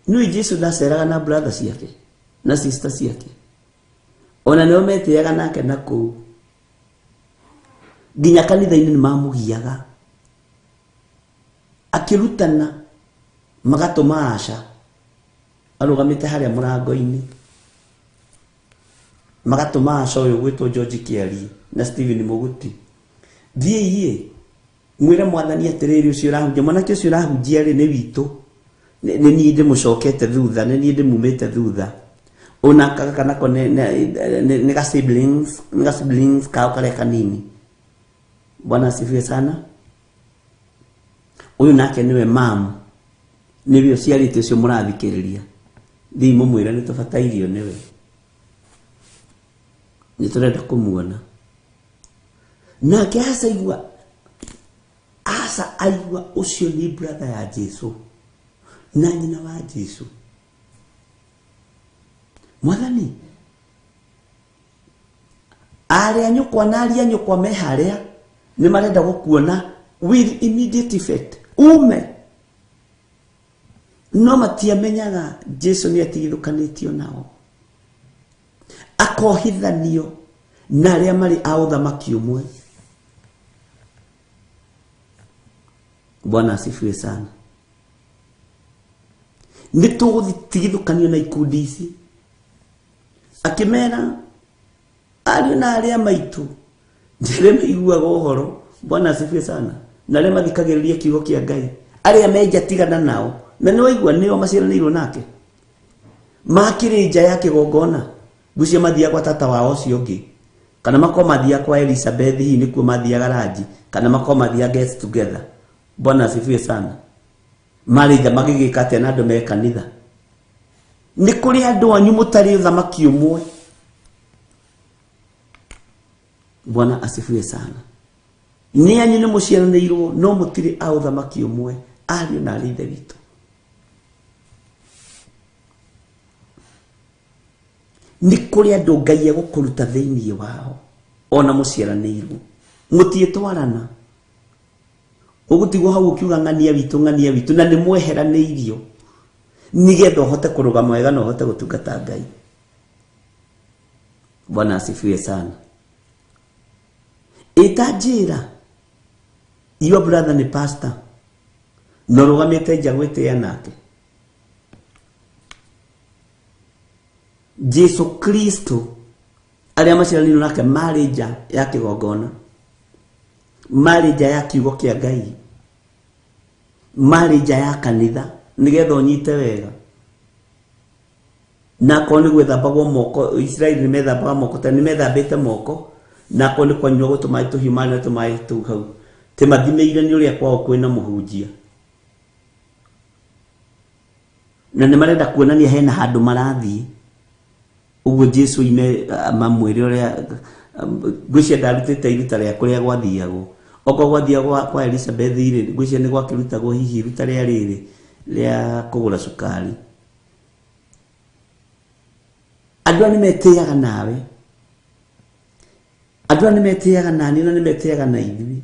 nĩũĩ jesu ndaceraga na brother ciake na sister ciake ona nĩo metĩaga nake na kũu nginya kanitha-inĩ nĩ mamũgiaga akĩrutana magatũma aca arũgamĩte harĩa mũrango-inĩ magatũma aca ũyũ gwĩtwo George Kĩarie na Stephen Mũguti thiĩi mwĩre mwathani atĩrĩrĩ ũcio ũrahunjia mwanake ũcio ũrahunjia rĩ nĩ witũ nĩ nĩ niĩ ndĩmũcokete thutha nĩ niĩ ndĩmumĩte thutha ona gaka nako nĩ nĩ- nĩ ga siblings nĩ ga siblings kao karĩa kanini bwana asifiwe sana ũyũ nake nĩwe mamu nĩwe ũciarĩte ũcio mũrathikĩrĩria thiĩ mũmwĩre nĩ tũbatairio nĩwe nĩ tũrenda kũmuona nake aca igua aca aigua ũcio nĩ brother ya Jesu na nyina wa Jesu mwathani arĩa nyũkwa na aria nyũkwa me harĩa nĩ marenda gũkuona with immediate effect ume no matiamenyaga Jesu nĩ atigithũkanĩtio nao akohithanio na arĩa marĩ a ũthamaki ũmwe bwana asifiwe sana nĩ tũgũtigithũkanio na ikundi ici akĩmera ariũ na arĩa maitũ arĩa maiguaga ũhoro bwana asifiwe sana na arĩa mathikagĩrĩria kiugo kĩa ngai arĩa menja tigana nao na nĩ waigua nĩo maciaranĩirwo nake makĩrĩ nja ya kĩgongona ngwĩciria mathiaga kwa tata wao ũcio ũngĩ kana makorwo mathiaga kwa Elizabeth hihi nĩkuo mathiaga ranji kana makorwo mathiaga get together bwana asifiwe sana marĩ nja magĩgĩka atĩa na andũ me kanitha nĩ kũrĩ andũ anyu mũtarĩ ũthamaki ũmwe bwana asifiwe sana nĩ anyu nĩ mũciaranĩirwo no mũtirĩ a ũthamaki ũmwe ariũ na arĩ ithe witũ nĩ kũrĩ andũ ngai egũkũruta thĩinĩ wao ona mũciaranĩirwo mũtiĩtwarana ũgũtigwo hau ũkiuga ng'ania witũ ng'ania witũ na nĩ mweheranĩirio nĩgetha ũhote kũrũgama wega na ũhote gũtungata ngai bwana asifiwe sana ĩta njĩra your brother nĩ pastor na ũrũgamĩte nja gwĩtĩa nake Jesu Kristo arĩa maciaranĩirwo nake marĩ nja ya kĩgongona marĩ nja ya kiugo kĩa Ngai marĩ nja ya kanitha nĩgetha ũnyite wega na akorwo nĩ gwĩthambagwo moko Isiraeli nĩ methambaga moko tene nĩ methambĩte moko na akorwo nĩ kwanyuagwo tũmaĩ tũhiũ marĩ na tũmaĩ tũu hau tĩmathimĩire nĩ ũrĩa kwao kwĩna mũhunjia na nĩ marenda kuonania hena handũ marathiĩ ũguo Jesu ime mamwĩre ũrĩa ngwĩciria ndarutĩte iruta rĩa kũrĩa gwathiagwo okorwo gwathiagwo kwa, kwa Elizabeth rĩ ngwĩciria nĩ gwakĩrutagwo hihi iruta rĩa rĩrĩ rĩa kũgũra cukari andũ aya nĩ metĩaga nawe andũ aya nĩ metĩaga nani na nĩ metĩaga na ithuĩ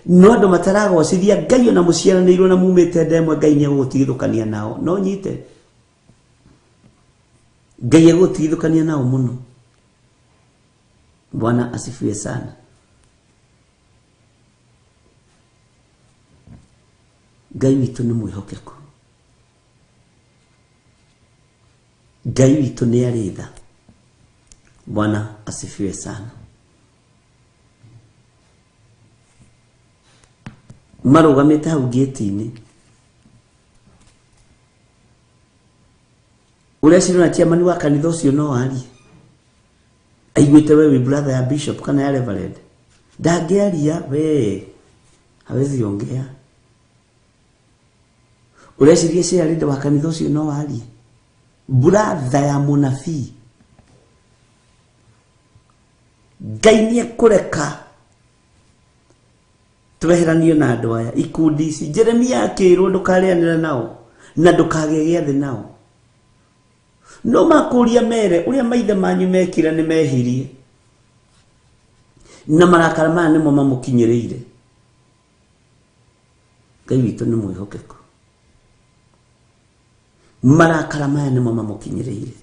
no andũ mataragocithia ngai ona mũciaranĩirwo na mumĩte nda ĩmwe ngai nĩ egũgũtigithũkania nao no nyite Ngai egũtigithũkania nao mũno. Bwana asifiwe sana. Ngai witũ nĩ mwĩhokeku. Ngai witũ nĩ arĩ tha. Bwana asifiwe sana. Marũgamĩte hau ngĩti-inĩ. Ũreciria ona chairman wa kanitha ũcio no arie? Aiguĩte we wĩ brother ya bishop kana ya reverend. Ndangĩaria we. Hawezi ongea. Ũreciria chairman wa kanitha ũcio no arie? Brother ya mũnabii. Ngai nĩ ekũreka tweheranio na andũ aya ikundi ici. Jeremia akĩrwo ndũkarĩanĩra nao na ndũkagĩe gĩathĩ nao. No makũria mere ũrĩa maithe manyu mekire nĩ mehirie na marakara maya nĩmo mamũkinyĩrĩire. Ngai witũ nĩ mwĩhokeku. Marakara maya nĩmo mamũkinyĩrĩire.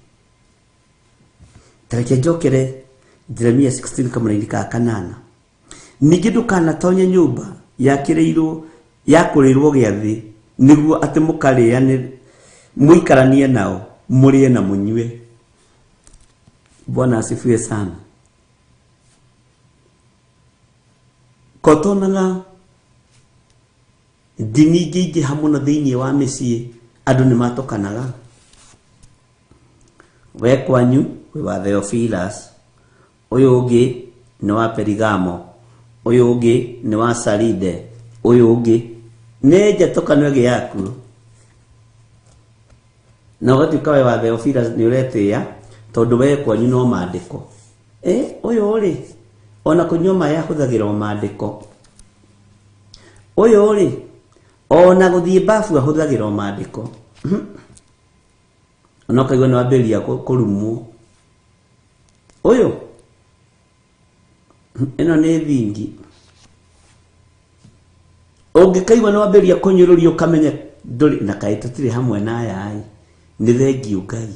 Ta reke njokere Jeremia 16 kamũraini ka kanana. Ningĩ ndũkanatonye nyũmba yakĩrĩirwo yakũrĩirwo gĩathĩ nĩguo atĩ mũkarĩanĩre mũikaranie nao mũrĩe na mũnyue. Bwana asifiwe sana. Kotonaga ndini ingĩingĩha mũno thĩinĩ wa mĩciĩ andũ nĩ matũkanaga. We kwanyu wĩ wa Theophilus, ũyũ ũngĩ nĩ wa Perigamo, ũyũ ũngĩ nĩ wa Saride, ũyũ ũngĩ nĩ njatũkano ĩngĩ yaku. Na ũgatuĩka we wa Theophilus nĩ ũretĩĩa tondũ we kwanyu no maandĩko. Ũyũ rĩ ona kũnyua maĩ ahũthagĩra o maandĩko. Ũyũ rĩ ona gũthiĩ bafu ahũthagĩra o maandĩko. Ona ũkaigua nĩ wambĩrĩria kũrumwo. Ũyũ ĩno nĩ thingi. Ũngĩkaigua nĩ wambĩrĩria kũnyũrũrio ũkamenya ndũrĩ na kaĩ tũtirĩ hamwe na aya ĩ. Nĩ thengiũ Ngai.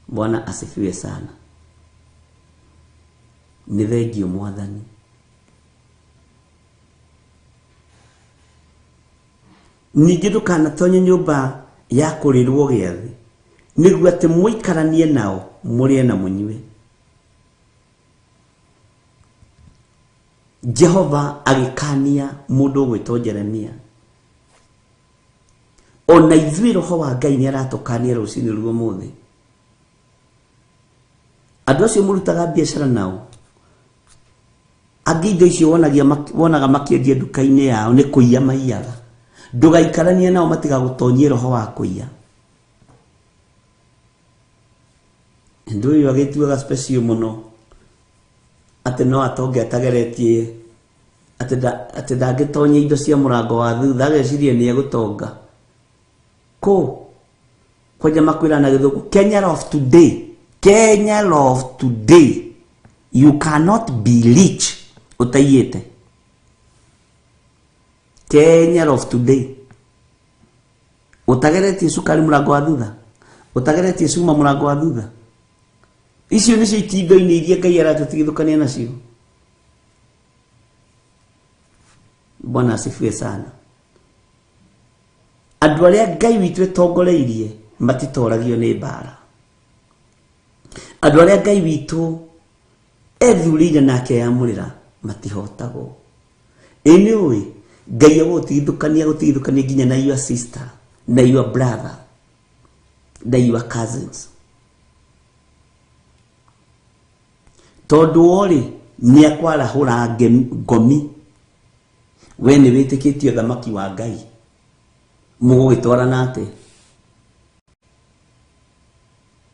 Bwana asifiwe sana. Nĩ thengiũ Mwathani. Ningĩ ndũkanatonye nyũmba ya kũrĩrwo gĩathĩ nĩguo atĩ mũikaranie nao mũrĩe na mũnyue. Jehova agĩkania mũndũ ũgwĩtwo Jeremia. Ona ithuĩ roho wa Ngai nĩ aratũkania rũcinĩ rwa ũmũthĩ. Andũ acio mũrutaga biacara nao angĩ indo icio wonaga makĩendia nduka-inĩ yao nĩ kũiya maiyaga. Ndũgaikaranie nao matigagũtonyie roho wa kũiya. Ũndũ ũyũ agĩtuaga special mũno atĩ no atonge atageretie atĩ ndangĩtonya indo cia mũrango wa thutha ageciria nĩ egũtonga. Kũ kwanja makwĩra na gĩthũngũ Kenya of today, Kenya of today, you cannot be rich ũtaiyĩte. Kenya of today ũtageretie cukari mũrango wa thutha, ũtageretie cuma mũrango wa thutha. Icio nĩcio itindo-inĩ iria Ngai aratũtigithũkania nacio. Bwana asifiwe sana. Andũ arĩa Ngai witũ etongoreirie matitoragio nĩ mbara. Andũ arĩa Ngai witũ ethurĩire na akeyamũrĩra matihotagwo. Ĩ nĩ ũĩ Ngai egũgũtigithũkania gũtigithũkania nginya na your sister, na your brother, na your cousins. Tondũ wo-rĩ nĩ akwarahũra ngomi. We nĩ wĩtĩkĩtie ũthamaki wa Ngai. Mũgũgĩtwarana atĩa?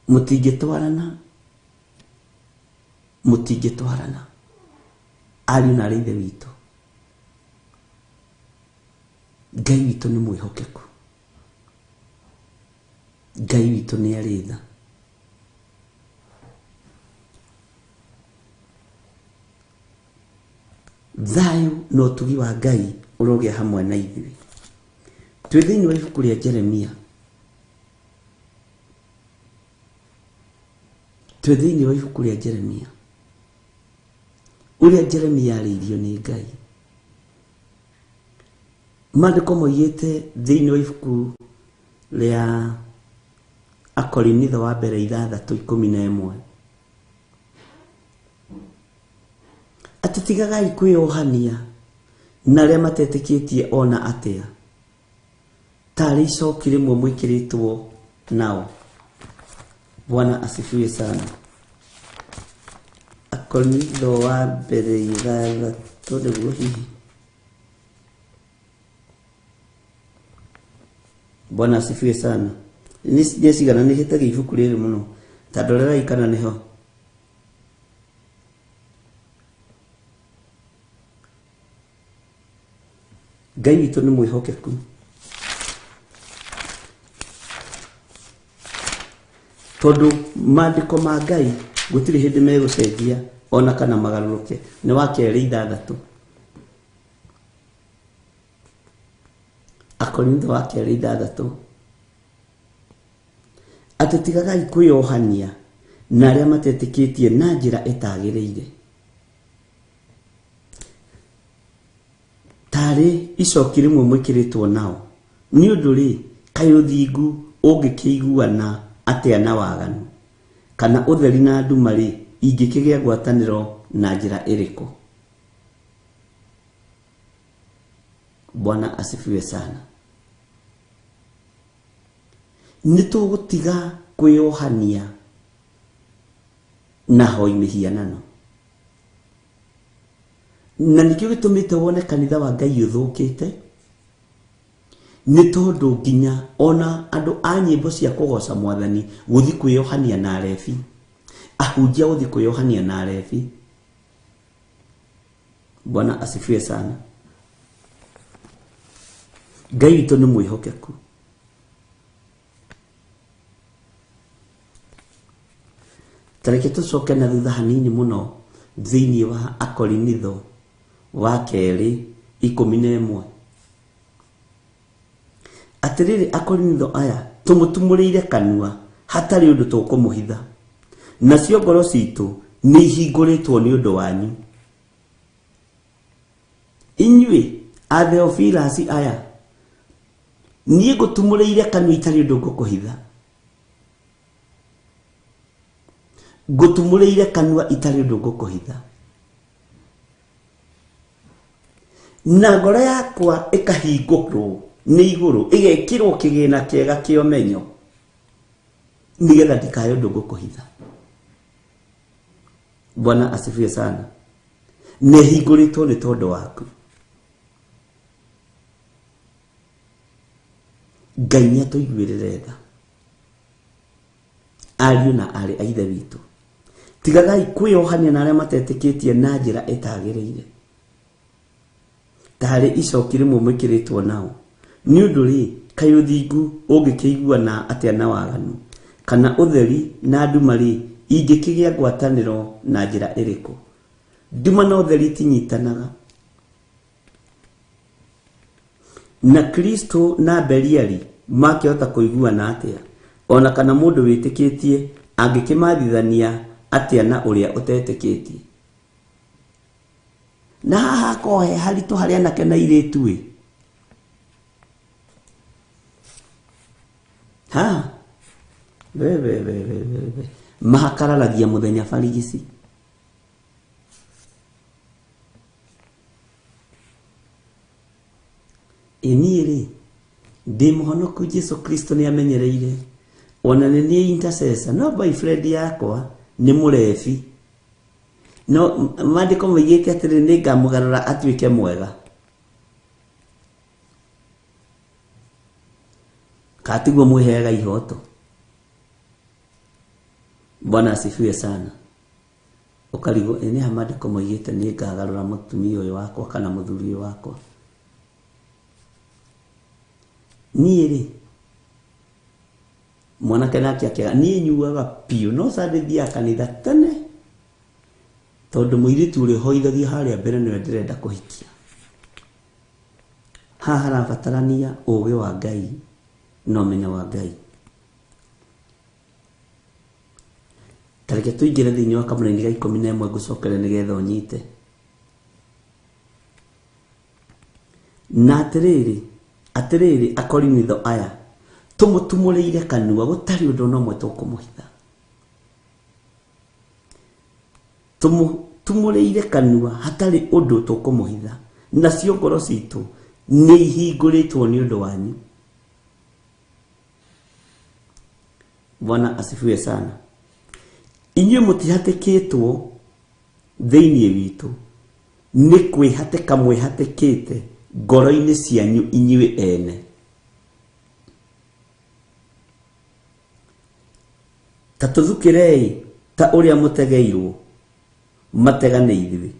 Mũtingĩtwarana. Mũtingĩtwarana. Ariũ na aarĩ a Ithe witũ, Ngai witũ nĩ mwĩhokeku. Ngai witũ nĩ arĩ tha. Thayũ na ũtugi wa Ngai ũrogĩa hamwe na ithuĩ. Twĩ thĩinĩ wa ibuku rĩa Jeremia. Twĩ thĩinĩ wa ibuku rĩa Jeremia, ũrĩa Jeremia arĩirio nĩ Ngai. Maandĩko moigĩte thĩinĩ wa ibuku rĩa Akorinitho wa mbere 6:11 atĩ tigagai kwĩyohania na arĩa matetĩkĩtie ona atĩa, tarĩ icoki rĩmwe mwĩkĩrĩtwo nao. Bwana asifiwe sana. Akorinitho wa mbere 6 nĩguo hihi. Bwana asifiwe sana. Nĩ cigana nĩ hĩtagia ibuku rĩrĩ mũno, ta ndorerai kana nĩho. Ngai witũ nĩ mwĩhokeku. Tondũ maandĩko ma Ngai gũtirĩ hĩndĩ megũcenjia ona kana magarũrũke. Nĩ wa kerĩ 6. Akorintho wa kerĩ 6. Atĩ tigagai kwĩyohania na arĩa matetĩkĩtie na njĩra ĩtagĩrĩire, tarĩ icoki rĩmwe mwĩkĩrĩtwo nao. Nĩ ũndũ rĩ, kaĩ ũthingu ũngĩkĩiguana atĩa na waganu? Kana ũtheri na nduma rĩ, ingĩkĩgĩa ngwatanĩro na njĩra ĩrĩkũ? Bwana asifiwe sana. Nĩ tũgũtiga kwĩyohania na hoi mĩhianano. Na nĩkĩo gĩtũmĩte wone kanitha wa Ngai ũthũkĩte, nĩ tondũ nginya ona andũ a nyĩmbo cia kũgoca mwathani gũthiĩ kwĩyohania na arebi, ahunjia gũthiĩ kwĩyohania na arebi. Bwana asifiwe sana. Ngai witũ nĩ mwĩhokeku. Tareke tũcoke na thutha hanini mũno thĩinĩ wa Akorinitho wa kerĩ 11. Atĩrĩrĩ, Akorinitho aya tũmũtumũrĩire kanua hatarĩ ũndũ tũkũmũhitha, nacio ngoro citũ nĩ ihingũrĩtwo nĩ ũndũ wanyu. Inyuĩ a Theofilasi aya, niĩ ngũtumũrĩire kanua itarĩ ũndũ ngũkũhitha. Ngũtumũrĩire kanua itarĩ ũndũ ngũkũhitha. Na ngoro yakwa ĩkahingũrwo nĩ igũrũ, ĩgekĩrwo kĩgĩna kĩega kĩa ũmenyo, nĩgetha ndikae ũndũ ngũkũhitha. Bwana asifiwe sana. Nĩ hingũrĩtwo nĩ tondũ waku. Ngai nĩ atũiguĩrĩre tha, ariũ na aarĩ a Ithe witũ. Tigagai kwĩyohania na arĩa matetĩkĩtie na njĩra ĩtagĩrĩire, tarĩ icoki rĩmwe mwĩkĩrĩtwo nao. Nĩ ũndũ rĩ, kaĩ ũthingu ũngĩkĩiguana atĩa na waganu? Kana ũtheri na nduma rĩ, ingĩkĩgĩa ngwatanĩro na njĩra ĩrĩkũ? Nduma na ũtheri itinyitanaga. Na Kristo na Beliali makĩhota kũiguana atĩa? Ona kana mũndũ wĩtĩkĩtie angĩkĩmathithania atĩa na ũrĩa ũtetĩkĩtie? Na haha hakoragwo he haritũ harĩ anake na airĩtu ĩ. Ha? We we we we we we. Mahakararagia mũthenya barigici. Ĩ niĩ rĩ, ndĩ mũhonoku, Jesu Kristo nĩ amenyereire. Ona nĩ niĩ intercessor, no boyfriend yakwa nĩ mũrebi. No maandĩko moigĩte atĩrĩ, nĩ ngamũgarũra atuĩke mwega. Katiguo mwĩheaga ihoto. Bwana asifiwe sana. Ũkarigwo ĩ nĩ ha maandĩko moigĩte nĩ ngagarũra mũtumia ũyũ wakwa kana mũthuri ũyũ wakwa. Niĩ rĩ, mwanake nake akĩaga, niĩ nyuaga biũ, no Sunday thiaga kanitha tene, tondũ mũirĩtu ũrĩa ũhoithagia harĩa mbere nĩwe ndĩrenda kũhikia. Haha harabatarania ũũgĩ wa Ngai na ũmenyo wa Ngai. Ta Tareke tũingĩre thĩinĩ wa kamũraini ga 11 ngũcokere nĩgetha ũnyite. Na atĩrĩrĩ, atĩrĩrĩ akorinitho aya, tũmũtumũrĩire kanua gũtarĩ ũndũ ona ũmwe tũkũmũhitha. Tũmũtumũrĩire kanua hatarĩ ũndũ tũkũmũhitha, nacio ngoro citũ nĩ ihingũrĩtwo nĩ ũndũ wanyu. Bwana asifiwe sana. Inyuĩ mũtihatĩkĩtwo thĩinĩ witũ, nĩ kwĩhatĩka mwĩhatĩkĩte ngoro-inĩ cianyu inyuĩ ene. Ta tũthukĩrei ta ũrĩa mũtegeirwo matega nĩ ithuĩ,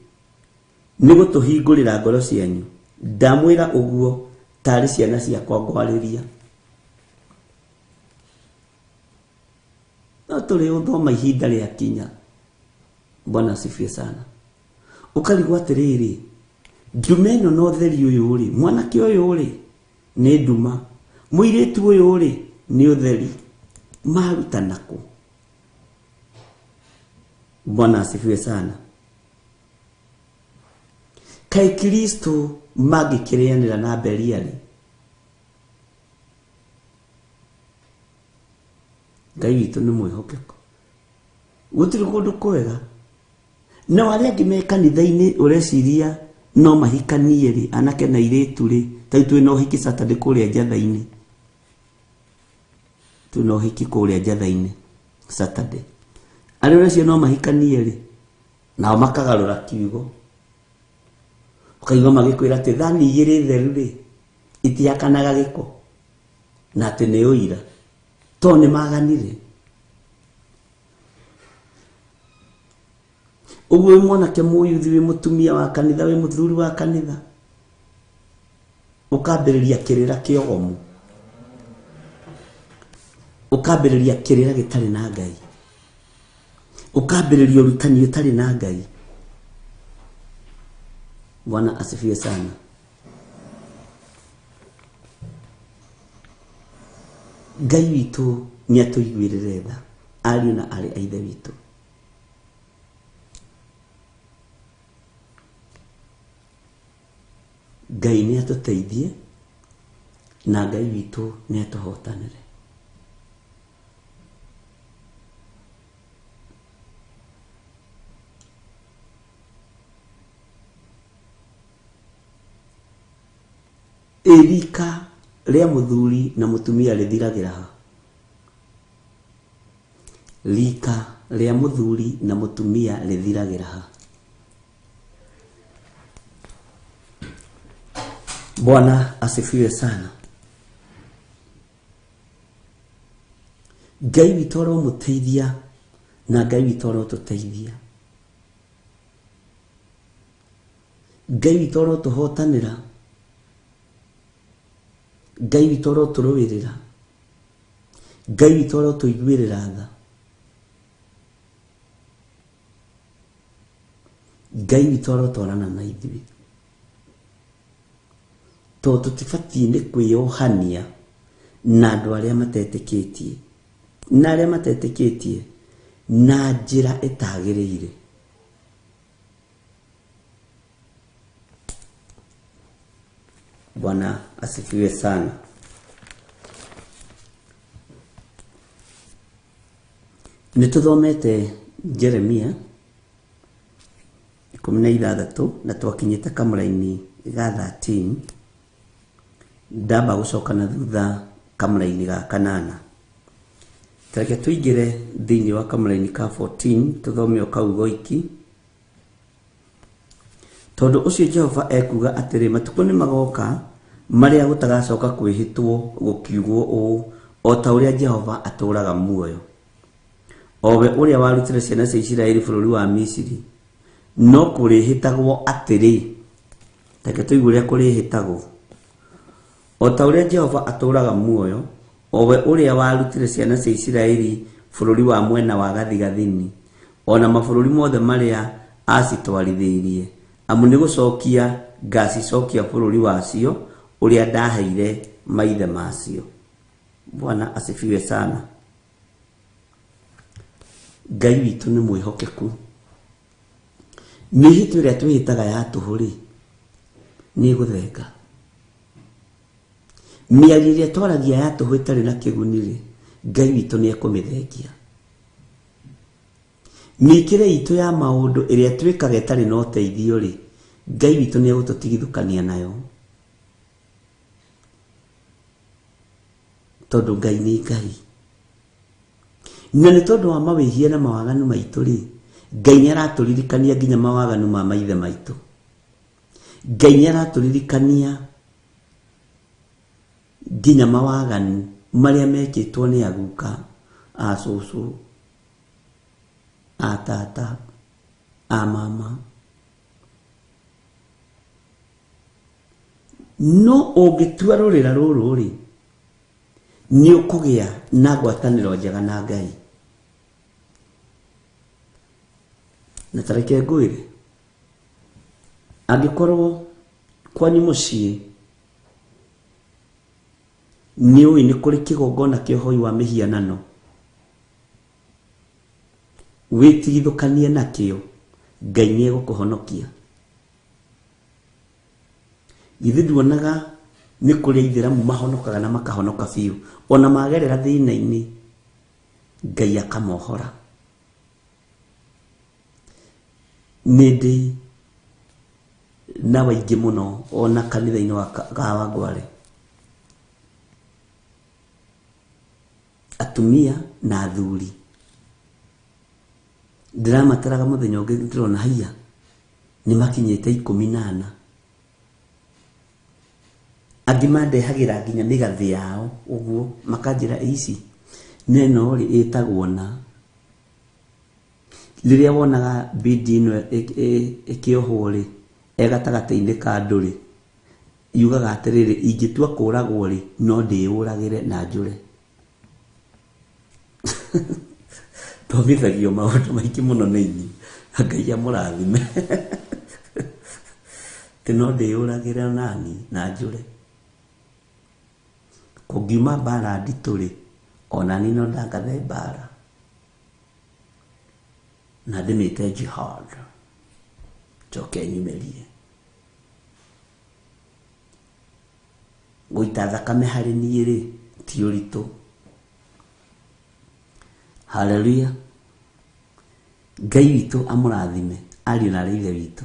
nĩ gũtũhingũrĩra ngoro cianyu. Ndamwĩra ũguo tarĩ ciana ciakwa ngwarĩria. No tũrĩ ũthoma ihinda rĩakinya. Bwana asifiwe sana. Ũkarigwo atĩrĩrĩ, nduma ĩno na ũtheri ũyũ rĩ, mwanake ũyũ rĩ nĩ nduma, mũirĩtu ũyũ rĩ nĩ ũtheri, marutana kũ? Bwana asifiwe sana. Kaĩ Kristo mangĩkĩrĩanĩra na Beliali? Ngai witũ nĩ mwĩhokeku, gũtirĩ kũndũ kwega. Nao arĩa angĩ me kanitha-inĩ ũreciria no mahikanie rĩ, anake na airĩtu rĩ, ta rĩu twĩna ũhiki Saturday kũrĩa Njatha-inĩ, twĩna ũhiki kũrĩa Njatha-inĩ Saturday, arĩa ũreciria no mahikanie rĩ, nao makagarũra kiugo, ũkaigua magĩkwĩra atĩ thani igĩrĩ theru rĩ itihakanaga gĩko, na atĩ nĩ ũira, tondũ nĩ maganire. Ũguo wĩ mwanake mũyuthi, wĩ mũtumia wa kanitha, wĩ mũthuri wa kanitha, ũkambĩrĩria kĩrĩra kĩogomu, ũkambĩrĩria kĩrĩra gĩtarĩ na Ngai, ũkambĩrĩria ũrutani ũtarĩ na Ngai. Bwana asifiwe sana. Ngai witũ nĩ atũiguĩrĩre tha, ariũ na aarĩ a Ithe witũ. Ngai nĩ atũteithie na Ngai witũ nĩ atũhotanĩre. Ĩrika rĩa mũthuri na mũtumia rĩthiragĩra ha? Rika rĩa mũthuri na mũtumia rĩthiragĩra ha? Bwana asifiwe sana. Ngai witũ aromũteithia na Ngai witũ arotũteithia. Ngai witũ arotũhotanĩra. Ngai witũ arotũrũĩrĩra. Ngai witũ arotũiguĩrĩra tha. Ngai witũ arotwarana na ithuĩ, tondũ tũtibatiĩ nĩ kwĩyohania na andũ arĩa matetĩkĩtie, na arĩa matetĩkĩtie na njĩra ĩtagĩrĩire. Bwana asifiwe sana. Nĩ tũthomete Jeremia 16 na twakinyĩte kamũraini ga 13, ndamba gũcoka na thutha kamũraini ga 8. Tareke tũingĩre thĩinĩ wa kamũraini ka 14 tũthome o kau goiki. Tondũ ũcio Jehova ekuuga atĩrĩ, matukũ nĩ magoka marĩa gũtagacoka kwĩhĩtwo gũkiugwo ũũ, o ta ũrĩa Jehova atũũraga muoyo, o we ũrĩa warutire ciana cia Isiraeli bũrũri wa Misiri, no kũrĩhĩtagwo atĩrĩ. Reke tũigue ũrĩa kũrĩhĩtagwo. O ta ũrĩa Jehova atũũraga muoyo, o we ũrĩa warutire ciana cia Isiraeli bũrũri wa mwena wa gathigathini, o na mabũrũri mothe marĩa acitwarithĩirie, amu nĩ gũcokia ngacicokia bũrũri wacio ũrĩa ndaheire maithe macio. Bwana asifiwe sana. Ngai witũ nĩ mwĩhokeku. Mĩhĩtwa ĩrĩa twĩhĩtaga ya tũhũ rĩ, nĩ ĩgũthenga. Mĩario ĩrĩa twaragia ya tũhũ ĩtarĩ na kĩguni rĩ, Ngai witũ nĩ ekũmĩthengia. Mĩkĩre itũ ya maũndũ ĩrĩa twĩkaga ĩtarĩ na ũteithio rĩ, Ngai witũ nĩ egũtũtigithũkania nayo. Tondũ Ngai nĩ Ngai. Na nĩ tondũ wa mawĩhia na mawaganu maitũ rĩ, Ngai nĩ aratũririkania nginya mawaganu ma maithe maitũ. Ngai nĩ aratũririkania nginya mawaganu marĩa mekĩtwo nĩ aguka, a cũcũ, a tata, a mama. No ũngĩtua rũrĩra rũrũ rĩ, nĩ ũkũgĩa na ngwatanĩro njega na Ngai. Na ta reke ngwĩre, angĩkorwo kwanyu mũciĩ nĩ ũĩ nĩ kũrĩ kĩgongona kĩa ũhoi wa mĩhianano, wĩtigithũkanie nakĩo, Ngai nĩ egũkũhonokia. Githĩ nduonaga nĩ kũrĩ aithĩramu mahonokaga na makahonoka biũ, ona magerera thĩna-inĩ Ngai akamohora. Nĩ ndĩ na waingĩ mũno ona kanitha-inĩ wa Kawangware, atumia na athuri. Ndĩramataraga mũthenya ũngĩ ndĩrona haiya nĩ makinyĩte 14. Angĩ mandehagĩra nginya mĩgathĩ yao ũguo, makanjĩra ici na ĩno rĩ ĩtagwo na. Rĩrĩa wonaga bindi ĩno ĩkĩohwo rĩ, e gatagatĩ-inĩ ka andũ rĩ, yugaga atĩrĩrĩ, ingĩtua kũragwo rĩ, no ndĩyũragĩre na njũre. Thomithagio maũndũ maingĩ mũno nĩ inyuĩ, Ngai amũrathime. Atĩ no ndĩyũragĩre nani na njũre. Kũngiuma mbara nditũ rĩ, onani no ndangathe mbara na ndĩmĩte jihad, njoke nyumĩrie. Gũita thakame harĩ niĩ rĩ, ti ũritũ. Haleluya. Ngai witũ amũrathime ariũ na arĩ ithe witũ,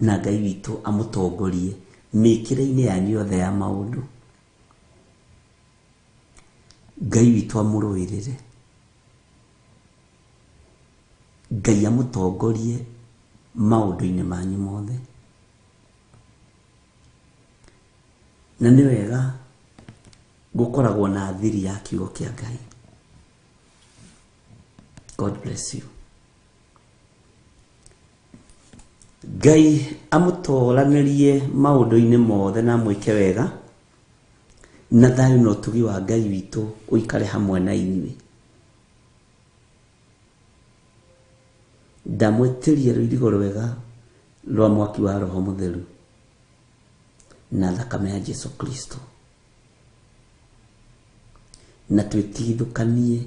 na Ngai witũ amũtongorie mĩkĩre-inĩ yanyu yothe ya maũndũ. Ngai witũ amũrũĩrĩre, Ngai amũtongorie maũndũ-inĩ manyu mothe. Na nĩ wega gũkoragwo na thiri ya kiugo kĩa Ngai. God bless you. Ngai amũtoranĩrie maũndũ-inĩ mothe na amwĩke wega, na thayũ na ũtugi wa Ngai witũ ũikare hamwe na inyuĩ. Ndamwĩtĩria rũirigo rwega rwa mwaki wa Roho Mũtheru na thakame ya Jesu Kristo, na twĩtigithũkanie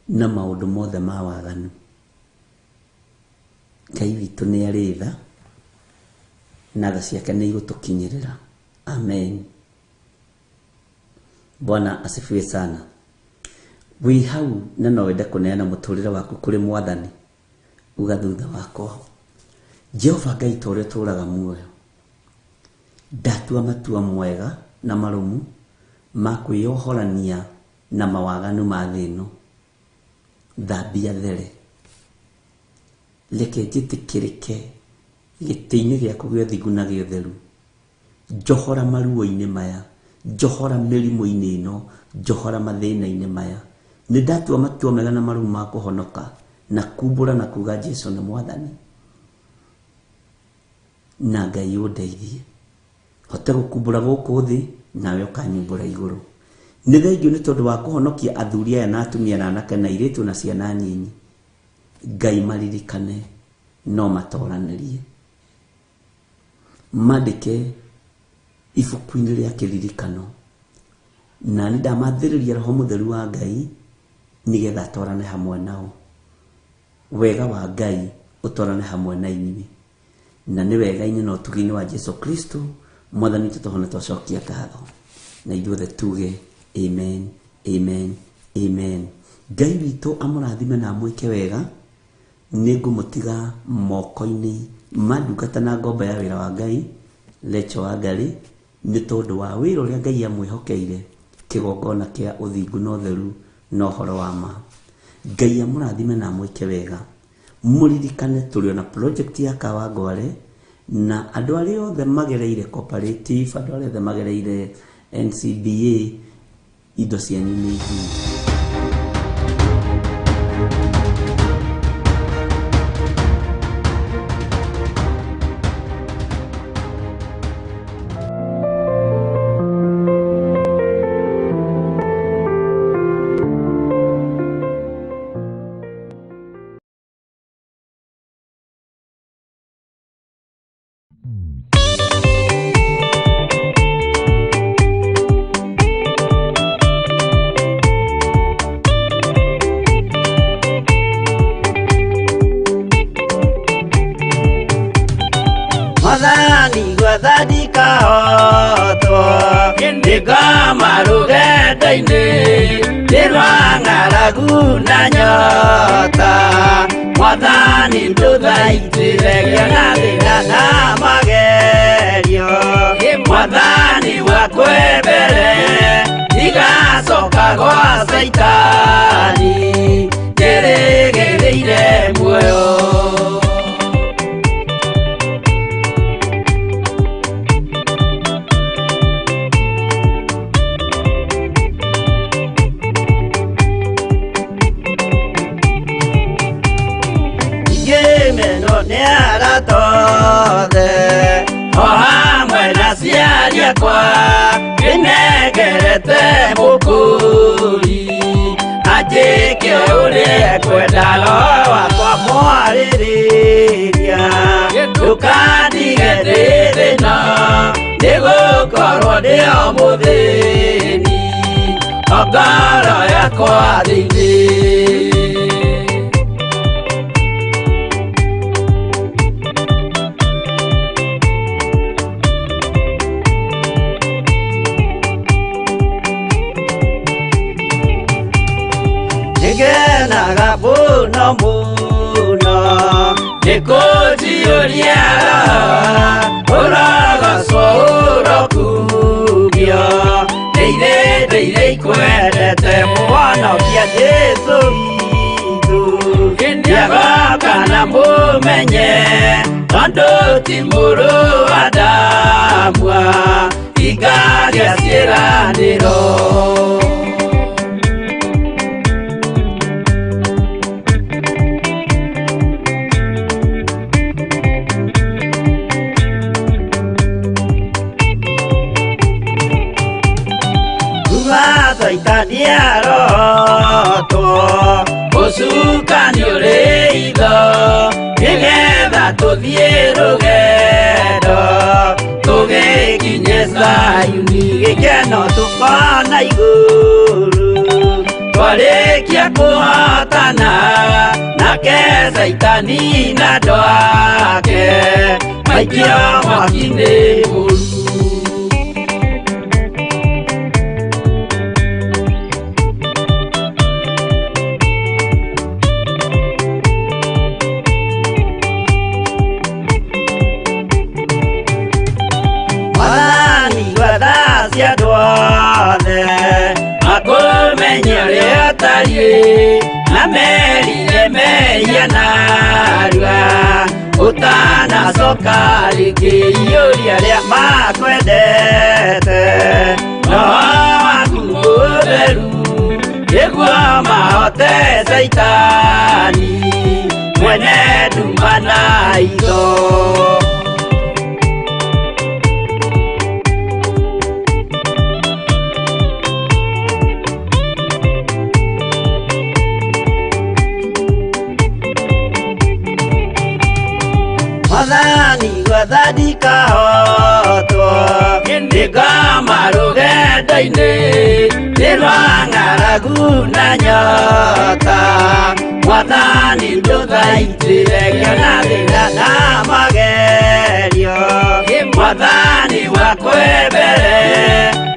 na maũndũ mothe ma waganu. Ngai witũ nĩ arĩ tha, na tha ciake nĩ igũtũkinyĩrĩra. Amen. Bwana asifiwe sana. Wĩ hau na no wende kũneana mũtũrĩre waku kũrĩ Mwathani, uga thutha wakwa, Jehova Ngai ta ũrĩa ũtũũraga muoyo, ndatua matua mwega na marũmu ma kwĩyohorania na mawaganu ma thĩ ĩno. Thambia there, reke njĩtĩkĩrĩke gĩtĩ-inĩ gĩaku gĩa ũthingu na gĩa ũtheru. Njohora maruo-inĩ maya, njohora mĩrimũ-inĩ ĩno, njohora mathĩna-inĩ maya. Nĩ ndatua matua mega na marũmu ma kũhonoka na kumbũra na kuga Jesu nĩ Mwathani, na Ngai ũndeithie hote gũkumbũra gũkũ thĩ, nawe ũkanyumbũra igũrũ. Nĩ thengiũ nĩ tondũ wa kũhonokia athuri aya na atumia na anake na airĩtu na ciana nyinyi. Ngai maririkane no matoranĩrie, mandĩke ibuku-inĩ rĩa kĩririkano Na nĩ ndamathĩrĩria Roho Mũtheru wa Ngai nĩgetha atwarane hamwe nao. Wega wa Ngai ũtwarane hamwe na inyuĩ. Na nĩ wega-inĩ na ũtugi-inĩ wa Jesu Kristo Mwathani witũ tũhona twacokia ngatho. Na ithuothe tuge amen, amen, amen. Ngai witũ amũrathime na amwĩke wega. Nĩ ngũmũtiga moko-inĩ ma ndungata na ngombo ya wĩra wa Ngai, Rachel Wangari, nĩ tondũ wa wĩra ũrĩa Ngai amwĩhokeire, kĩgongona kĩa ũthingu na ũtheru na ũhoro wa ma. Ngai amũrathime na amwĩke wega. Mũririkane tũrĩ ona project ya Kawangware, na andũ arĩa othe magereire cooperative, andũ arĩa othe magereire NCBA, indo cianyu nĩ nginyu. Mwathani gwathandika hotwo ndĩngoma rũgendo-inĩ nĩ rwa ng'aragu na nyota. Mwathani ndũthaitĩre ngĩona thĩna na magerio. Mwathani wakwe mbere ndigacoka gwa Caitani njĩrĩgĩrĩire muoyo. Ngĩmenwo nĩ arata othe o hamwe na aciari akwa, ndĩnengerete mũkũri anjĩke ũrĩa ekwenda. Roho wakwa mwarĩrĩria ndũkandige ndĩ thĩna, nĩgũkorwo ndĩ o mũthĩni o ngoro yakwa thĩinĩ. Nĩngenaga mũno mũno nĩkũnjiyũria Roho, ũrogocwo ũrokumio. Ndĩire ndĩire ikwendete Mũhonokia Jesũ witũ, nĩagoka na mũmenye tondũ ti mũrũ wa Adamu hingagia ciĩranĩro. Kuma Caitani arotwo ũcukani ũrĩ itho, nĩgetha tũthiĩ rũgendo tũgĩkinye Zayuni, gĩkeno tũkona igũrũ twarĩkia kũhotana nake Caitani na andũ ake maikio mwaki-inĩ mũru. Mwathani gwatha cia andũ othe makũmenye ũrĩa ũtariĩ, na merire mehia narua ũtanacoka rĩngĩ. Iyũria arĩa makwendete Roho waku mũtheru, nĩguo mahote Caitani mwene nduma na itho. Mwathani gwathandika hotwo Nĩngoma rũgendo-inĩ nĩ rwa ng'aragu na nyota Mwathani ndũthaitĩre ngĩona thĩna na magerio Mwathani wakwe mbere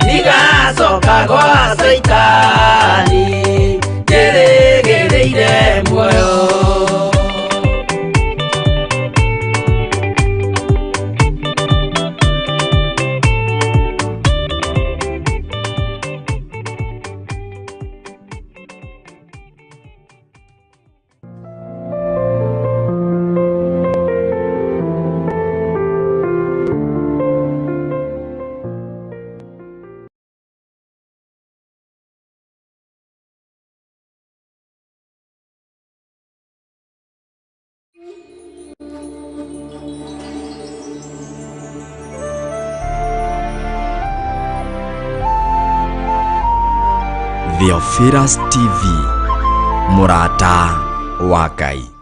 ndigacoka gwa Caitani njĩrĩgĩrĩire muoyo. Theophilus TV, mũrata wa Ngai.